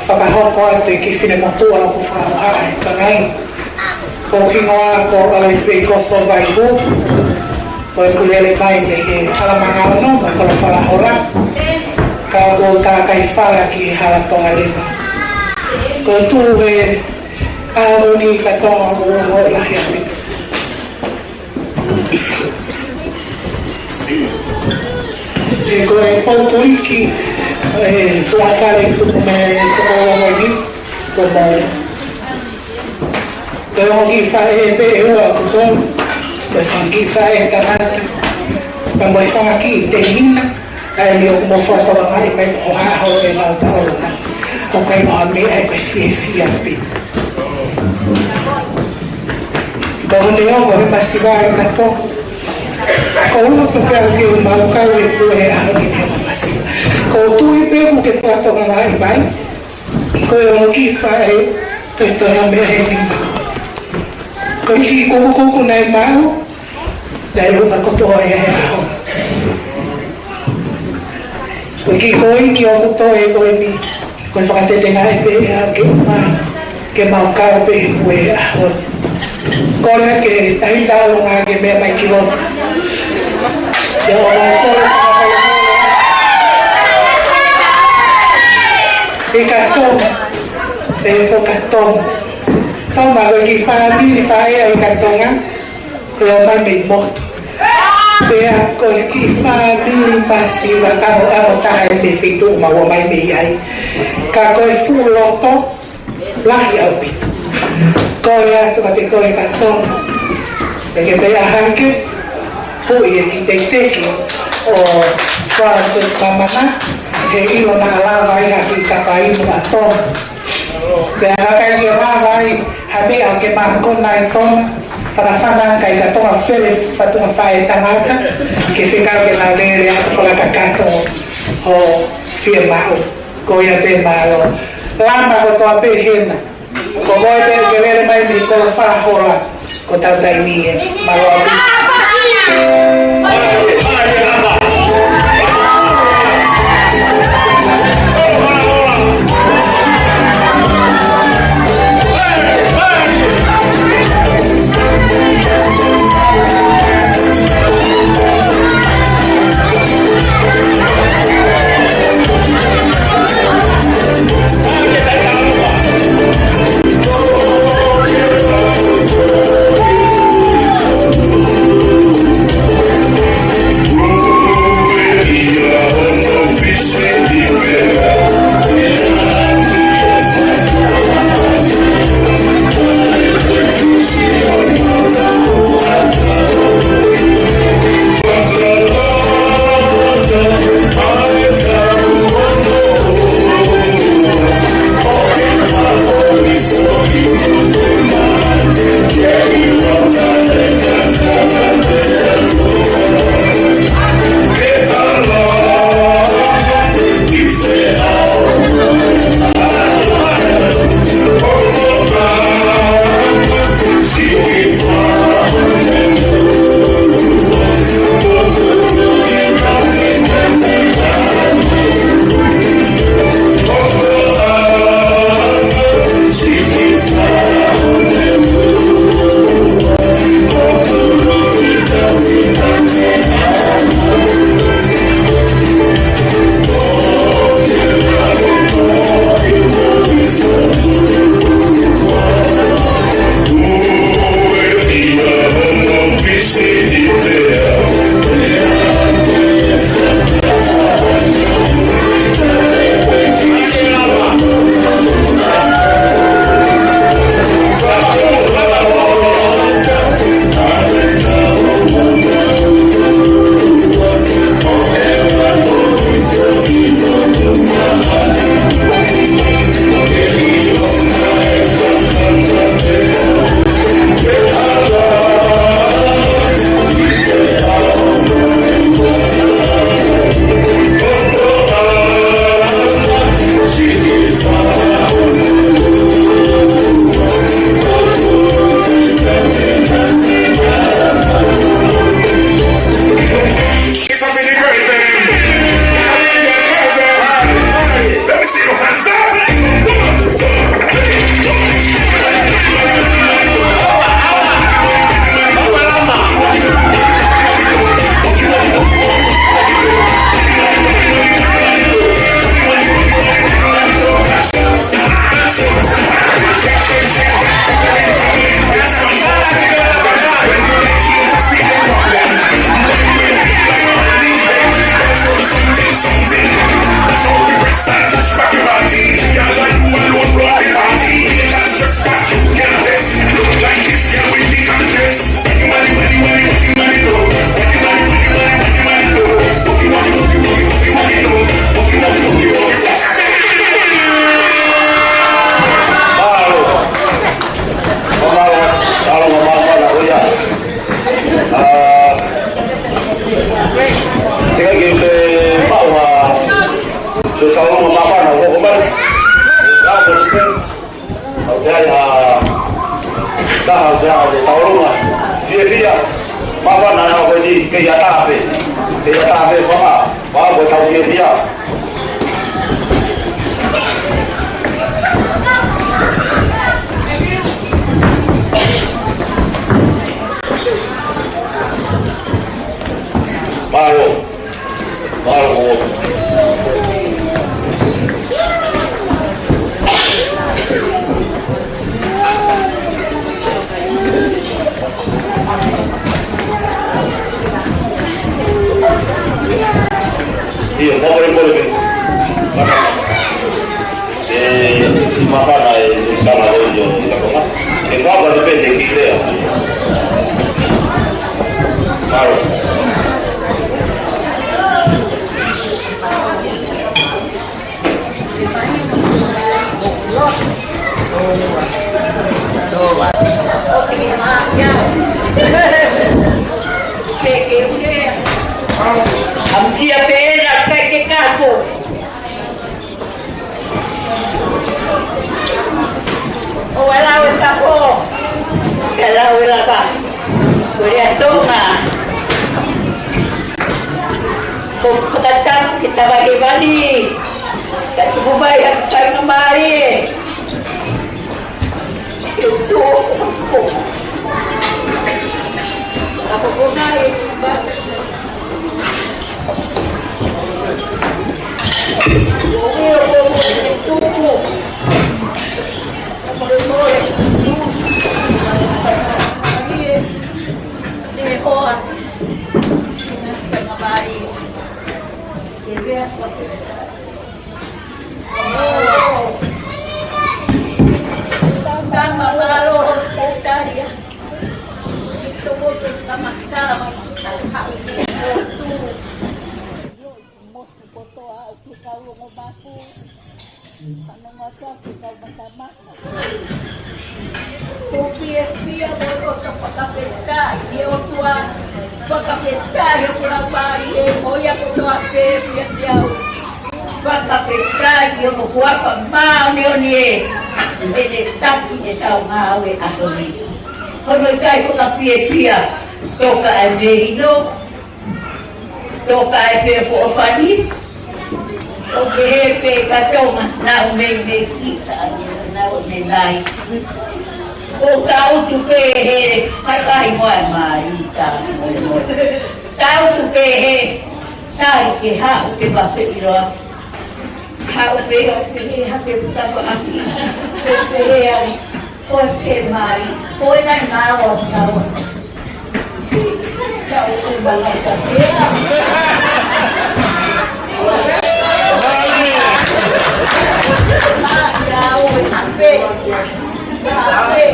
fakahoko atu e kiʻi finemotuʻa ʻoku fakahohaʻa ʻe he kangai. Ko hoku hingoa ko ʻAlepeikoso Vaihū, ko ʻeku lele mai mei he Hala Mangaono mo Kolofalahola, ka ʻoku ou tākai fala ki he Hala Tongaleva. Ko e tuʻu he ʻaho ni ʻIkatonga ʻoku ou ongoʻi lahi ʻaupito. He ko e poupou ʻeiki, ʻe, tuʻa fale tuku mei tuʻa fale ni, ko mo. Ko e ongo kiʻi faʻē pē ʻe ua ʻoku tonu, ko e fanga kiʻi faʻē tangata, pea mo e fanga kiʻi tehina, ʻa eni ʻoku mou fakatokangaʻi mai ko e hā hoʻo ʻenau taʻolunga. ʻOku ʻikai ko ha meʻa ia ko e fiefia pē. Pea ʻoku ne ongo he masiva ʻa ʻIkatonga. Ko u loto pē au ke u maʻu kau e pue he ʻaho ni he masiva. Ko u tui pē ʻoku ke fakatokangaʻi mai. Ko e ongo kiʻi faʻē, toe toe ha meʻa he nima. Ko e kiʻi kukukuku naʻe maʻu, naʻe lupa kotoa ia he ʻaho. Ko e kiʻi koini ʻoku toe ko eni, ko e fakatetengaʻi pē ia ke u maʻu, ke mau kau pē he pue he ʻaho ni. Kole ke tahi taʻolunga ke meʻa mai ki loto. Ia ʻo mau kole fakamolemole. ʻIkatonga, ʻe fakatonga. Toma ko e kiʻi fāmili faʻē ʻa ʻIkatonga, ʻe ō mai mei motu. Pea ko e kiʻi fāmili masiva ʻamoʻamo taha ʻi he feituʻu ʻoku mau ō mai mei ai. Ka ko e fuʻu loto, lahi ʻaupito. Kole atu kiate koe ʻIkatonga. ʻE ke pehē hake, puʻi e kiʻi tekiteki ʻo Francis Mamana, he ʻilo naʻa lava ai ha kiʻi kapa inu ʻa Tonga. Pea ka ʻikai ke lava ai ha meʻa ke mākona ʻe Tonga, fanafana ʻa ʻIkatonga fele fatunga faʻē tangata, ke fekau ke nau lele atu fakakakato ʻo fiemaʻu. Ko ia pē mālō. Lama kotoa pē hena. Ko koe pē ke lele mai mei Kolofalahola. Ko ʻetau taimi ē. Mālō ʻaupito. Ko e taulunga māfana ʻoku hoko mai. Ka ko e tupe. ʻOku ʻi ai ha taha ʻoku ʻi ai ha taulunga fiefia. Māfana ʻa ko eni kei ʻatā pē. Kei ʻatā pē fanga. Pea ko e tau fiefia. Mālō. Mālō. ʻIo, fakamolemole pē. E, māfana e, e tama o John, e kakonga. E faka te pete ki lea. Mālō. ʻAmusia pē ena, kae ke kafo. ʻO ʻalu e kapo, ke ʻalu e lava. Ko e lea Tonga. Ko e fakatapu ki he tama hēvani. Ka tuku mai ha faingamālie. Ke u tō. Ka ko kona e tuba. Motu kotoa ʻoku kau longomaʻu. Ka nonga atu ke kau matamata. Ko e fiefia mo e loto fakafetaʻi ki he ʻOtua. Fakafetaʻi ʻoku lau mai ʻe mo ia kotoa pē fiefia. Fakafetaʻi ki hono huafa māʻoniʻoni ē. ʻEne taki ʻetau ngāue ʻaho ni. Hono ʻikai fakafiefia. Toka e melino. Toka e pē foʻofani. ʻO pehē pē ka Tonga, naʻa mei mei kita, naʻa mei nai. ʻO ka utu pē he, hai kai moa mai ta, moe moe. Ka utu pē he, sai ke haʻu ke ma pē ʻiloa. Haʻu pē, ʻo pehē, ha pē puta ko aki. ʻO pehē ai. Ko e pē mai, ko e nai māua, māua. Ka u ʻumaʻā ka pea. Māua, ʻo e hape. Hape.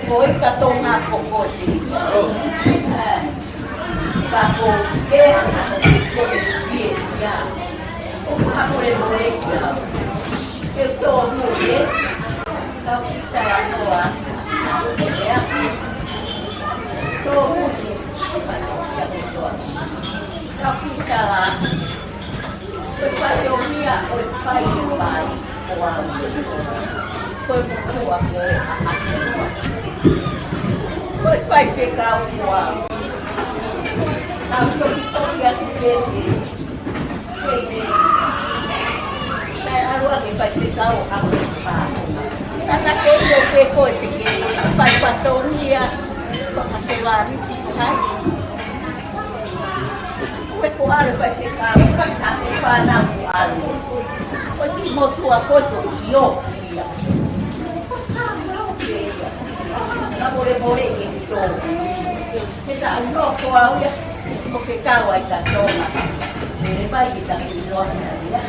Ko e ka Tonga ko koe. Ka ko e, ko e, ia. Ko ka mole mole ia. Ke tō mole. Ka kita la noa. Ia. Tō mole. Ka kita la. Ko e fatongia, ko e fai, ko e fai. Ko e motuʻa, ko e ʻaʻahi. Ko e faifekau, ko au. Ka u soki toki atu pē. Pē pē. Kae ʻalu ange faifekau, ʻalu pā. Tata ke io pē ko e te ke fai fatongia. Fakasevani, hai. Ko e ko ʻalu faifekau, ka ko e fānau ko ʻalu. Ko e kiʻi motuʻa ko e ko io ia. Ka mole mole ke tō. Ke ta no ko au ia, ko ke kau ai ka Tonga. Mele mai ke ta ʻiloa ia.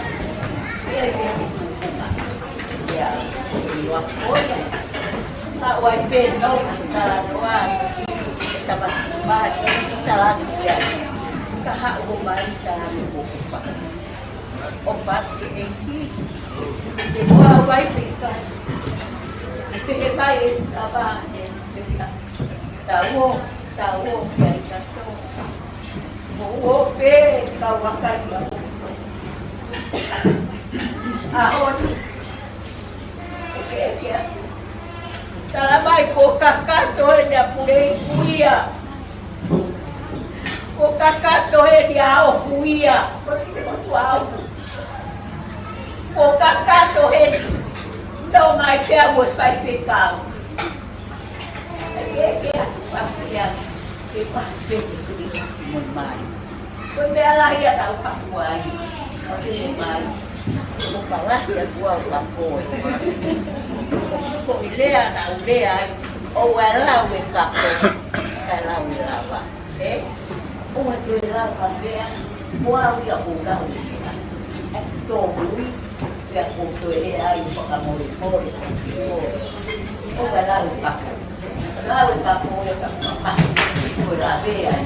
Ia, ia, ia. Ia, ʻiloa ko ia. Ka ʻoua ʻe pehē ʻoku talanoa, tamaiki, talanoa ia. Ka haʻu mai talanoa ʻo pā. ʻO pā ke ʻEiki. Ke ʻoua ʻe pehē ka. Pehē mai ʻe tama ʻe pehē ka. Tau ō, tau ō, kia i ka tō. Mo ō pē, kau ʻakai ia. ʻAho ni. Ke, ke. Tala mai kuo kakato heni ʻa Puleiku ia. Kuo kakato heni ʻa ʻOfu ia. Ko e kite motu ʻa ʻOfu. Kuo kakato heni. Nau mai ke au e faifekau. Ke, ke atu pakia. Ke pakia ke kuli mo mai. Ko e meʻa lahi ʻa tau kapua ai. Ko e mai. Ko e meʻa lahi ʻa kuo u kapo. Ko e lea naʻa ku lea ai. ʻOua ʻe lau e kapo. Kae lau e lava. Ē? ʻOua ʻe toe lau ha meʻa. Ko au ia ʻoku ou lau e meʻa. ʻOku tōmui. Pea ʻoku ou toe lea ai fakamolemole. ʻOua ʻe lau e kapo. Lau e kapo, ʻoua ʻe kapo. Ko e lave ai.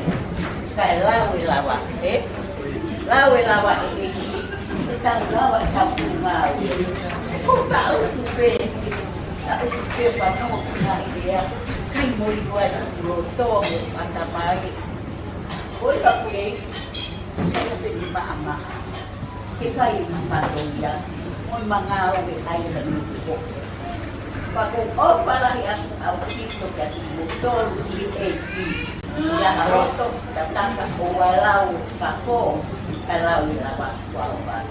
Kae lau e lava, ē? Lau e lava ʻe ʻEiki. ʻE tau lava e kapu ngāue. Ko e tau tu pē. Tau tu pē pea nofo ki he lea. Kai mo i koe atu loto mo ʻatamai. Ko e kapu ē. Sai pē ni maʻamaʻa. Ke fai e mamato ia, mo e mangao e ai ka ni ko. Pea ko e ʻofa lahi ʻaʻaku ʻaupito kiate kimoutolu ʻi he ʻEiki. Ia ʻa loto, tataka ʻoua ʻe lau e kapo, kae lau e lava kuo u fai.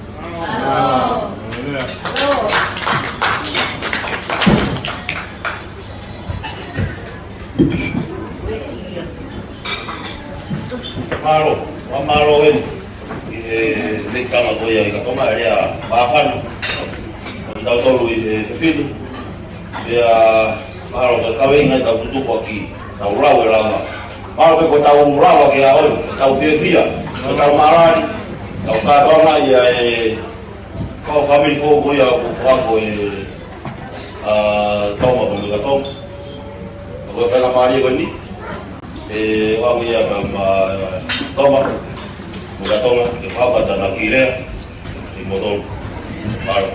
Mālō, ʻoku mālō eni. ʻI he meʻa ko ia ʻi ka toma e lea māfana. ʻO kitautolu ʻi he fefine. Pea mālō ko e kaveinga ʻi tau tutuku ʻaki. Tau lau e lava. Mālō pē ko tau lava ke ʻaho ni. Tau fiefia. Ko tau mālali. Tau kātoanga ia e kau fāmili foʻou ko ia ʻoku fakako e ʻa Toma pea mo Katoma. Ko e faingamālie ko eni. ʻE, ʻoku ou ia pea mo Toma, mo Katoma, ke fakapata na ki lea, ʻi moutolu. Mālō.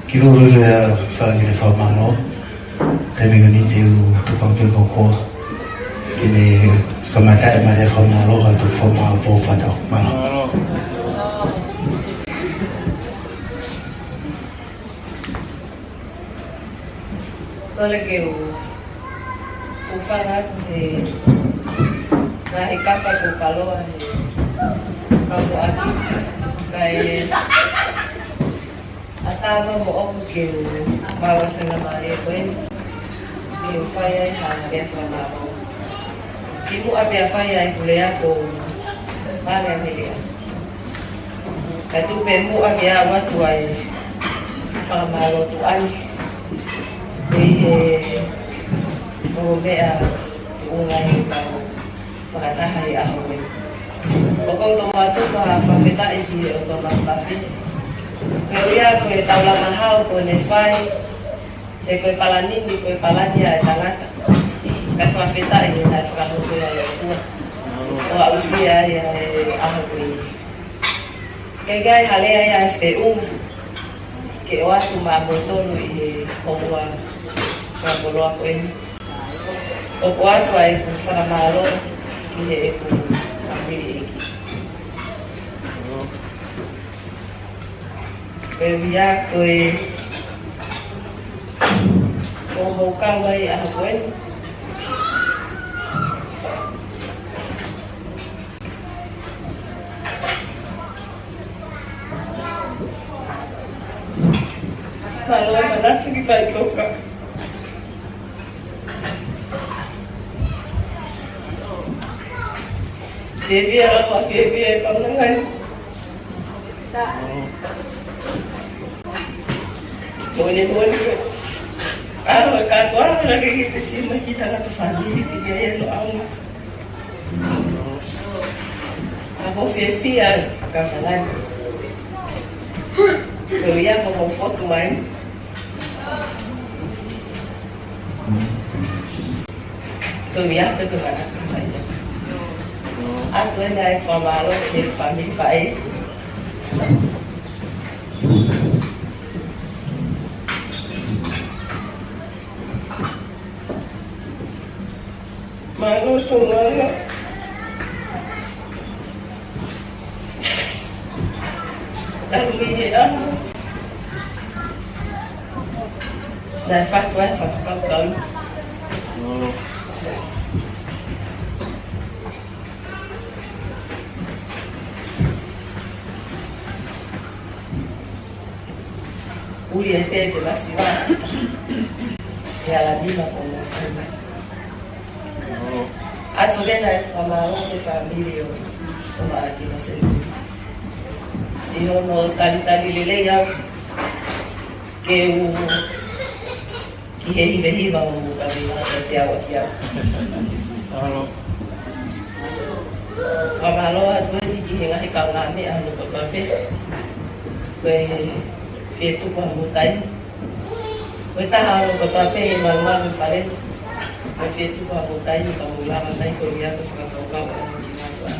Ke lolo le fāngi le fakamālō, taimi ko eni te u tuku pē ko koa. Ke ne kamata e male fakamālō, ka tuku fakamālō pō fata. Mālō. Kole ke u, u fanga atu he ngaahi kapa ko Paloa he kapa atu. Kae ʻatā mo ʻoku ke u maua faingamālie ko eni. Ke u fai ai ha lea fakamālō. Kimuʻa pea fai ai ʻeku lea ko Male Amelika. Ka tuku pē muʻa ke u ʻoatu ai e fakamālō tuʻa ni. ʻI he ongo meʻa tuʻunga ʻi he tau fakataha ʻi he ʻaho ni. ʻOku ou tomuʻa tuku ha fakafetaʻi ki he ʻOtua Māfimafi. Ko ia ko e taulama hao ko ʻene fai, he ko e palani ni, ko e palani ʻa e tangata. Kae fakafetaʻi he naʻe fakamoʻui ai ʻa e ʻOtua. ʻO aʻusia ai ʻa e ʻaho ko eni. Ke ʻikai ha lea ia ʻe feʻunga. Ke ʻoatu maʻa moutolu ʻi he houa fakakoloa ko eni. ʻOku ʻoatu ai ʻeku fakamālō ki heʻeku fāmili ʻeiki. Ko ia ko e ʻoku ou kau ai ʻaho ko eni. Mālō, manatu ki fai toka. Fiefia lava, fiefia e kaunanga ni. Moʻoni, moʻoni. ʻA, ka ko ʻalu la ke ke pesi mai ki tangata fāmili, ki ke ia no au. Ka ko fiefia ka kalani. Ko ia ko mo fotu mai. Ko ia ko ko kana. Atu eni ʻa e fakamālō ki he fāmili faʻē. Mālō tō mālō. Tau mini ʻaho. Naʻe fatu ai fakakaukau. Uli e fete masiva. E ala nima ko mo fana. Atu ke na e fakamālō ki he fāmili ʻo, ʻo Maʻakina Sēniti. ʻI hono talitali lelei au ke u ki he hivehiva ʻo ka me mata te awa ki au. Alo. Fakamālō atu eni ki he ngaahi kaungāmeʻa ʻa hono kotoa pē. Ko e fie tuku ha mōtai. Ko e taha ʻa hono kotoa pē ʻi he malumalu fale. Ko e fie tuku ha mōtai, ka mou lava tai ko ia ko e fakakaukau ʻa e motu mātuʻa.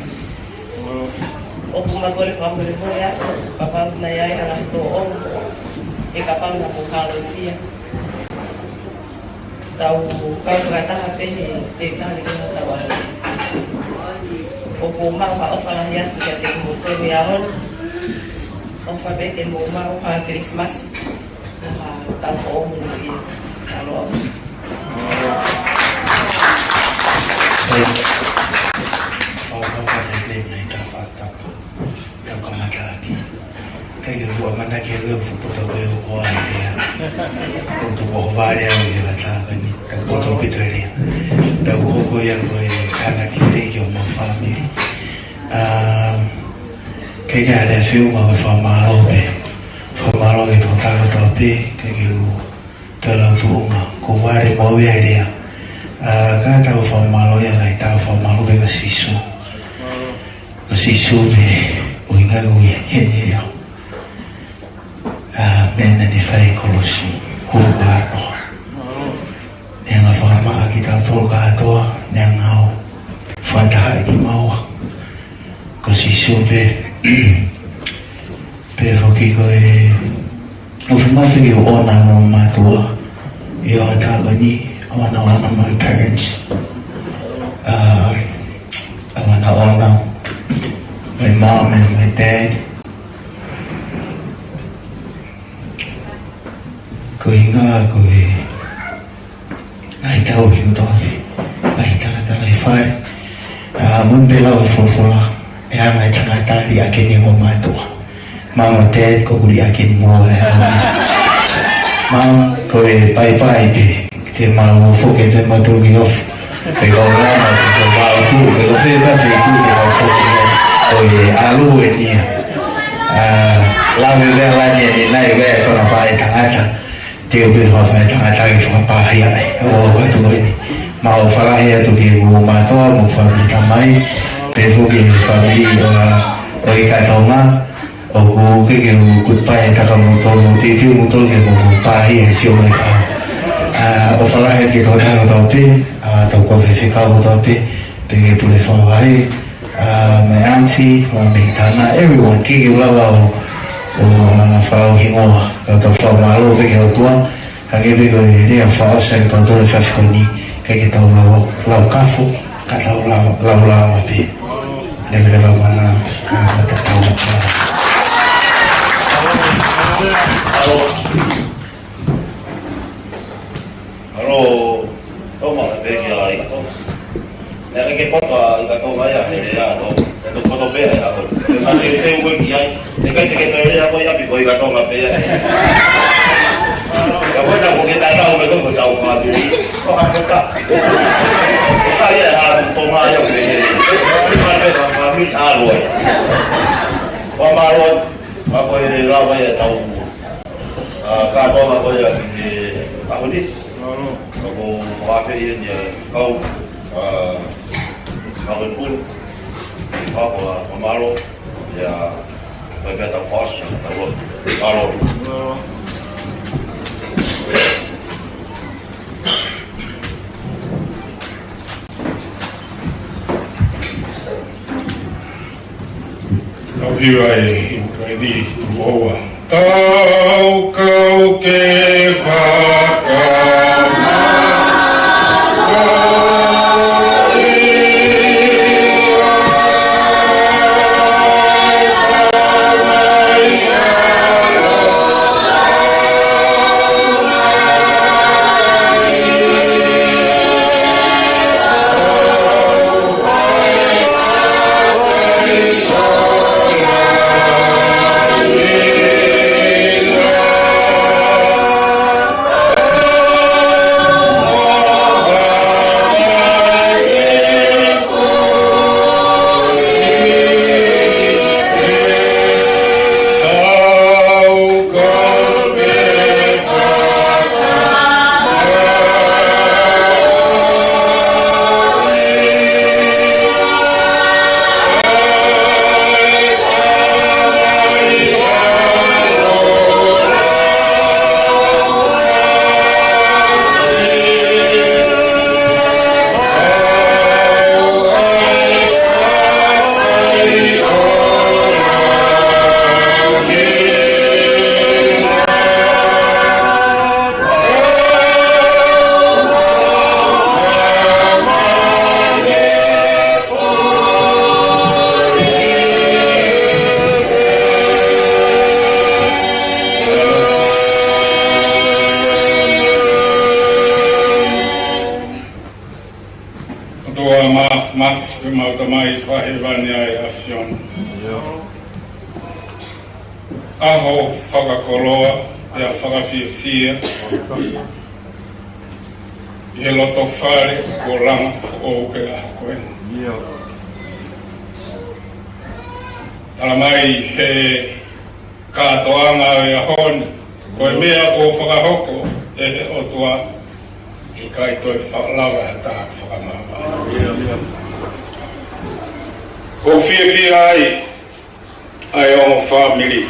ʻOku ma kole fakamolemole atu, kapau naʻe ʻi ai ha ngaahi tōʻonga, he kapau naʻa mou kaloifia. Tau kau fakataha pē he, he kali ke na tau ʻai. ʻOku ma ʻofa lahi atu kiate kimoutolu he ʻaho ni. ʻOfa pē ke mou maʻu ha Kilisimasi. Tau foʻou mo ia. Alo. Alo. Alo, ʻoku ou kole pē ke tau fakatapu. Tau kamata ʻaki. Kai ke ua mana ke ue ufu poto ko e ua ia. Ko tu ko vale au ia la ta ka ni. Tau poto pito ia. Tau ko ko ia ko e kana ki te ki o mo family. Ah, kai ke ale fiu ma ko fakamālō pē. Fakamālō ke tō talo tō pē. Kai ke u Tau lau tuʻunga, ko vale mo ia lea. Ah, ka tau fakamālō ia, ngai tau fakamālō pē kia Sīsū. Ko Sīsū pē, ʻuhinga ko ia, heni ia. Ah, meʻa naʻa ne fai kolosi, hulu kātoa. Neongo fakamaʻa kitautolu kātoa, neongo fakataha ʻi maua. Ko Sīsū pē. Pea foki ko e, ʻoku fiemaʻu ke u ʻoona hono mātuʻa. ʻI he ʻaho ko eni, I wanna honor my parents. Uh, I wanna honor my mom and my dad. Ko e ʻuhinga ko e ʻai tau ki utofi. ʻAi tangata lai fai. Ah, mun pē lau e folofola. ʻE anga e tangata liʻaki ʻene ongo mātuʻa. Mama te ko kuli ake mo e au. Mama, ko e paipai te. Te mau foke te mau tuli off. Pe ko lama, pe ko mau tu, pe ko fe ma fe tu, pe ko foke. Ko e ʻalu eni ia. Ah, la me vea la ni ni nai vea so na fai tangata. Te u pehē fai tangata ke fakapāhia ai. ʻO atu ko eni. Mau fakahia atu ke u mātuʻa, mo fāmili tamai. Pea foki fāmili ʻo, ʻo e kātoanga. ʻOku ke ke u goodbye e taka mo tō mo te te mo tō ke mo mo pāhia he sio mai ka. Ah, ʻofa lahi ki tō tano tō pē, ah, tō ko fefekau tō pē, pea ke pule fāvai. Ah, my auntie, my tana, everyone, ke ke lava ʻo, ʻo, ah, fakahinoa, ka tau fakamālō pē ki he ʻOtua, ka ke pē ko e lea fakaʻosi ʻa e tau tole fafikoni, ke ke tau lau, lau kafo, ka tau lau, lau, lau pē. Leve leva mana, ka, ka tau lau. Alo. Alo. Toma, pē ki ai ka toma. ʻE ke ke poto ai ka toma ia, he lea toma. ʻE tō poto pē ai ka toma. ʻE ma te te ue ki ai. ʻE kai te ke toe lea ko ia pi ko i ka toma pē ai. Ka ko na ko ke tatau me ko ko tau fāmili. Ko ka ko ka. Ko ka ia hala tu toma ia pē. Ka pē ka fāmili alo ai. Ko ma alo. Ma ko e lava ia tau. Ah, ka toma ko ia ki he ʻaho ni. Ka ko fakafeʻi eni ʻa e kau, ah, kau e pulu. Ka ko a, ka mālō. Ia, ka pea tau fas, ka tau lotu. Mālō. Tau hiva e himi ko eni, Tuʻoua. Tau kau ke fakamālō. ʻOtua mā-, māfimafi, ʻemau Tamai ʻi hēvani ʻa e ʻAfiona. ʻAho fakakoloa, pea fakafiefia. ʻI he loto fale, kuo langa foʻou he ʻaho ko eni. Tala mai he kātoanga ʻo e ʻaho ni, ko e meʻa kuo fakahoko ʻe he ʻOtua, ʻikai toe fa-, lava ha taha fakamāvae. ʻOku fiefia ai ʻa e ongo fāmili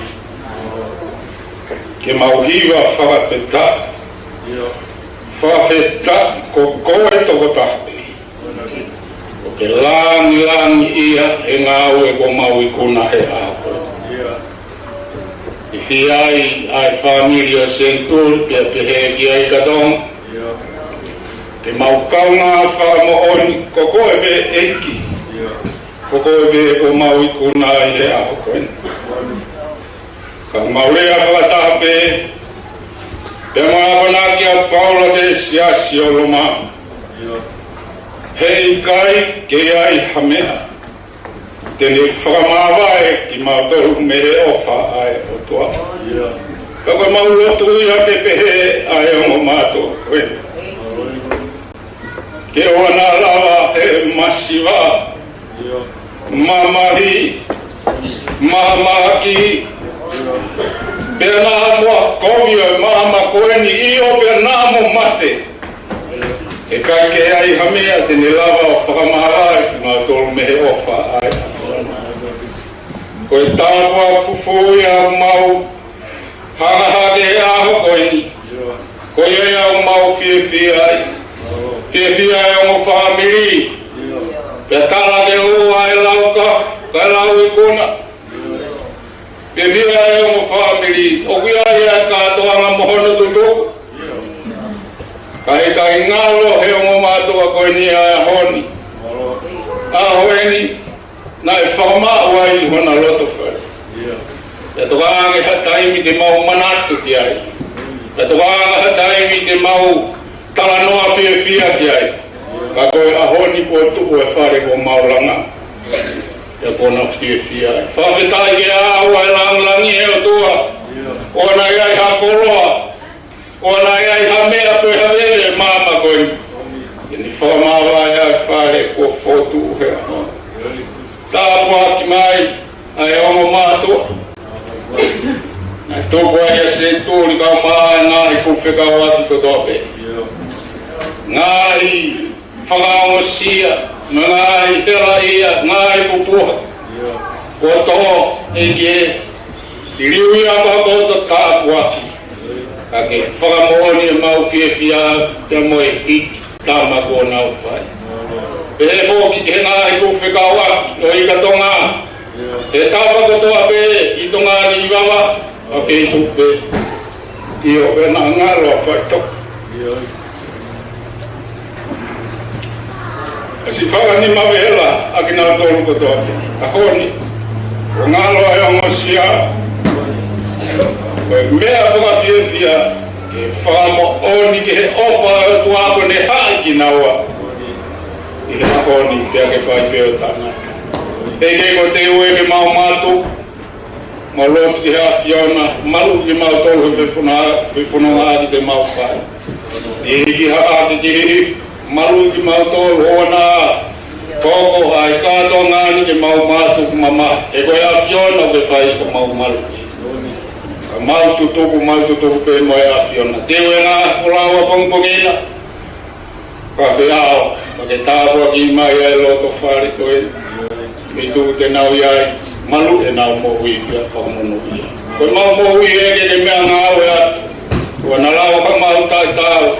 ke mau hiva fakafetaʻi. Fakafetaʻi ko koe tokotaha pē ʻoku ke langilangiʻia he ngāue kuo mau ikuna he ʻaho ko eni. Fiefia ai ʻa e fāmili ʻo Senituli, pea pehē ki ai kātoa. Ke mau kaungā fakamoʻoni, ko koe pē ʻEiki. Ko koe pē kuo mau ikuna ai he ʻaho ko eni. Ka mau lea fakataha pē, pea mau akonaki ʻa Paula ki he siasi ʻo Loma. Heʻikai ke ʻi ai ha meʻa te ne fakamāvae kimautolu mei he ʻofa ʻa e ʻOtua. Ka ko ʻemau lotu ia ke pehē ʻa e ongo mātuʻa ko eni. Ke ʻoua naʻa lava ʻe he masiva, mamahi, mahamahaki, pea naʻa mo e kovi ʻo e māmani ko eni, ʻio pea naʻa mo mate. Heʻikai ke ʻi ai ha meʻa te ne lava ʻo fakamāvae kimautolu mei he ʻofa ʻa e ʻAfiona. Ko e tāpuaki fufū ia ʻoku mau hanga hake he ʻaho ko eni. Ko ia ia ʻoku mau fiefia ai. Fiefia ʻa e ongo fāmili. Pea tala ke ʻoua ʻe lau ka, ka lau ikuna. Fiefia ʻa e ongo fāmili, ʻoku ʻi ai ʻa e kātoanga mo hono tutuku. Ka ʻikai ngalo he ongo mātuʻa ko eni ʻa e ʻaho ni. ʻAho eni, naʻe fakamaʻu ai hona loto fale. Pea tokanga ange ha taimi ke mau manatu ki ai. Pea tokanga ange ha taimi ke mau talanoa fiefia ki ai. Ka ko e ʻaho ni kuo tuʻu e fale kuo mau langa. Pea kuo nau fiefia ai. Fakafetaʻi ke ʻaʻau ʻa e langilangi ʻe ʻOtua. ʻOua naʻa ʻi ai ha koloa. ʻOua naʻa ʻi ai ha meʻa pe ha veve ʻe māmani ko eni. Ke ne fakamāvae ʻa e fale kuo fokotuʻu he ʻaho. Tāpuaki mai ʻa e ongo mātuʻa. Naʻe tuku ai ʻa Senituli kae ʻumaʻā e ngaahi kupu fekauʻaki kotoa pē. Ngaahi fakaongosia, mo e ngaahi helaʻia, ngaahi pupuha. Kuo tō, ʻEiki ē, ʻi he liliu ia ko e koto tāpuaki. Ka ke fakamoʻoni ʻemau fiefia, pea mo e hiki tama kuo nau fai. Pehē foki ki he ngaahi kupu fekauʻaki ʻo e ika Tonga. He tapa kotoa pē ʻi Tonga ni ʻi vava, ʻa feituʻu pē. ʻIo, pea naʻa ngalo ʻa faitoʻo. ʻA si faka ni mavela, ʻa kinautolu kotoa pē. ʻA honi, ʻo ngalo ʻa e ongosia. Ko e meʻa fakafiefia, ke fakamoʻoni ki he ʻofa ʻa e ʻOtua ko ʻene haʻi kinaua. ʻI he ʻaho ni, pea ke fai pē ʻo tangata. ʻEiki ko te ue ke mau mātuku, mau lotu ki he ʻAfiona, maluʻi kimautolu he fefononga, fefononga ʻaki te mau fai. ʻEiki ha ake ki he, maluʻi kimautolu ʻo na, koko ai kātoanga ni ke mau mātuku mamahi. He ko e ʻAfiona ke fai ko mau maluʻi. Ka mau tutuku, mau tutuku pē mo e ʻAfiona. Te ue ngā folaua pongipongi na. Ka feʻao, ka ke tāpuakiʻi mai ʻa e loto fale ko ē. Mei tuku te nau ʻi ai, maluʻi ʻenau moʻui pea fakamonūʻia. Ko ʻemau moʻui ʻEiki ke meʻangāue atu. Kuo na lau ka mau taʻetaau.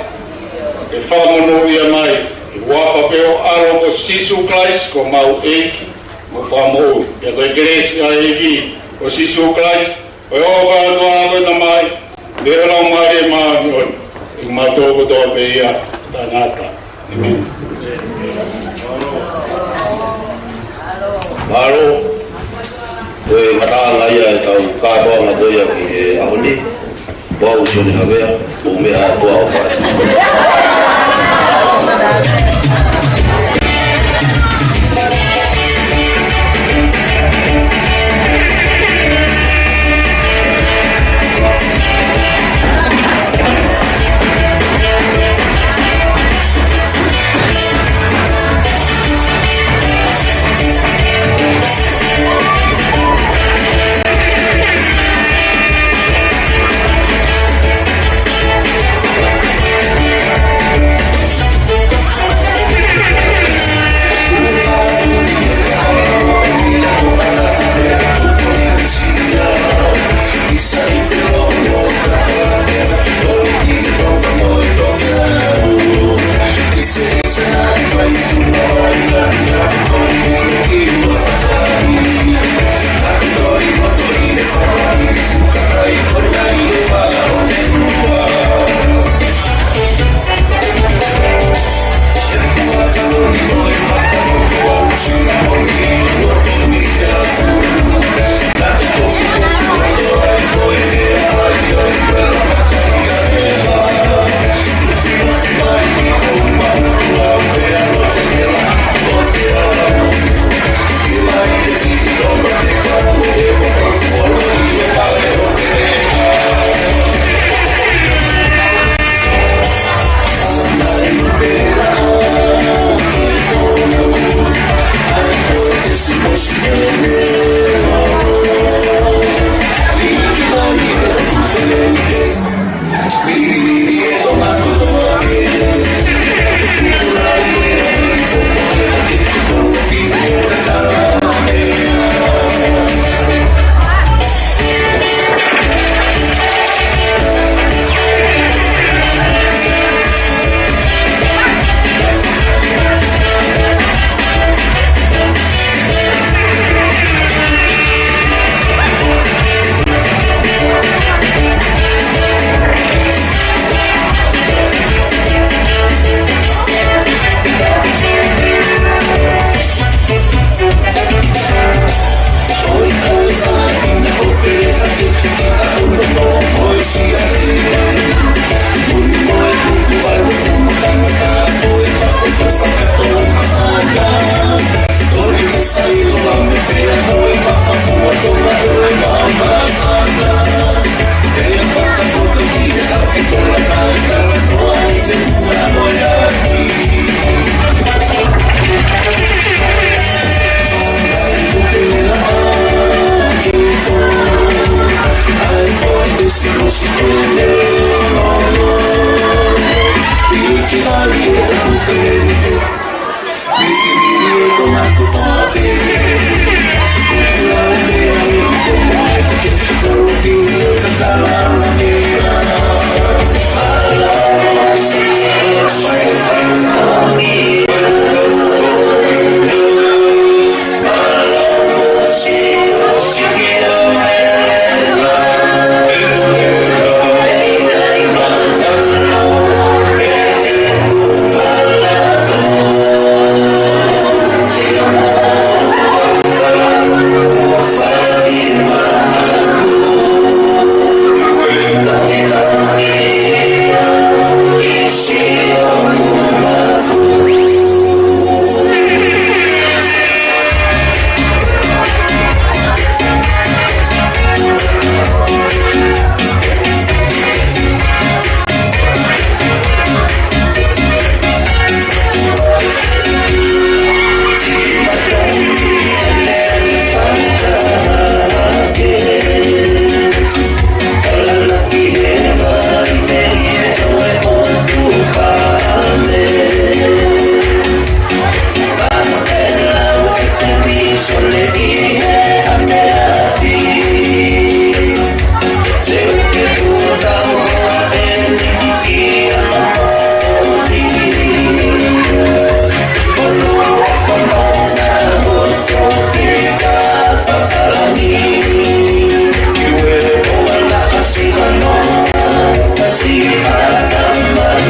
Ke fakamonūʻia mai, ʻi he huafa pē ʻo e ʻAlo ko Sīsū Kalaisi ko homau ʻEiki, mo e Fakamoʻui. Pea ko e kelesi ʻa e ʻEiki ko Sīsū Kalaisi, ko e ʻofa ʻa e ʻOtua ko e Tamai, mo e Laumālie Māʻoniʻoni, ʻi he mātuʻa kotoa pē ia, taʻengata. ʻĒmeni. Mālō. Ko e ngataʻanga ia ʻetau kātoanga ko ia ki he ʻaho ni. Ko au Sione Havea, mou meʻa atu ʻo fai.